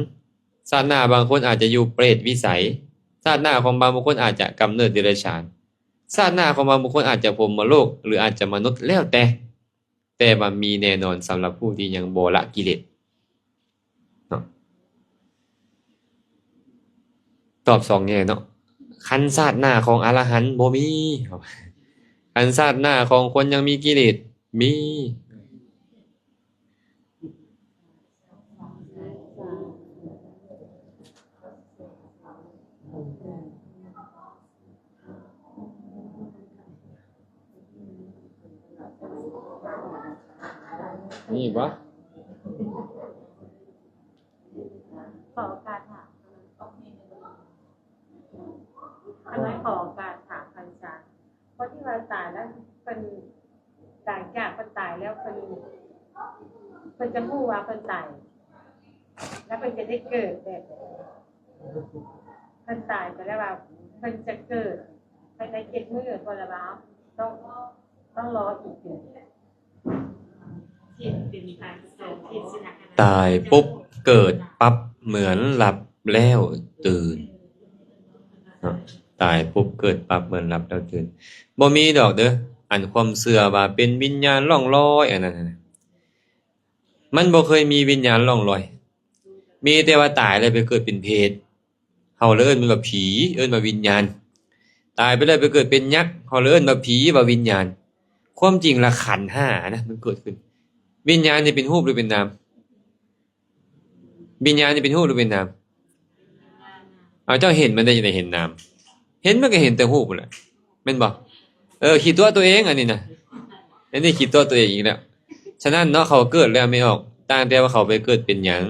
ຊາດໜ້າບາງຄົນອາດຈະຢູ່ເປດວິໄສ, ຊາດໜ້າຂອງບາງບຸກຄົນອາດຈະກຳເນີດເດຍລະສານ, ຊາດໜ້າຂອງບາງບຸກຄົນອາດຈະພົມມະໂລກ ຫຼື ອາດຈະມະນຸດ ແລ້ວແຕ່. ແຕ່ວ່າມີແນ່ນອນສຳລັບຜູ້ທີ່ຍັງບໍ່ລະກິເລດເນາະ. ຕອບສອງແງ່ເນາະ. ຄັນຊາດໜ້າຂອງອະລະຫັນບໍ່ມີ, ຄັນຊາດໜ້າຂອງຄົນຍັງມີກິເລດມີ. ມີບໍ່? ຂໍໂອກາດຖາມ ອັນນັ້ນ ຂໍໂອກາດຖາມພະອາຈານ ຄົນທີ່ວ່າຕາຍແລ້ວເພິ່ນ ຫຼັງຈາກເພິ່ນຕາຍແລ້ວ ເພິ່ນ ເພິ່ນຈະຮູ້ວ່າເພິ່ນຕາຍ ແລ້ວເພິ່ນຈະໄດ້ເກີດແບບໃດ? ເພິ່ນຕາຍໄປແລ້ວວ່າເພິ່ນຈະເກີດພາຍໃນເຈັດມື້ ເພິ່ນລະວ່າຕ້ອງ ຕ້ອງລໍອີກເດືອນ. ຕາຍປຸບເກີດປັບ ເໝືອນຫຼັບແລ້ວຕື່ນເນາະ. ຕາຍປຸບເກີດປັບ ເໝືອນຫຼັບແລ້ວຕື່ນ. ບໍ່ມີດອກເດີ ອັນຄວາມເຊື່ອວ່າເປັນວິນຍານລ່ອງລອຍ ອັນນັ້ນນະ ມັນບໍ່ເຄີຍມີວິນຍານລ່ອງລອຍ. ມີແຕ່ວ່າຕາຍແລ້ວໄປເກີດເປັນເຜດ ເຮົາເລີຍເອີ້ນມັນວ່າຜີ ເອີ້ນວ່າວິນຍານ. ຕາຍໄປແລ້ວໄປເກີດເປັນຍັກ ເຮົາເລີຍເອີ້ນວ່າຜີ ວ່າວິນຍານ. ຄວາມຈິງລະຂັນຫ້ານະ ມັນເກີດຂຶ້ນ. ວິນຍານນີ້ເປັນຮູບຫຼືເປັນນາມ? ວິນຍານນີ້ເປັນຮູບຫຼືເປັນນາມ? ເອົາ ເຈົ້າເຫັນມັນໄດ້ຈັ່ງໃດເຫັນນາມ? ເຫັນມັນກໍເຫັນແຕ່ຮູບພຸ້ນແຫຼະ ແມ່ນບໍ່? ເອີ ຂີ້ຕົວະຕົວເອງອັນນີ້ນະ ອັນນີ້ຂີ້ຕົວະຕົວເອງອີກແລ້ວ. ສະນັ້ນເນາະ ເຂົາເກີດແລ້ວແມ່ອອກ ຕ່າງແຕ່ວ່າເຂົາໄປເກີດເປັນຫຍັງ.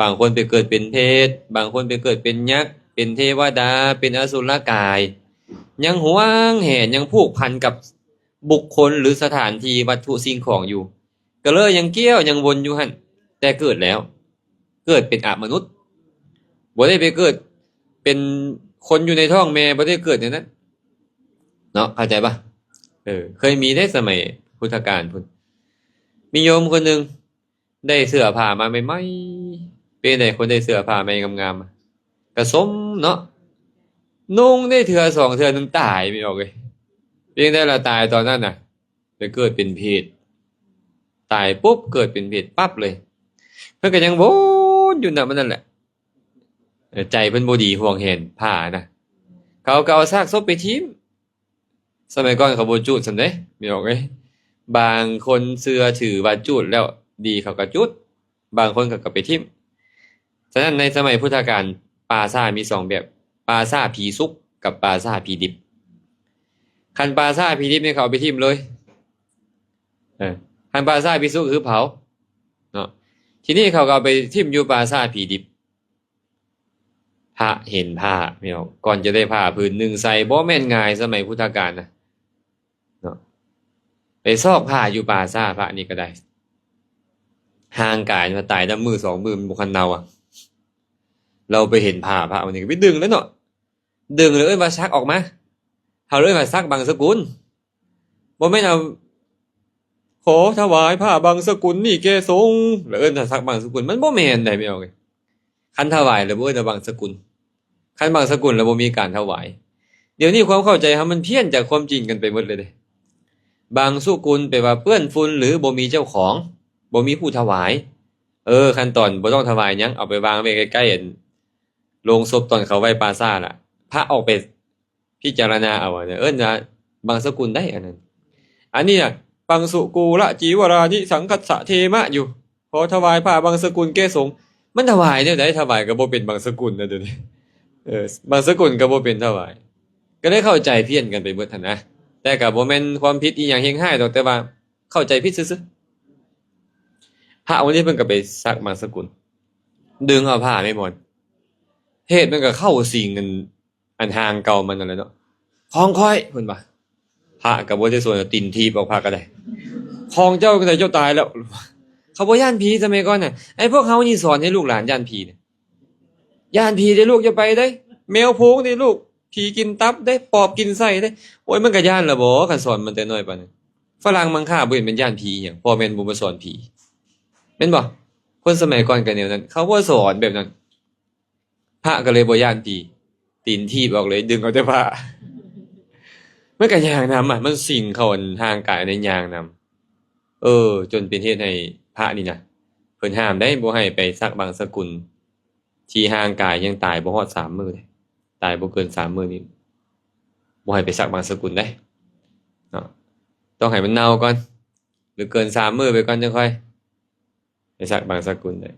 ບາງຄົນໄປເກີດເປັນເຜດ ບາງຄົນໄປເກີດເປັນຍັກ ເປັນເທວະດາ ເປັນອະສຸລະກາຍ ຍັງຫວງແຫນ ຍັງຜູກພັນກັບບຸກຄົນ ຫຼື ສະຖານທີ່ ວັດຖຸ ສິ່ງຂອງຢູ່ ກໍເລີຍຍັງກ້ຽວຍັງວົນຢູ່ຫັ້ນ. ແຕ່ເກີດແລ້ວ ເກີດເປັນອະມະນຸດ ບໍ່ໄດ້ໄປເກີດເປັນຄົນຢູ່ໃນທ້ອງແມ່ ບໍ່ໄດ້ເກີດແນວນັ້ນເນາະ ເຂົ້າໃຈປະ? ເອີ ເຄີຍມີເດ້ ສະໄໝພຸດທະການພຸ້ນ ມີໂຍມຄົນໜຶ່ງ ໄດ້ເສື້ອຜ້າມາໃໝ່ໆ ເປັນໃດ ຄົນໄດ້ເສື້ອຜ້າໃໝ່ງາມໆ ກະສົມເນາະ ນຸ່ງໄດ້ເທື່ອສອງເທື່ອໜຶ່ງຕາຍ ແມ່ອອກເອີຍ. ເປັນໃດລະ ຕາຍຕອນນັ້ນນະ ໄປເກີດເປັນເຜດ. ຕາຍປຸບເກີດເປັນເປດປັບເລີຍ. ເພິ່ນກໍຍັງວົນຢູ່ນຳອັນນັ້ນແຫຼະ. ເອີ ໃຈເພິ່ນບໍ່ດີຫວງແຫນຜ້ານະ. ເຂົາກໍເອົາຊາກສົບໄປຖິ້ມ. ສະໄໝກ່ອນເຂົາບໍ່ຈູດຊ້ຳເດ້ ແມ່ນອອກເອີຍ. ບາງຄົນເຊື່ອຖືວ່າຈູດແລ້ວດີ ເຂົາກໍຈູດ, ບາງຄົນເຂົາກໍໄປຖິ້ມ. ສະນັ້ນໃນສະໄໝພຸດທະການ ປ່າຊ້າມີສອງແບບ, ປ່າຊ້າຜີສຸກກັບປ່າຊ້າຜີດິບ. ຄັນປ່າຊ້າຜີດິບນີ້ເຂົາເອົາໄປຖິ້ມເລີຍ. ເອີ ຄັນປ່າຊ້າຜີສຸກຄືເຜົາເນາະ. ທີນີ້ເຂົາກໍເອົາໄປຖິ້ມຢູ່ປ່າຊ້າຜີດິບ. ພະເຫັນຜ້າ ແມ່ນບໍ່? ກ່ອນຈະໄດ້ຜ້າຜືນໜຶ່ງໃສ່ ບໍ່ແມ່ນງ່າຍສະໄໝພຸດທະການນະເນາະ. ໄປຊອກຜ້າຢູ່ປ່າຊ້າ ພະນີ້ກໍໄດ້. ຮ່າງກາຍວ່າຕາຍນຳມື້ສອງມື້ ມັນບໍ່ທັນເນົ່າອະ. ລາວໄປເຫັນຜ້າ ພະມື້ນີ້ກໍໄປດຶງແລ້ວເນາະ. ດຶງແລ້ວເອີ້ນວ່າສັກອອກມາ. ເຮົາເອີ້ນວ່າສັກບັງສະກຸນ. ບໍ່ແມ່ນເອົາ ຂໍຖວາຍຜ້າບັງສະກຸນນີ້ແກ່ສົງ ແລ້ວເອີ້ນວ່າສັກບັງສະກຸນ. ມັນບໍ່ແມ່ນໃດ ແມ່ນບໍ່? ຄັນຖວາຍແລ້ວບໍ່ເອີ້ນວ່າບັງສະກຸນ. ຄັນບັງສະກຸນແລ້ວບໍ່ມີການຖວາຍ. ດຽວນີ້ຄວາມເຂົ້າໃຈເຮົາມັນພຽນຈາກຄວາມຈິງກັນໄປໝົດເລີຍເດ້. ບັງສຸກຸນແປວ່າເປື້ອນຝຸ່ນ ຫຼື ບໍ່ມີເຈົ້າຂອງ, ບໍ່ມີຜູ້ຖວາຍ. ເອີ ຂັ້ນຕອນບໍ່ຕ້ອງຖວາຍຫຍັງ, ເອົາໄປວາງໄວ້ໃກ້ໆ ອັນ ໂລງສົບຕອນເຂົາໄຫວ້ປ່າຊ້າລະ. ພະອອກໄປ ພິຈາລະນາເອົາ ເອີ້ນວ່າບັງສະກຸນໄດ້ອັນນັ້ນ. ອັນນີ້ນະ ປັງສຸກູລະຈີວະລານິສັງຄັດສະເທມະຢູ່ ຂໍຖວາຍຜ້າບັງສະກຸນແກ່ສົງ. ມັນຖວາຍແນວໃດ? ຖວາຍກໍບໍ່ເປັນບັງສະກຸນນະ ດຽວນີ້. ເອີ ບັງສະກຸນກໍບໍ່ເປັນຖວາຍ. ກໍເລີຍເຂົ້າໃຈພຽນກັນໄປເບິດຫັ້ນນະ. ແຕ່ກໍບໍ່ແມ່ນຄວາມຜິດອີ່ຫຍັງເຮັດຮ້າຍດອກ, ແຕ່ວ່າເຂົ້າໃຈຜິດຊື່ໆ. ພະອົງນີ້ເພິ່ນກໍໄປສັກບັງສະກຸນ, ດຶງເອົາຜ້າແມ່ໝອນ, ເພດມັນກໍເຂົ້າສິງກັນ ອັນຮ່າງເກົ່າມັນນັ້ນແຫຼະເນາະ. ຂອງຂ້ອຍ ເພິ່ນວ່າ. ພະກໍບໍ່ໄດ້ສົນ, ຕີນຖີບອອກ ພະກໍໄດ້. ຂອງເຈົ້າ ເຈົ້າເຈົ້າຕາຍແລ້ວ. ເຂົາບໍ່ຢ້ານຜີສະໄໝກ່ອນນະ. ໄອ້ພວກເຮົານີ້ສອນໃຫ້ລູກຫຼານຢ້ານຜີນະ. ຢ້ານຜີເດ້ລູກ, ຢ່າໄປເດ້. ແມວໂພງເດ້ລູກ, ຜີກິນຕັບເດ້, ປອບກິນໄສ້ເດ້. ໂອ້ຍ ມັນກໍຢ້ານລະບໍ ຄັນສອນມັນແຕ່ນ້ອຍປານນັ້ນ. ຝຣັ່ງມັງຄາບໍ່ເຫັນແມ່ນຢ້ານຜີອີ່ຫຍັງ, ພໍ່ແມ່ນບໍ່ມາສອນຜີ. ແມ່ນບໍ່? ຄົນສະໄໝກ່ອນກໍແນວນັ້ນ, ເຂົາບໍ່ສອນແບບນັ້ນ. ພະກໍເລີຍບໍ່ຢ້ານຜີ, ຕີນຖີບອອກເລີຍ, ດຶງເອົາແຕ່ຜ້າ. ມັນກໍຍ່າງນຳອະ, ມັນສິງເຂົ້າອັນຮ່າງກາຍໃນຍ່າງນຳ. ເອີ ຈົນເປັນເຫດໃຫ້ພະນີ້ນະ ເພິ່ນຫ້າມໄດ໋, ບໍ່ໃຫ້ໄປສັກບັງສະກຸນທີ່ຮ່າງກາຍຍັງຕາຍບໍ່ຮອດສາມມື້ເດ, ຕາຍບໍ່ເກີນສາມມື້ນີ້ ບໍ່ໃຫ້ໄປສັກບັງສະກຸນໄດ໋ເນາະ. ຕ້ອງໃຫ້ມັນເນົ່າກ່ອນ ຫຼືເກີນສາມມື້ໄປກ່ອນ ຈັ່ງຄ່ອຍ ໄປສັກບັງສະກຸນໄດ້.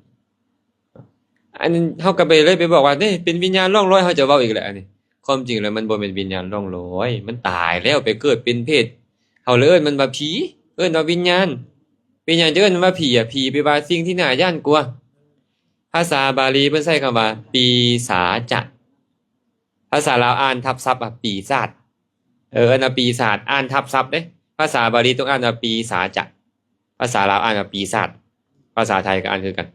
ອັນເຮົາກໍໄປເລີຍໄປບອກວ່າ ເດ້ ເປັນວິນຍານລ່ອງລອຍ, ເຮົາຈະເວົ້າອີກແຫຼະ. ອັນນີ້ຄວາມຈິງແລ້ວມັນບໍ່ແມ່ນວິນຍານລ່ອງລອຍ, ມັນຕາຍແລ້ວໄປເກີດເປັນເພດ, ເຮົາເລີຍເອີ້ນມັນວ່າຜີ, ເອີ້ນວ່າວິນຍານ. ເປັນຫຍັງຈະເອີ້ນມັນວ່າຜີອະ? ຜີແປວ່າສິ່ງທີ່ໜ້າຢ້ານກົວ. ພາສາບາລີເພິ່ນໃຊ້ຄຳວ່າປີສາຈະ, ພາສາລາວອ່ານທັບສັບວ່າປີສາດ. ເອີ ເອີ້ນວ່າປີສາດ, ອ່ານທັບສັບເດ້. ພາສາບາລີຕ້ອງອ່ານວ່າປີສາຈະ, ພາສາລາວອ່ານວ່າປີສາດ, ພາສາໄທກໍອ່ານຄືກັນ.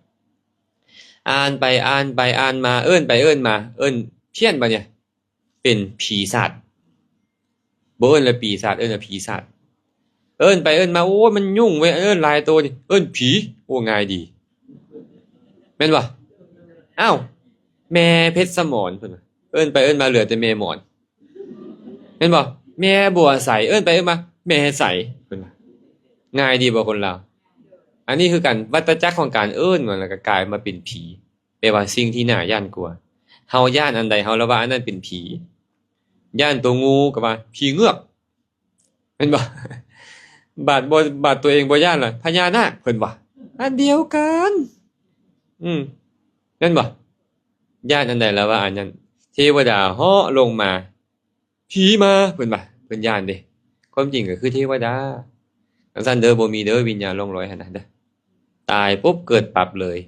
ອ່ານໄປອ່ານໄປອ່ານມາ, ເອີ້ນໄປເອີ້ນມາ, ເອີ້ນພຽນບາດນີ້ ເປັນຜີສາດ. ບໍ່ເອີ້ນວ່າປີສາດ, ເອີ້ນວ່າຜີສາດ. ເອີ້ນໄປເອີ້ນມາ, ໂອ້ຍ ມັນຫຍຸ້ງເວີຍ, ເອີ້ນຫຼາຍໂຕນີ້ ເອີ້ນຜີ, ໂອ້ ງ່າຍດີ ແມ່ນບໍ່? ອ້າວ ແມ່ເພັດສະໝອນ ເພິ່ນວ່າ, ເອີ້ນໄປເອີ້ນມາເຫຼືອແຕ່ແມ່ໝອນ. ແມ່ນບໍ່? ແມ່ບົວໃສ, ເອີ້ນໄປເອີ້ນມາ ແມ່ໃສ ເພິ່ນວ່າ. ງ່າຍດີບໍ່ຄົນລາວ? ອັນນີ້ຄືກັນ, ວັດຕະຈັກຂອງການເອີ້ນມາ ແລ້ວກໍກາຍມາເປັນຜີ, ແປວ່າສິ່ງທີ່ໜ້າຢ້ານກົວ. ເຮົາຢ້ານອັນໃດ ເຮົາລະວ່າອັນນັ້ນເປັນຜີ. ຢ້ານຕົວງູກໍວ່າຜີເງືອກ ແມ່ນບໍ່? ບາດບໍ່, ບາດຕົວເອງບໍ່ຢ້ານລະ ພະຍານາກ ເພິ່ນວ່າ. ອັນດຽວກັນ. ອືມ ແມ່ນບໍ່? ຢ້ານອັນໃດລະວ່າອັນນັ້ນ. ເທວະດາເຫາະລົງມາ, ຜີມາ ເພິ່ນວ່າ, ເພິ່ນຢ້ານເດ້. ຄວາມຈິງກໍຄືເທວະດາ. ຈັ່ງຊັ້ນເດີ, ບໍ່ມີເດີ ວິນຍານລ່ອງລອຍຫັ້ນນະເດີ. ຕາຍປຸບເກີດປັບເລີຍ.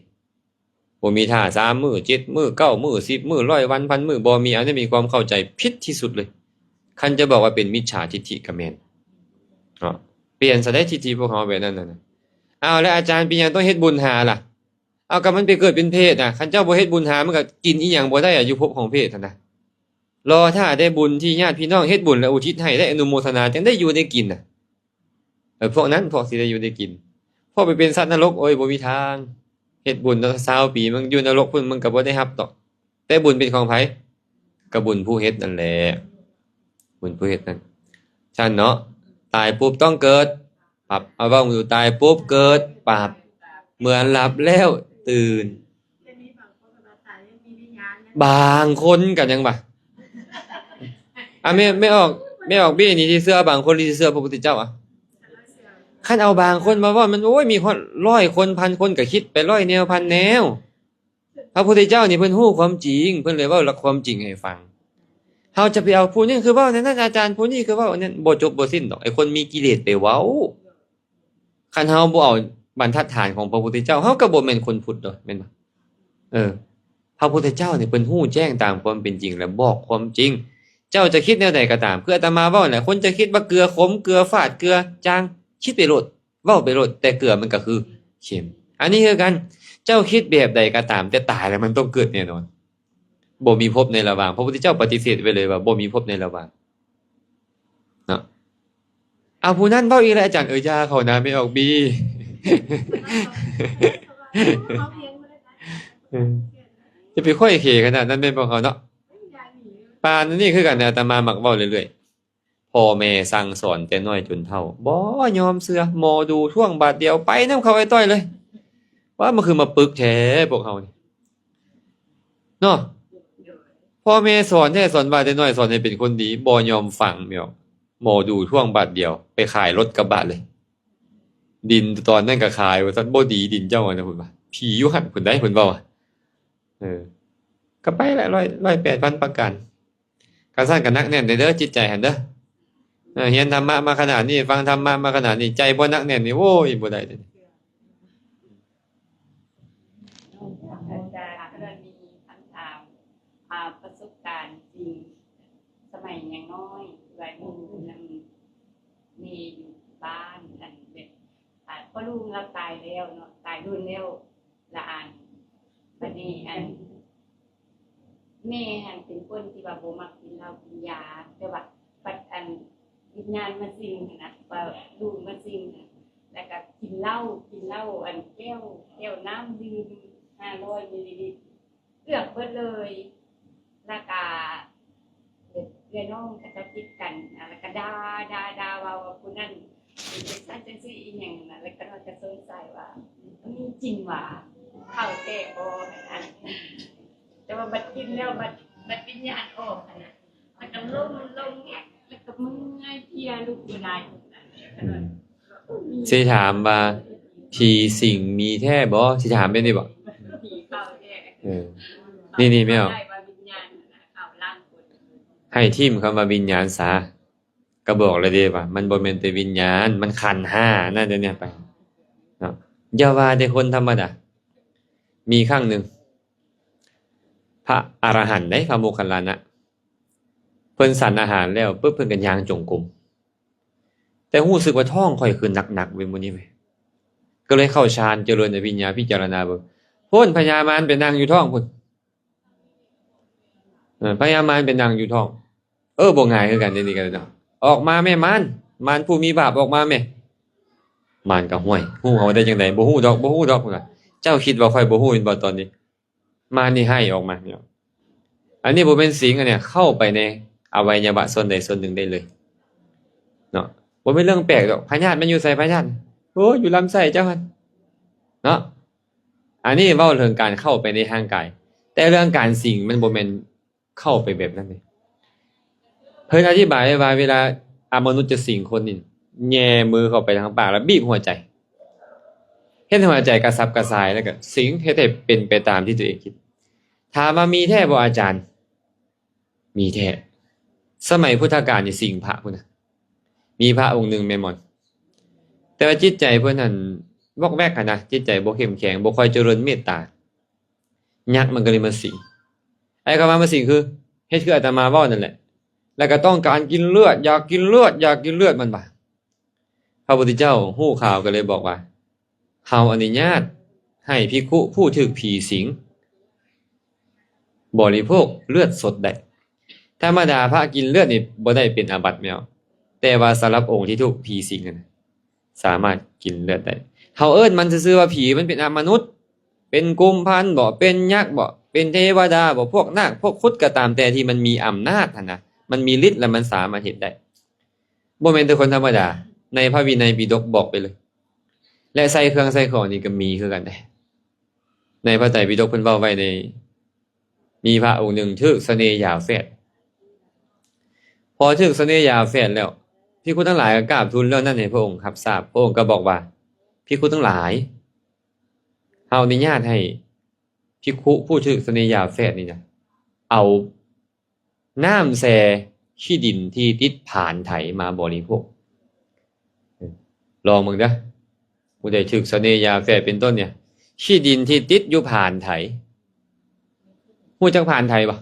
ບໍ່ມີຖ້າສາມມື້ ເຈັດມື້ ເກົ້າມື້ ສິບມື້ ຮ້ອຍວັນ ພັນມື້ ບໍ່ມີ. ອັນນີ້ມີຄວາມເຂົ້າໃຈຜິດທີ່ສຸດເລີຍ. ຄັນຈະບອກວ່າເປັນມິດສາທິດຖິກໍແມ່ນເນາະ. ປ່ຽນຊະໄດ້ທິດຖິພວກເຮົາແບບນັ້ນນະ. ອ້າວ ແລ້ວອາຈານເປັນຫຍັງຕ້ອງເຮັດບຸນຫາລະ? ເອົາ ກໍມັນໄປເກີດເປັນເປດນະ. ຄັນເຈົ້າບໍ່ເຮັດບຸນຫາ ມັນກໍກິນອີ່ຫຍັງບໍ່ໄດ້ອະ ຢູ່ພົບຂອງເປດຫັ້ນນະ. ລໍຖ້າແຕ່ບຸນທີ່ຍາດພີ່ນ້ອງເຮັດບຸນ ແລະ ອຸທິດໃຫ້ ແລະ ອະນຸໂມທະນາ ຈັ່ງໄດ້ຢູ່ໄດ້ກິນນະ. ເອີ ພວກນັ້ນ ພວກຊິໄດ້ຢູ່ໄດ້ກິນ. ພວກໄປເປັນສັດນະລົກ ໂອ້ຍ ບໍ່ມີທາງ. ເຮັດບຸນຕັ້ງຊາວປີ ມັນຢູ່ນະລົກພຸ້ນ ມັນກໍບໍ່ໄດ້ຮັບດອກ. ແຕ່ບຸນເປັນຂອງໃຜ? ກໍບຸນຜູ້ເຮັດນັ້ນແຫຼະ. ບຸນຜູ້ເຮັດນັ້ນ. ຊັ້ນເນາະ, ຕາຍປຸບຕ້ອງເກີດ. ປັບ ເອົາເວົ້າຢູ່ຕາຍປຸບເກີດປັບ ເໝືອນຫຼັບແລ້ວຕື່ນ. ບາງຄົນກໍຍັງວ່າ ອາ ແມ່ ແມ່ອອກ ແມ່ອອກບີນີ້ຊິເຊື່ອບາງຄົນ ຫຼືຊິເຊື່ອພະພຸດທະເຈົ້າອະ? ຄັນເອົາບາງຄົນມາເວົ້າ ມັນ ໂອ້ຍ ມີຮອດຮ້ອຍຄົນ ພັນຄົນ ກໍຄິດໄປຮ້ອຍແນວພັນແນວ. ພະພຸດທະເຈົ້ານີ້ເພິ່ນຮູ້ຄວາມຈິງ ເພິ່ນເລີຍເວົ້າຫຼັກຄວາມຈິງໃຫ້ຟັງ. ເຮົາຈະໄປເອົາຜູ້ນີ້ຄືເວົ້າແນວນັ້ນອາຈານ ຜູ້ນີ້ຄືເວົ້າອັນນັ້ນ ບໍ່ຈົບບໍ່ສິ້ນດອກ ໄອ້ຄົນມີກິເລດໄປເວົ້າ. ຄັນເຮົາບໍ່ເອົາບັນທັດຖານຂອງພະພຸດທະເຈົ້າ ເຮົາກໍບໍ່ແມ່ນຄົນພຸດດອກ ແມ່ນບໍ່? ເອີ ພະພຸດທະເຈົ້ານີ້ເພິ່ນຮູ້ແຈ້ງຕາມຄວາມເປັນຈິງ ແລະ ບອກຄວາມຈິງ. ເຈົ້າຈະຄິດແນວໃດກໍຕາມ ຄືອາດຕະມາເວົ້າແຫຼະ ຄົນຈະຄິດວ່າເກືອຂົມ ເກືອຝາດ ເກືອຈາງ ຄິດໄປໂລດ ເວົ້າໄປໂລດ ແຕ່ເກືອມັນກໍຄືເຂັມ. ອັນນີ້ຄືກັນ ເຈົ້າຄິດແບບໃດກໍຕາມ ແຕ່ຕາຍແລ້ວມັນຕ້ອງເກີດແນ່ນອນ. ບໍ່ມີພົບໃນລະຫວ່າງ. ພະພຸດທະເຈົ້າປະຕິເສດໄວ້ເລີຍວ່າບໍ່ມີພົບໃນລະຫວ່າງເນາະ. ເອົາ ຜູ້ນັ້ນເວົ້າອີກແລ້ວອາຈານ. ເອີ ຢ່າເຂົານະ ແມ່ອອກບີ ເອີ ຢ່າໄປຂ້ອຍເຂຂະໜາດນັ້ນແມ່ນບໍ່ເຂົາເນາະ. ປານນີ້ຄືກັນ ອາດຕະມາມັກເວົ້າເລື້ອຍໆ. ພໍ່ແມ່ສັ່ງສອນແຕ່ນ້ອຍຈົນເຖົ້າ ບໍ່ຍອມເຊື່ອ. ໝໍດູທ້ວງບາດດຽວ ໄປນຳເຂົາໄອ້ຕ້ອຍເລີຍ. ວ່າມັນຄືມາປຶກແທ້ພວກເຮົານີ້ເນາະ. ພໍ່ແມ່ສອນແທ້ ສອນວ່າແຕ່ນ້ອຍ ສອນໃຫ້ເປັນຄົນດີ ບໍ່ຍອມຟັງ. ໝໍດູທ້ວງບາດດຽວ ໄປຂາຍລົດກະບະເລີຍ. ດິນຕອນນັ້ນກໍຂາຍວ່າຊັ້ນ ບໍ່ດີດິນເຈົ້ານະ ເພິ່ນວ່າ. ຜີຢູ່ຫັ້ນພຸ້ນໃດ ເພິ່ນເວົ້າ. ເອີ ກໍໄປລະ ຮ້ອຍ ຮ້ອຍແປດພັນປະການ. ຄັນຊັ້ນກໍໜັກແໜ້ນເດີ ຈິດໃຈຫັ້ນເດີ. ເອີ ຮຽນທຳມະມາຂະໜາດນີ້ ຟັງທຳມະມາຂະໜາດນີ້ ໃຈບໍ່ໜັກແໜ້ນນີ້ ໂອ້ຍ ບໍ່ໄດ້ເດ້. ອາຈານ ກໍໄດ້ມີຄຳຖາມ ອ່າ ປະສົບການຈິງ ສະໄໝຍັງນ້ອຍ ວ່າຢູ່ນຳແມ່ຢູ່ບ້ານ ອັນແບບ ອ່າ ພໍ່ລຸງລາວຕາຍແລ້ວເນາະ ຕາຍດົນແລ້ວ ລະອັນ ບັດນີ້ອັນ ແມ່ຫັ້ນເປັນຄົນທີ່ວ່າບໍ່ມັກກິນເຫຼົ້າກິນຢາ ແຕ່ວ່າບັດອັນ ວິນຍານມາສິງຫັ້ນນະ ວ່າລູກມາສິງຫັ້ນ ແລ້ວກໍກິນເຫຼົ້າ ກິນເຫຼົ້າອັນແກ້ວ ແກ້ວນ້ຳດື່ມຫ້າຮ້ອຍມິນລີລິດ ເກືອບເບິດເລີຍ. ແລ້ວກະເອື້ອຍນ້ອງເຂົາເຈົ້າຕິດກັນ ແລ້ວກະດ່າ ດ່າ ດ່າວ່າ ວ່າຜູ້ນັ້ນເປັນຈັ່ງຊັ້ນຈັ່ງຊີ້ອີ່ຫຍັງນະ ແລ້ວກະນ້ອຍກະສົງໄສວ່າ ມັນມີຈິງຫວາ ເຂົ້າແທ້ບໍ່ຫັ້ນນະ. ແຕ່ວ່າບັດກິນແລ້ວ ບັດ ບັດວິນຍານອອກຫັ້ນນະ ມັນກະລົງ ລົງແງກ ແລ້ວກະເມື່ອຍເພຍ ລຸກບໍ່ໄດ້. ອືມ ຊິຖາມວ່າ ຜີສິງມີແທ້ບໍ່? ຊິຖາມແບບນີ້ບໍ່? ເອີ ນີ້ໆ ແມ່ນບໍ່? ໃຫ້ຖິ້ມຄຳວ່າວິນຍານຊະ. ກໍບອກແລ້ວເດ້ວ່າ ມັນບໍ່ແມ່ນແຕ່ວິນຍານ ມັນຂັນຫ້ານັ້ນເດ້ ໄປເນາະ. ຢ່າວ່າແຕ່ຄົນທຳມະດາ ມີຄັ້ງໜຶ່ງ ພະອະລະຫັນເດ້ ພະໂມກຄັນລານະ ເພິ່ນສັນອາຫານແລ້ວປຶບ ເພິ່ນກໍຍ່າງຈົງກົມ ແຕ່ຮູ້ສຶກວ່າທ້ອງຂ້ອຍຂຶ້ນໜັກໆເວີຍມື້ນີ້ເວີຍ ກໍເລີຍເຂົ້າຊານ ຈະເລີນອະພິນຍາ ພິຈາລະນາເບິ່ງ ພຸ້ນ ພະຍາມານໄປນັ່ງຢູ່ທ້ອງພຸ້ນ. ເອີ ພະຍາມານໄປນັ່ງຢູ່ທ້ອງ. ເອີ ບໍ່ງ່າຍຄືກັນເດ້ນີ້ກໍເນາະ. ອອກມາແມ່ມານ, ມານຜູ້ມີບາບ ອອກມາແມ່. ມານກໍ ຫ້ວຍ ຮູ້ເຮົາໄດ້ຈັ່ງໃດ? ບໍ່ຮູ້ດອກ, ບໍ່ຮູ້ດອກ. ເຈົ້າຄິດວ່າຂ້ອຍບໍ່ຮູ້ແມ່ນບໍ່ຕອນນີ້? ມານນີ້ໄຫ້ອອກມາເນາະ. ອັນນີ້ບໍ່ແມ່ນສິງ, ອັນນີ້ເຂົ້າໄປໃນອະໄວຍະວະສ່ວນໃດສ່ວນໜຶ່ງໄດ້ເລີຍເນາະ. ບໍ່ແມ່ນເລື່ອງແປກດອກ. ພະຍາດມັນຢູ່ໃສ? ພະຍາດ ໂອ້ ຢູ່ລຳໄສ້ເຈົ້າຫັ້ນເນາະ. ອັນນີ້ເວົ້າເຖິງການເຂົ້າໄປໃນຮ່າງກາຍ, ແຕ່ເລື່ອງການສິງມັນບໍ່ແມ່ນເຂົ້າໄປແບບນັ້ນເດ້. ເພິ່ນອະທິບາຍໄວ້ວ່າ ເວລາອະມະນຸດຈະສິງຄົນນີ້ ແຍ່ມືເຂົ້າໄປທາງປາກ ແລ້ວບີບຫົວໃຈ, ເຮັດໃຫ້ຫົວໃຈກະສັບກະສ່າຍ ແລ້ວກະສິງ ເຮັດໃຫ້ເປັນໄປຕາມທີ່ຕົວເອງຄິດ. ຖາມວ່າມີແທ້ບໍ່ອາຈານ? ມີແທ້. ສະໄໝພຸດທະການນີ້ສິງພະພຸ້ນນະ, ມີພະອົງໜຶ່ງແມ່ນບໍ່? ແຕ່ວ່າຈິດໃຈເພິ່ນຫັ້ນວອກແວກຫັ້ນນະ, ຈິດໃຈບໍ່ເຂັ້ມແຂງ, ບໍ່ຄ່ອຍຈະເລີນເມດຕາ. ຍັກມັນກໍເລີຍມາສິງ. ໄອ້ຄຳວ່າມາສິງຄື ເຮັດຄືອາດຕະມາເວົ້ານັ້ນແຫຼະ, ແລ້ວກໍຕ້ອງການກິນເລືອດ, ຢາກກິນເລືອດ, ຢາກກິນເລືອດມັນວ່າ. ພະພຸດທະເຈົ້າຮູ້ຂ່າວກໍເລີຍບອກວ່າ ເຮົາອະນຸຍາດໃຫ້ພິກຂຸຜູ້ຖືກຜີສິງບໍລິໂພກເລືອດສົດໄດ້. ທຳມະດາພະກິນເລືອດນີ້ບໍ່ໄດ້ເປັນອາບັດແມ່ນ, ແຕ່ວ່າສຳລັບອົງທີ່ຖືກຜີສິງນັ້ນ ສາມາດກິນເລືອດໄດ້. ເຮົາເອີ້ນມັນຊື່ໆວ່າຜີ, ມັນເປັນອະມະນຸດ, ເປັນກຸມພັນບໍ, ເປັນຍັກບໍ, ເປັນເທວະດາບໍ, ພວກນາກພວກຄຸດກໍຕາມແຕ່ທີ່ມັນມີອຳນາດຫັ້ນນະ, ມັນມີລິດ ແລະ ມັນສາມາດເຮັດໄດ້. ບໍ່ແມ່ນແຕ່ຄົນທຳມະດາ, ໃນພະວິໄນປິດົກບອກໄປເລີຍ. ແລະ ໃສ່ເຄື່ອງໃສ່ຂອງນີ້ກໍມີຄືກັນເດ້. ໃນພະໄຕປິດົກເພິ່ນເວົ້າໄວ້ໃນ ມີພະອົງໜຶ່ງຖືກສະເໜ່ຢາແຝດ. ພໍຖືກສະເໜ່ຢາແຝດແລ້ວ ພິກຂຸທັງຫຼາຍກໍກາບທູນເລື່ອງນັ້ນໃຫ້ພະອົງຮັບຊາບ. ພະອົງກໍບອກວ່າ ພິກຂຸທັງຫຼາຍ, ເຮົາອະນຸຍາດໃຫ້ພິກຂຸຜູ້ຖືກສະເໜ່ຢາແຝດນີ້ນະ ເອົານ້ຳແຊ່ຂີ້ດິນທີ່ຕິດຜານໄຖມາບໍລິໂພກ. ລອງເບິ່ງເດີ້ ຜູ້ໃດຖືກສະເໜ່ຢາແຝດເປັນຕົ້ນນີ້ ຂີ້ດິນທີ່ຕິດຢູ່ຜານໄຖ. ຮູ້ຈັກຜານໄຖບໍ່?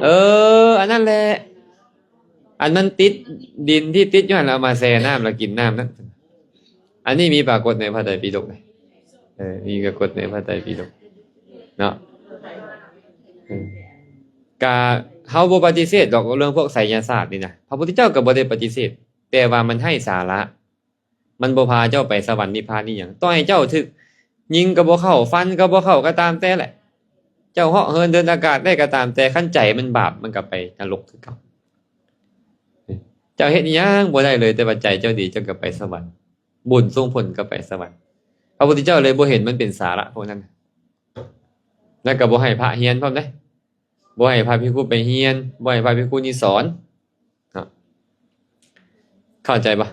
ເອີ ອັນນັ້ນແຫຼະ ອັນມັນຕິດ ດິນທີ່ຕິດຢູ່ຫັ້ນ ແລ້ວເອົາມາແຊ່ນ້ຳ ແລ້ວກິນນ້ຳນັ້ນ. ອັນນີ້ມີປາກົດໃນພະໄຕປິດົກເດ້. ເອີ ມີປາກົດໃນພະໄຕປິດົກເນາະ. ເອີ ກະເຮົາບໍ່ປະຕິເສດດອກເລື່ອງພວກໄສຍະສາດນີ້ນະ, ພະພຸດທະເຈົ້າກໍບໍ່ໄດ້ປະຕິເສດ, ແຕ່ວ່າມັນໄຮ້ສາລະ, ມັນບໍ່ພາເຈົ້າໄປສະຫວັນນິບພານອີ່ຫຍັງ. ຕໍ່ໃຫ້ເຈົ້າຖືກຍິງກໍບໍ່ເຂົ້າ, ຟັນກໍບໍ່ເຂົ້າກໍຕາມແຕ່ແຫຼະ, ເຈົ້າເຫາະເຫີນເດີນອາກາດໄດ້ກໍຕາມແຕ່, ຄັນໃຈມັນບາບ ມັນກໍໄປນະລົກຄືເກົ່າ. ເຈົ້າເຮັດອີ່ຫຍັງບໍ່ໄດ້ເລີຍ, ແຕ່ວ່າໃຈເຈົ້າດີ ເຈົ້າກໍໄປສະຫວັນ. ບຸນສົ່ງຜົນກໍໄປສະຫວັນ. ພະພຸດທະເຈົ້າເລີຍບໍ່ເຫັນມັນເປັນສາລະພວກນັ້ນ, ແລ້ວກໍບໍ່ໃຫ້ພະຮຽນພ້ອມເດ້, ບໍ່ໃຫ້ພະພິກຂຸໄປຮຽນ, ບໍ່ໃຫ້ພະພິກຂຸນີ້ສອນເນາະ. ເຂົ້າໃຈບໍ່?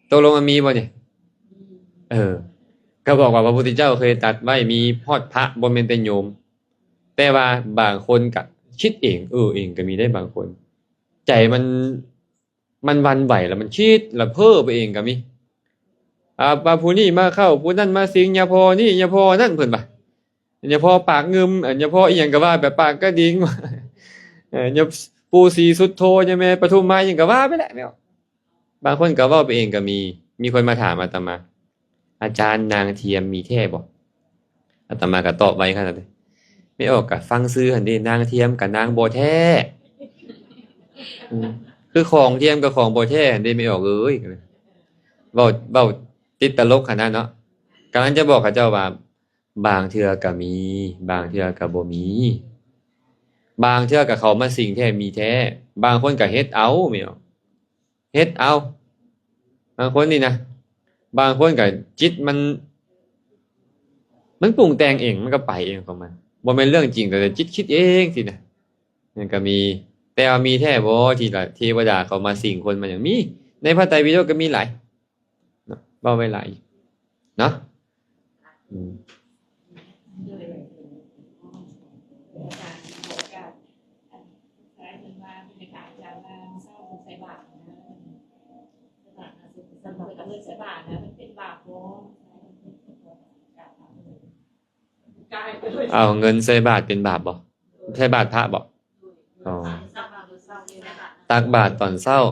ຕົກລົງວ່າມີບໍ່ນີ້? ເອີ ກໍບອກວ່າພະພຸດທະເຈົ້າເຄີຍຕັດໄວ້ ມີຮອດພະ ບໍ່ແມ່ນແຕ່ໂຍມ, ແຕ່ວ່າບາງຄົນກໍຄິດເອງ ເອີເອງ ກໍມີໄດ້ບາງຄົນ ໃຈມັນ ມັນຫວັ່ນໄຫວ ແລ້ວມັນຄິດ ແລ້ວເພ້ອໄປເອງກໍມີ. ອ່າ ວ່າຜູ້ນີ້ມາເຂົ້າ ຜູ້ນັ້ນມາສິງ ຍາພໍ່ນີ້ ຍາພໍ່ນັ້ນ ເພິ່ນວ່າ ຍາພໍ່ປາກງື່ມ ອັນ ຍາພໍ່ອີ່ຫຍັງກໍວ່າໄປ ປາກກະດິງ ເອີ ຍາປູ່ສີສຸດໂທ ຍາແມ່ປະທຸມມາ ຫຍັງກໍວ່າໄປແຫຼະແມ່ອອກ. ບາງຄົນກໍເວົ້າໄປເອງກໍມີ. ມີຄົນມາຖາມອາດຕະມາ ອາຈານ ນາງທຽມມີແທ້ບໍ່? ອາດຕະມາກໍຕອບໄວຂະໜາດເລີຍ, ແມ່ອອກກໍຟັງຊື່ຫັ້ນເດ້, ນາງທຽມກັບນາງບໍ່ແທ້. ອືມ ຄືຂອງທຽມກັບຂອງບໍ່ແທ້ຫັ້ນເດ້ ແມ່ອອກເອີຍ. ເວົ້າ ເວົ້າຕິດຕະຫຼົກຫັ້ນນະເນາະ. ກຳລັງຈະບອກເຂົາເຈົ້າວ່າ ບາງເທື່ອກໍມີ, ບາງເທື່ອກໍບໍ່ມີ. ບາງເທື່ອກໍເຂົາມາສິງແທ້ມີແທ້, ບາງຄົນກໍເຮັດເອົາ ແມ່ອອກ. ເຮັດເອົາ. ບາງຄົນນີ້ນະ ບາງຄົນກໍຈິດມັນ ມັນປຸງແຕ່ງເອງ, ມັນກໍໄປເອງຂອງມັນ, ບໍ່ແມ່ນເລື່ອງຈິງ, ແຕ່ຈິດຄິດເອງຊີ້ນະ. ມັນກໍມີ. ແຕ່ວ່າມີແທ້ບໍ່ ທີ່ລະເທວະດາເຂົາມາສິງຄົນ ມັນຍັງມີ. ໃນພະໄຕປິດົກກໍມີຫຼາຍເນາະ, ເວົ້າໄວ້ຫຼາຍເນາະ. ອືມ ເອົາເງິນໃສ່ບາດເປັນບາບບໍ່? ໃສ່ບາດພະບໍ່? ອໍ ຕັກບາດຕອນເຊົ້າ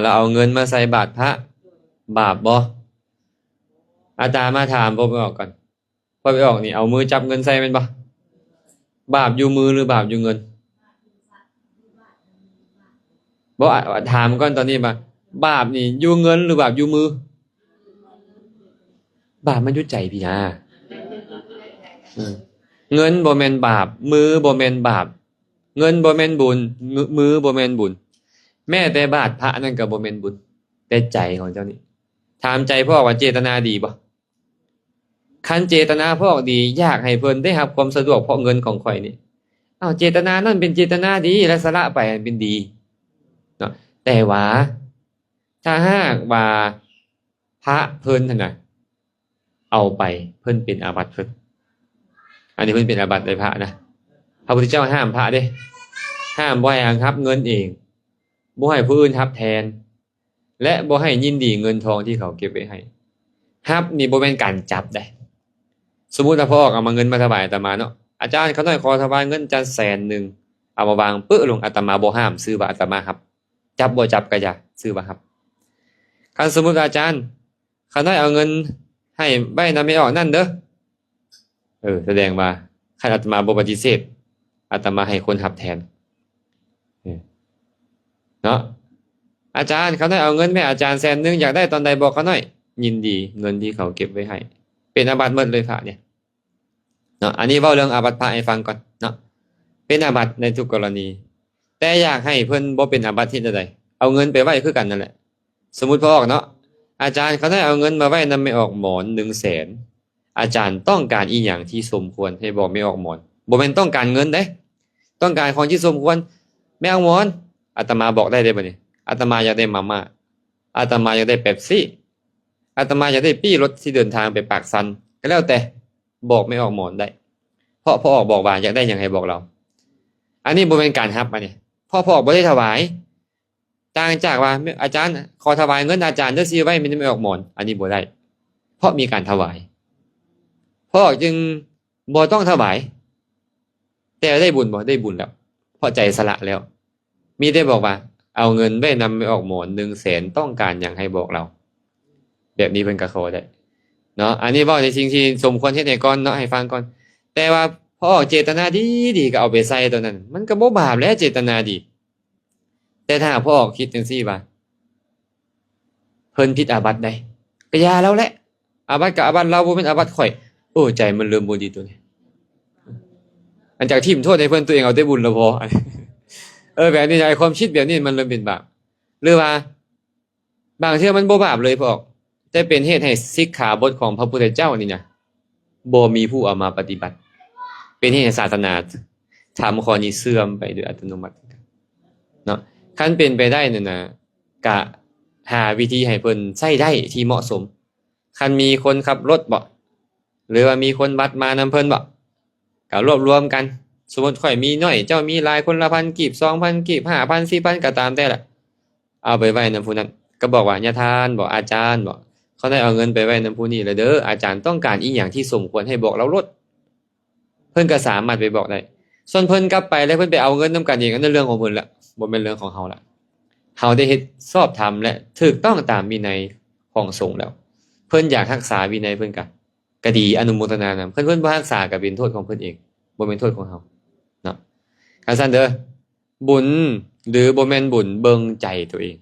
ແລ້ວເອົາເງິນມາໃສ່ບາດພະ ບາບບໍ່? ອາດຕະມາຖາມພວກໄປອອກກ່ອນ. ພວກໄປອອກນີ້ເອົາມືຈັບເງິນໃສ່ແມ່ນບໍ່? ບາບຢູ່ມືຫຼືບາບຢູ່ເງິນ? ບໍ່ ຖາມກ່ອນຕອນນີ້ວ່າ ບາບນີ້ຢູ່ເງິນຫຼືບາບຢູ່ມື? ບາບມັນຢູ່ໃຈພີ້ນາ. ເງິນບໍ່ແມ່ນບາບ, ມືບໍ່ແມ່ນບາບ. ເງິນບໍ່ແມ່ນບຸນ, ມື ມືບໍ່ແມ່ນບຸນ. ແມ້ແຕ່ບາດພະນັ້ນກໍບໍ່ແມ່ນບຸນ, ແຕ່ໃຈຂອງເຈົ້ານີ້. ຖາມໃຈພວກວ່າເຈດຕະນາດີບໍ່? ຄັນເຈດຕະນາພວກດີ ຢາກໃຫ້ເພິ່ນໄດ້ຮັບຄວາມສະດວກເພາະເງິນຂອງຂ້ອຍນີ້, ເອົາ ເຈດຕະນານັ້ນເປັນເຈດຕະນາດີ ແລະ ສະຫຼະໄປເປັນດີເນາະ. ແຕ່ວ່າ ຖ້າຫາກວ່າພະເພິ່ນຫັ້ນນະ ເອົາໄປ ເພິ່ນເປັນອາບັດເພິ່ນ. ອັນນີ້ເພິ່ນເປັນອາບັດໃນພະນະ. ພະພຸດທະເຈົ້າຫ້າມພະເດ້, ຫ້າມບໍ່ໃຫ້ຮັບເງິນເອງ, ບໍ່ໃຫ້ຜູ້ອື່ນຮັບແທນ ແລະ ບໍ່ໃຫ້ຍິນດີເງິນທອງທີ່ເຂົາເກັບໄວ້ໃຫ້. ຮັບນີ້ບໍ່ແມ່ນການຈັບເດ້. ສົມມຸດວ່າພໍ່ອອກເອົາມາ ເງິນມາຖວາຍອາດຕະມາເນາະ, ອາຈານ ຂ້ານ້ອຍຂໍຖວາຍເງິນອາຈານແສນໜຶ່ງ, ເອົາມາວາງປຶ ລົງ, ອາດຕະມາບໍ່ຫ້າມ, ຊື່ວ່າອາດຕະມາຮັບ. ຈັບບໍ່ຈັບກໍຢ່າ, ຊື່ວ່າຮັບ. ຄັນສົມມຸດວ່າ ອາຈານ ຂ້ານ້ອຍເອົາເງິນໃຫ້ໄວ້ນຳແມ່ອອກນັ້ນເດີ້. ເອີ ສະແດງວ່າຄັນອາດຕະມາບໍ່ປະຕິເສດ, ອາດຕະມາໃຫ້ຄົນຮັບແທນ ເອີ ເນາະ. ອາຈານ ຂ້ານ້ອຍເອົາເງິນແມ່ອາຈານແສນໜຶ່ງ, ຢາກໄດ້ຕອນໃດບອກຂ້ານ້ອຍ. ຍິນດີ, ເງິນທີ່ເຂົາເກັບໄວ້ໃຫ້. ເປັນອາບັດໝົດເລີຍພະນີ້ເນາະ. ອັນນີ້ເວົ້າເລື່ອງອາບັດພະໃຫ້ຟັງກ່ອນເນາະ. ເປັນອາບັດໃນທຸກກໍລະນີ, ແຕ່ຢາກໃຫ້ເພິ່ນບໍ່ເປັນອາບັດເຮັດແນວໃດ? ເອົາເງິນໄປໄວ້ຄືກັນນັ້ນແຫຼະ. ສົມມຸດພໍ່ອອກເນາະ, ອາຈານ ຂ້ານ້ອຍເອົາເງິນມາໄວ້ນຳແມ່ອອກໝອນໜຶ່ງແສນ, ອາຈານຕ້ອງການອີ່ຫຍັງທີ່ສົມຄວນໃຫ້ບອກແມ່ອອກໝອນ? ບໍ່ແມ່ນຕ້ອງການເງິນເດ້, ຕ້ອງການຂອງທີ່ສົມຄວນ. ແມ່ອອກໝອນ, ອາດຕະມາບອກໄດ້ເດ້ບັດນີ້, ອາດຕະມາຢາກໄດ້ມາມ່າ, ອາດຕະມາຢາກໄດ້ເປັບຊີ, ອາດຕະມາຢາກໄດ້ປີ້ລົດທີ່ເດີນທາງໄປປາກຊັນ, ກໍແລ້ວແຕ່ ບອກແມ່ອອກໝອນໄດ້, ເພາະພໍ່ອອກບອກວ່າຢາກໄດ້ຫຍັງໃຫ້ບອກລາວ. ອັນນີ້ບໍ່ແມ່ນການຮັບ, ອັນນີ້ເພາະພໍ່ອອກບໍ່ໄດ້ຖວາຍ. ຕ່າງຈາກວ່າ ອາຈານ ຂໍຖວາຍເງິນອາຈານເດີ ຊິໄວ້ໃຫ້ແມ່ອອກໝອນ, ອັນນີ້ບໍ່ໄດ້ ເພາະມີການຖວາຍ. ພໍ່ອອກຈຶ່ງບໍ່ຕ້ອງຖວາຍ, ແຕ່ໄດ້ບຸນບໍ່? ໄດ້ບຸນແລ້ວ, ເພາະໃຈສະຫຼະແລ້ວ. ມີແຕ່ບອກວ່າ ເອົາເງິນໄວ້ນຳແມ່ອອກໝອນໜຶ່ງແສນ, ຕ້ອງການຫຍັງໃຫ້ບອກລາວ. ແບບນີ້ເພິ່ນກໍຂໍໄດ້ເນາະ. ອັນນີ້ເວົ້າໃນສິ່ງທີ່ສົມຄວນເຮັດໃຫ້ກ່ອນເນາະ, ໃຫ້ຟັງກ່ອນ. ແຕ່ວ່າພໍ່ອອກເຈດຕະນາດີໆ ກໍເອົາໄປໃສ່ຕົວນັ້ນ, ມັນກໍບໍ່ບາບແຫຼະ ເຈດຕະນາດີ. ແຕ່ຖ້າຫາກພໍ່ອອກຄິດຈັ່ງຊີ້ວ່າ ເພິ່ນຜິດອາບັດໃດ໋ ກໍຢ່າລາວແຫຼະ, ອາບັດກໍອາບັດລາວ, ບໍ່ແມ່ນອາບັດຂ້ອຍ. ໂອ້ ໃຈມັນເລີ່ມບໍ່ດີຕົວນີ້, ຫຼັງຈາກຖິ້ມໂທດໃຫ້ເພິ່ນ, ຕົວເອງເອົາແຕ່ບຸນລະພໍ. ເອີ ແບບນີ້ນະ, ຄວາມຄິດແບບນີ້ມັນເລີ່ມເປັນບາບ. ຫຼືວ່າບາງເທື່ອມັນບໍ່ບາບເລີຍພໍ່ອອກ, ແຕ່ເປັນເຫດໃຫ້ສິກຂາບົດຂອງພະພຸດທະເຈົ້ານີ້ນະ ບໍ່ມີຜູ້ເອົາມາປະຕິບັດ, ເປັນເຫດໃຫ້ສາສະໜາທຳຂໍ້ນີ້ເສື່ອມໄປໂດຍອັດຕະໂນມັດເນາະ. ຄັນເປັນໄປໄດ້ນັ້ນນະ ກະຫາວິທີໃຫ້ເພິ່ນໃຊ້ໄດ້ທີ່ເໝາະສົມ. ຄັນມີຄົນຂັບລົດບໍ ຫຼືວ່າມີຄົນບັດມານຳເພິ່ນບໍ ກະລວບລວມກັນ. ສົມມຸດຂ້ອຍມີໜ້ອຍ ເຈົ້າມີຫຼາຍ, ຄົນລະພັນກີບ, ສອງພັນກີບ, ຫ້າພັນ, ສິບພັນ ກໍຕາມແຕ່ລະ. ເອົາໄປໄວ້ນຳຜູ້ນັ້ນ, ກໍບອກວ່າ ຍາທ່ານບໍ ອາຈານບໍ ຂ້ານ້ອຍເອົາເງິນໄປໄວ້ນຳຜູ້ນີ້ລະເດີ, ອາຈານຕ້ອງການອີ່ຫຍັງທີ່ສົມຄວນໃຫ້ບອກລາວໂລດ. ເພິ່ນກໍສາມາດໄປບອກໄດ້. ສ່ວນເພິ່ນກັບໄປແລ້ວເພິ່ນໄປເອົາເງິນນຳກັນເອງ, ອັນນັ້ນເລື່ອງຂອງເພິ່ນລະ, ບໍ່ແມ່ນເລື່ອງຂອງເຮົາລະ. ເຮົາໄດ້ເຮັດຊອບທຳ ແລະ ຖືກຕ້ອງຕາມວິໄນຂອງສົງແລ້ວ. ເພິ່ນຢາກຮັກສາວິໄນເພິ່ນກະ ກະດີ ອະນຸໂມທະນານຳ. ຄັນເພິ່ນບໍ່ຮັກສາກະເປັນໂທດຂອງເພິ່ນເອງ, ບໍ່ແມ່ນໂທດຂອງເຮົາເນາະ. ຄັນຊັ້ນເດີ, ບຸນ ຫຼື ບໍ່ແມ່ນບຸນ ເບິ່ງໃຈໂຕເອງ.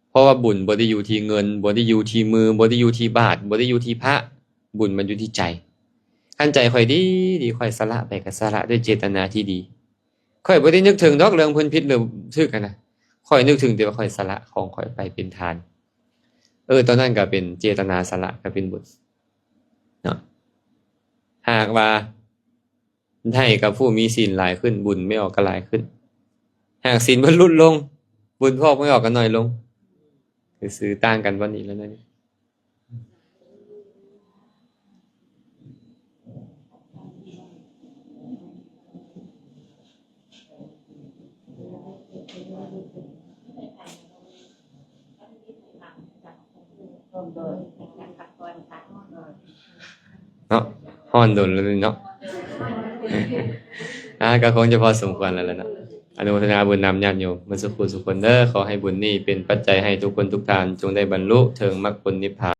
ເພາະວ່າບຸນບໍ່ໄດ້ຢູ່ທີ່ເງິນ, ບໍ່ໄດ້ຢູ່ທີ່ມື, ບໍ່ໄດ້ຢູ່ທີ່ບາດ, ບໍ່ໄດ້ຢູ່ທີ່ພະ, ບຸນມັນຢູ່ທີ່ໃຈ. ຄັນໃຈຂ້ອຍດີ, ດີ, ຂ້ອຍສະຫຼະໄປກໍສະຫຼະດ້ວຍເຈດຕະນາທີ່ດີ. ຂ້ອຍບໍ່ໄດ້ນຶກເຖິງດອກເລື່ອງເພິ່ນຜິດຫຼືຖືກຫັ້ນນະ, ຂ້ອຍນຶກເຖິງແຕ່ວ່າຂ້ອຍສະຫຼະຂອງຂ້ອຍໄປເປັນທານ. ເອີ ຕອນນັ້ນກໍເປັນເຈດຕະນາສະຫຼະ, ກໍເປັນບຸນເນາະ. ຫາກວ່າ ໃຫ້ກັບຜູ້ມີສິນຫຼາຍຂຶ້ນ, ບຸນແມ່ອອກກໍຫຼາຍຂຶ້ນ. ຫາກສິນເພິ່ນຫຼຸດລົງ, ບຸນພວກແມ່ອອກກໍໜ້ອຍລົງ. ຊື່ໆ ຕ່າງກັນບ່ອນນີ້ແຫຼະເນາະ. ເນາະ, ຮ້ອນດົນແລ້ວນີ້ເນາະ. ອ່າ ກໍຄົງຈະພໍສົມຄວນແລ້ວແຫຼະເນາະ. ອະນຸໂມທະນາບຸນນຳຍາດໂຍມເບິດສູ່ຜູ້ສູ່ຄົນເດີ. ຂໍໃຫ້ບຸນນີ້ເປັນປັດໄຈໃຫ້ທຸກຄົນທຸກທ່ານ ຈົ່ງໄດ້ບັນລຸເຖິງມັກຜົນນິບພານ.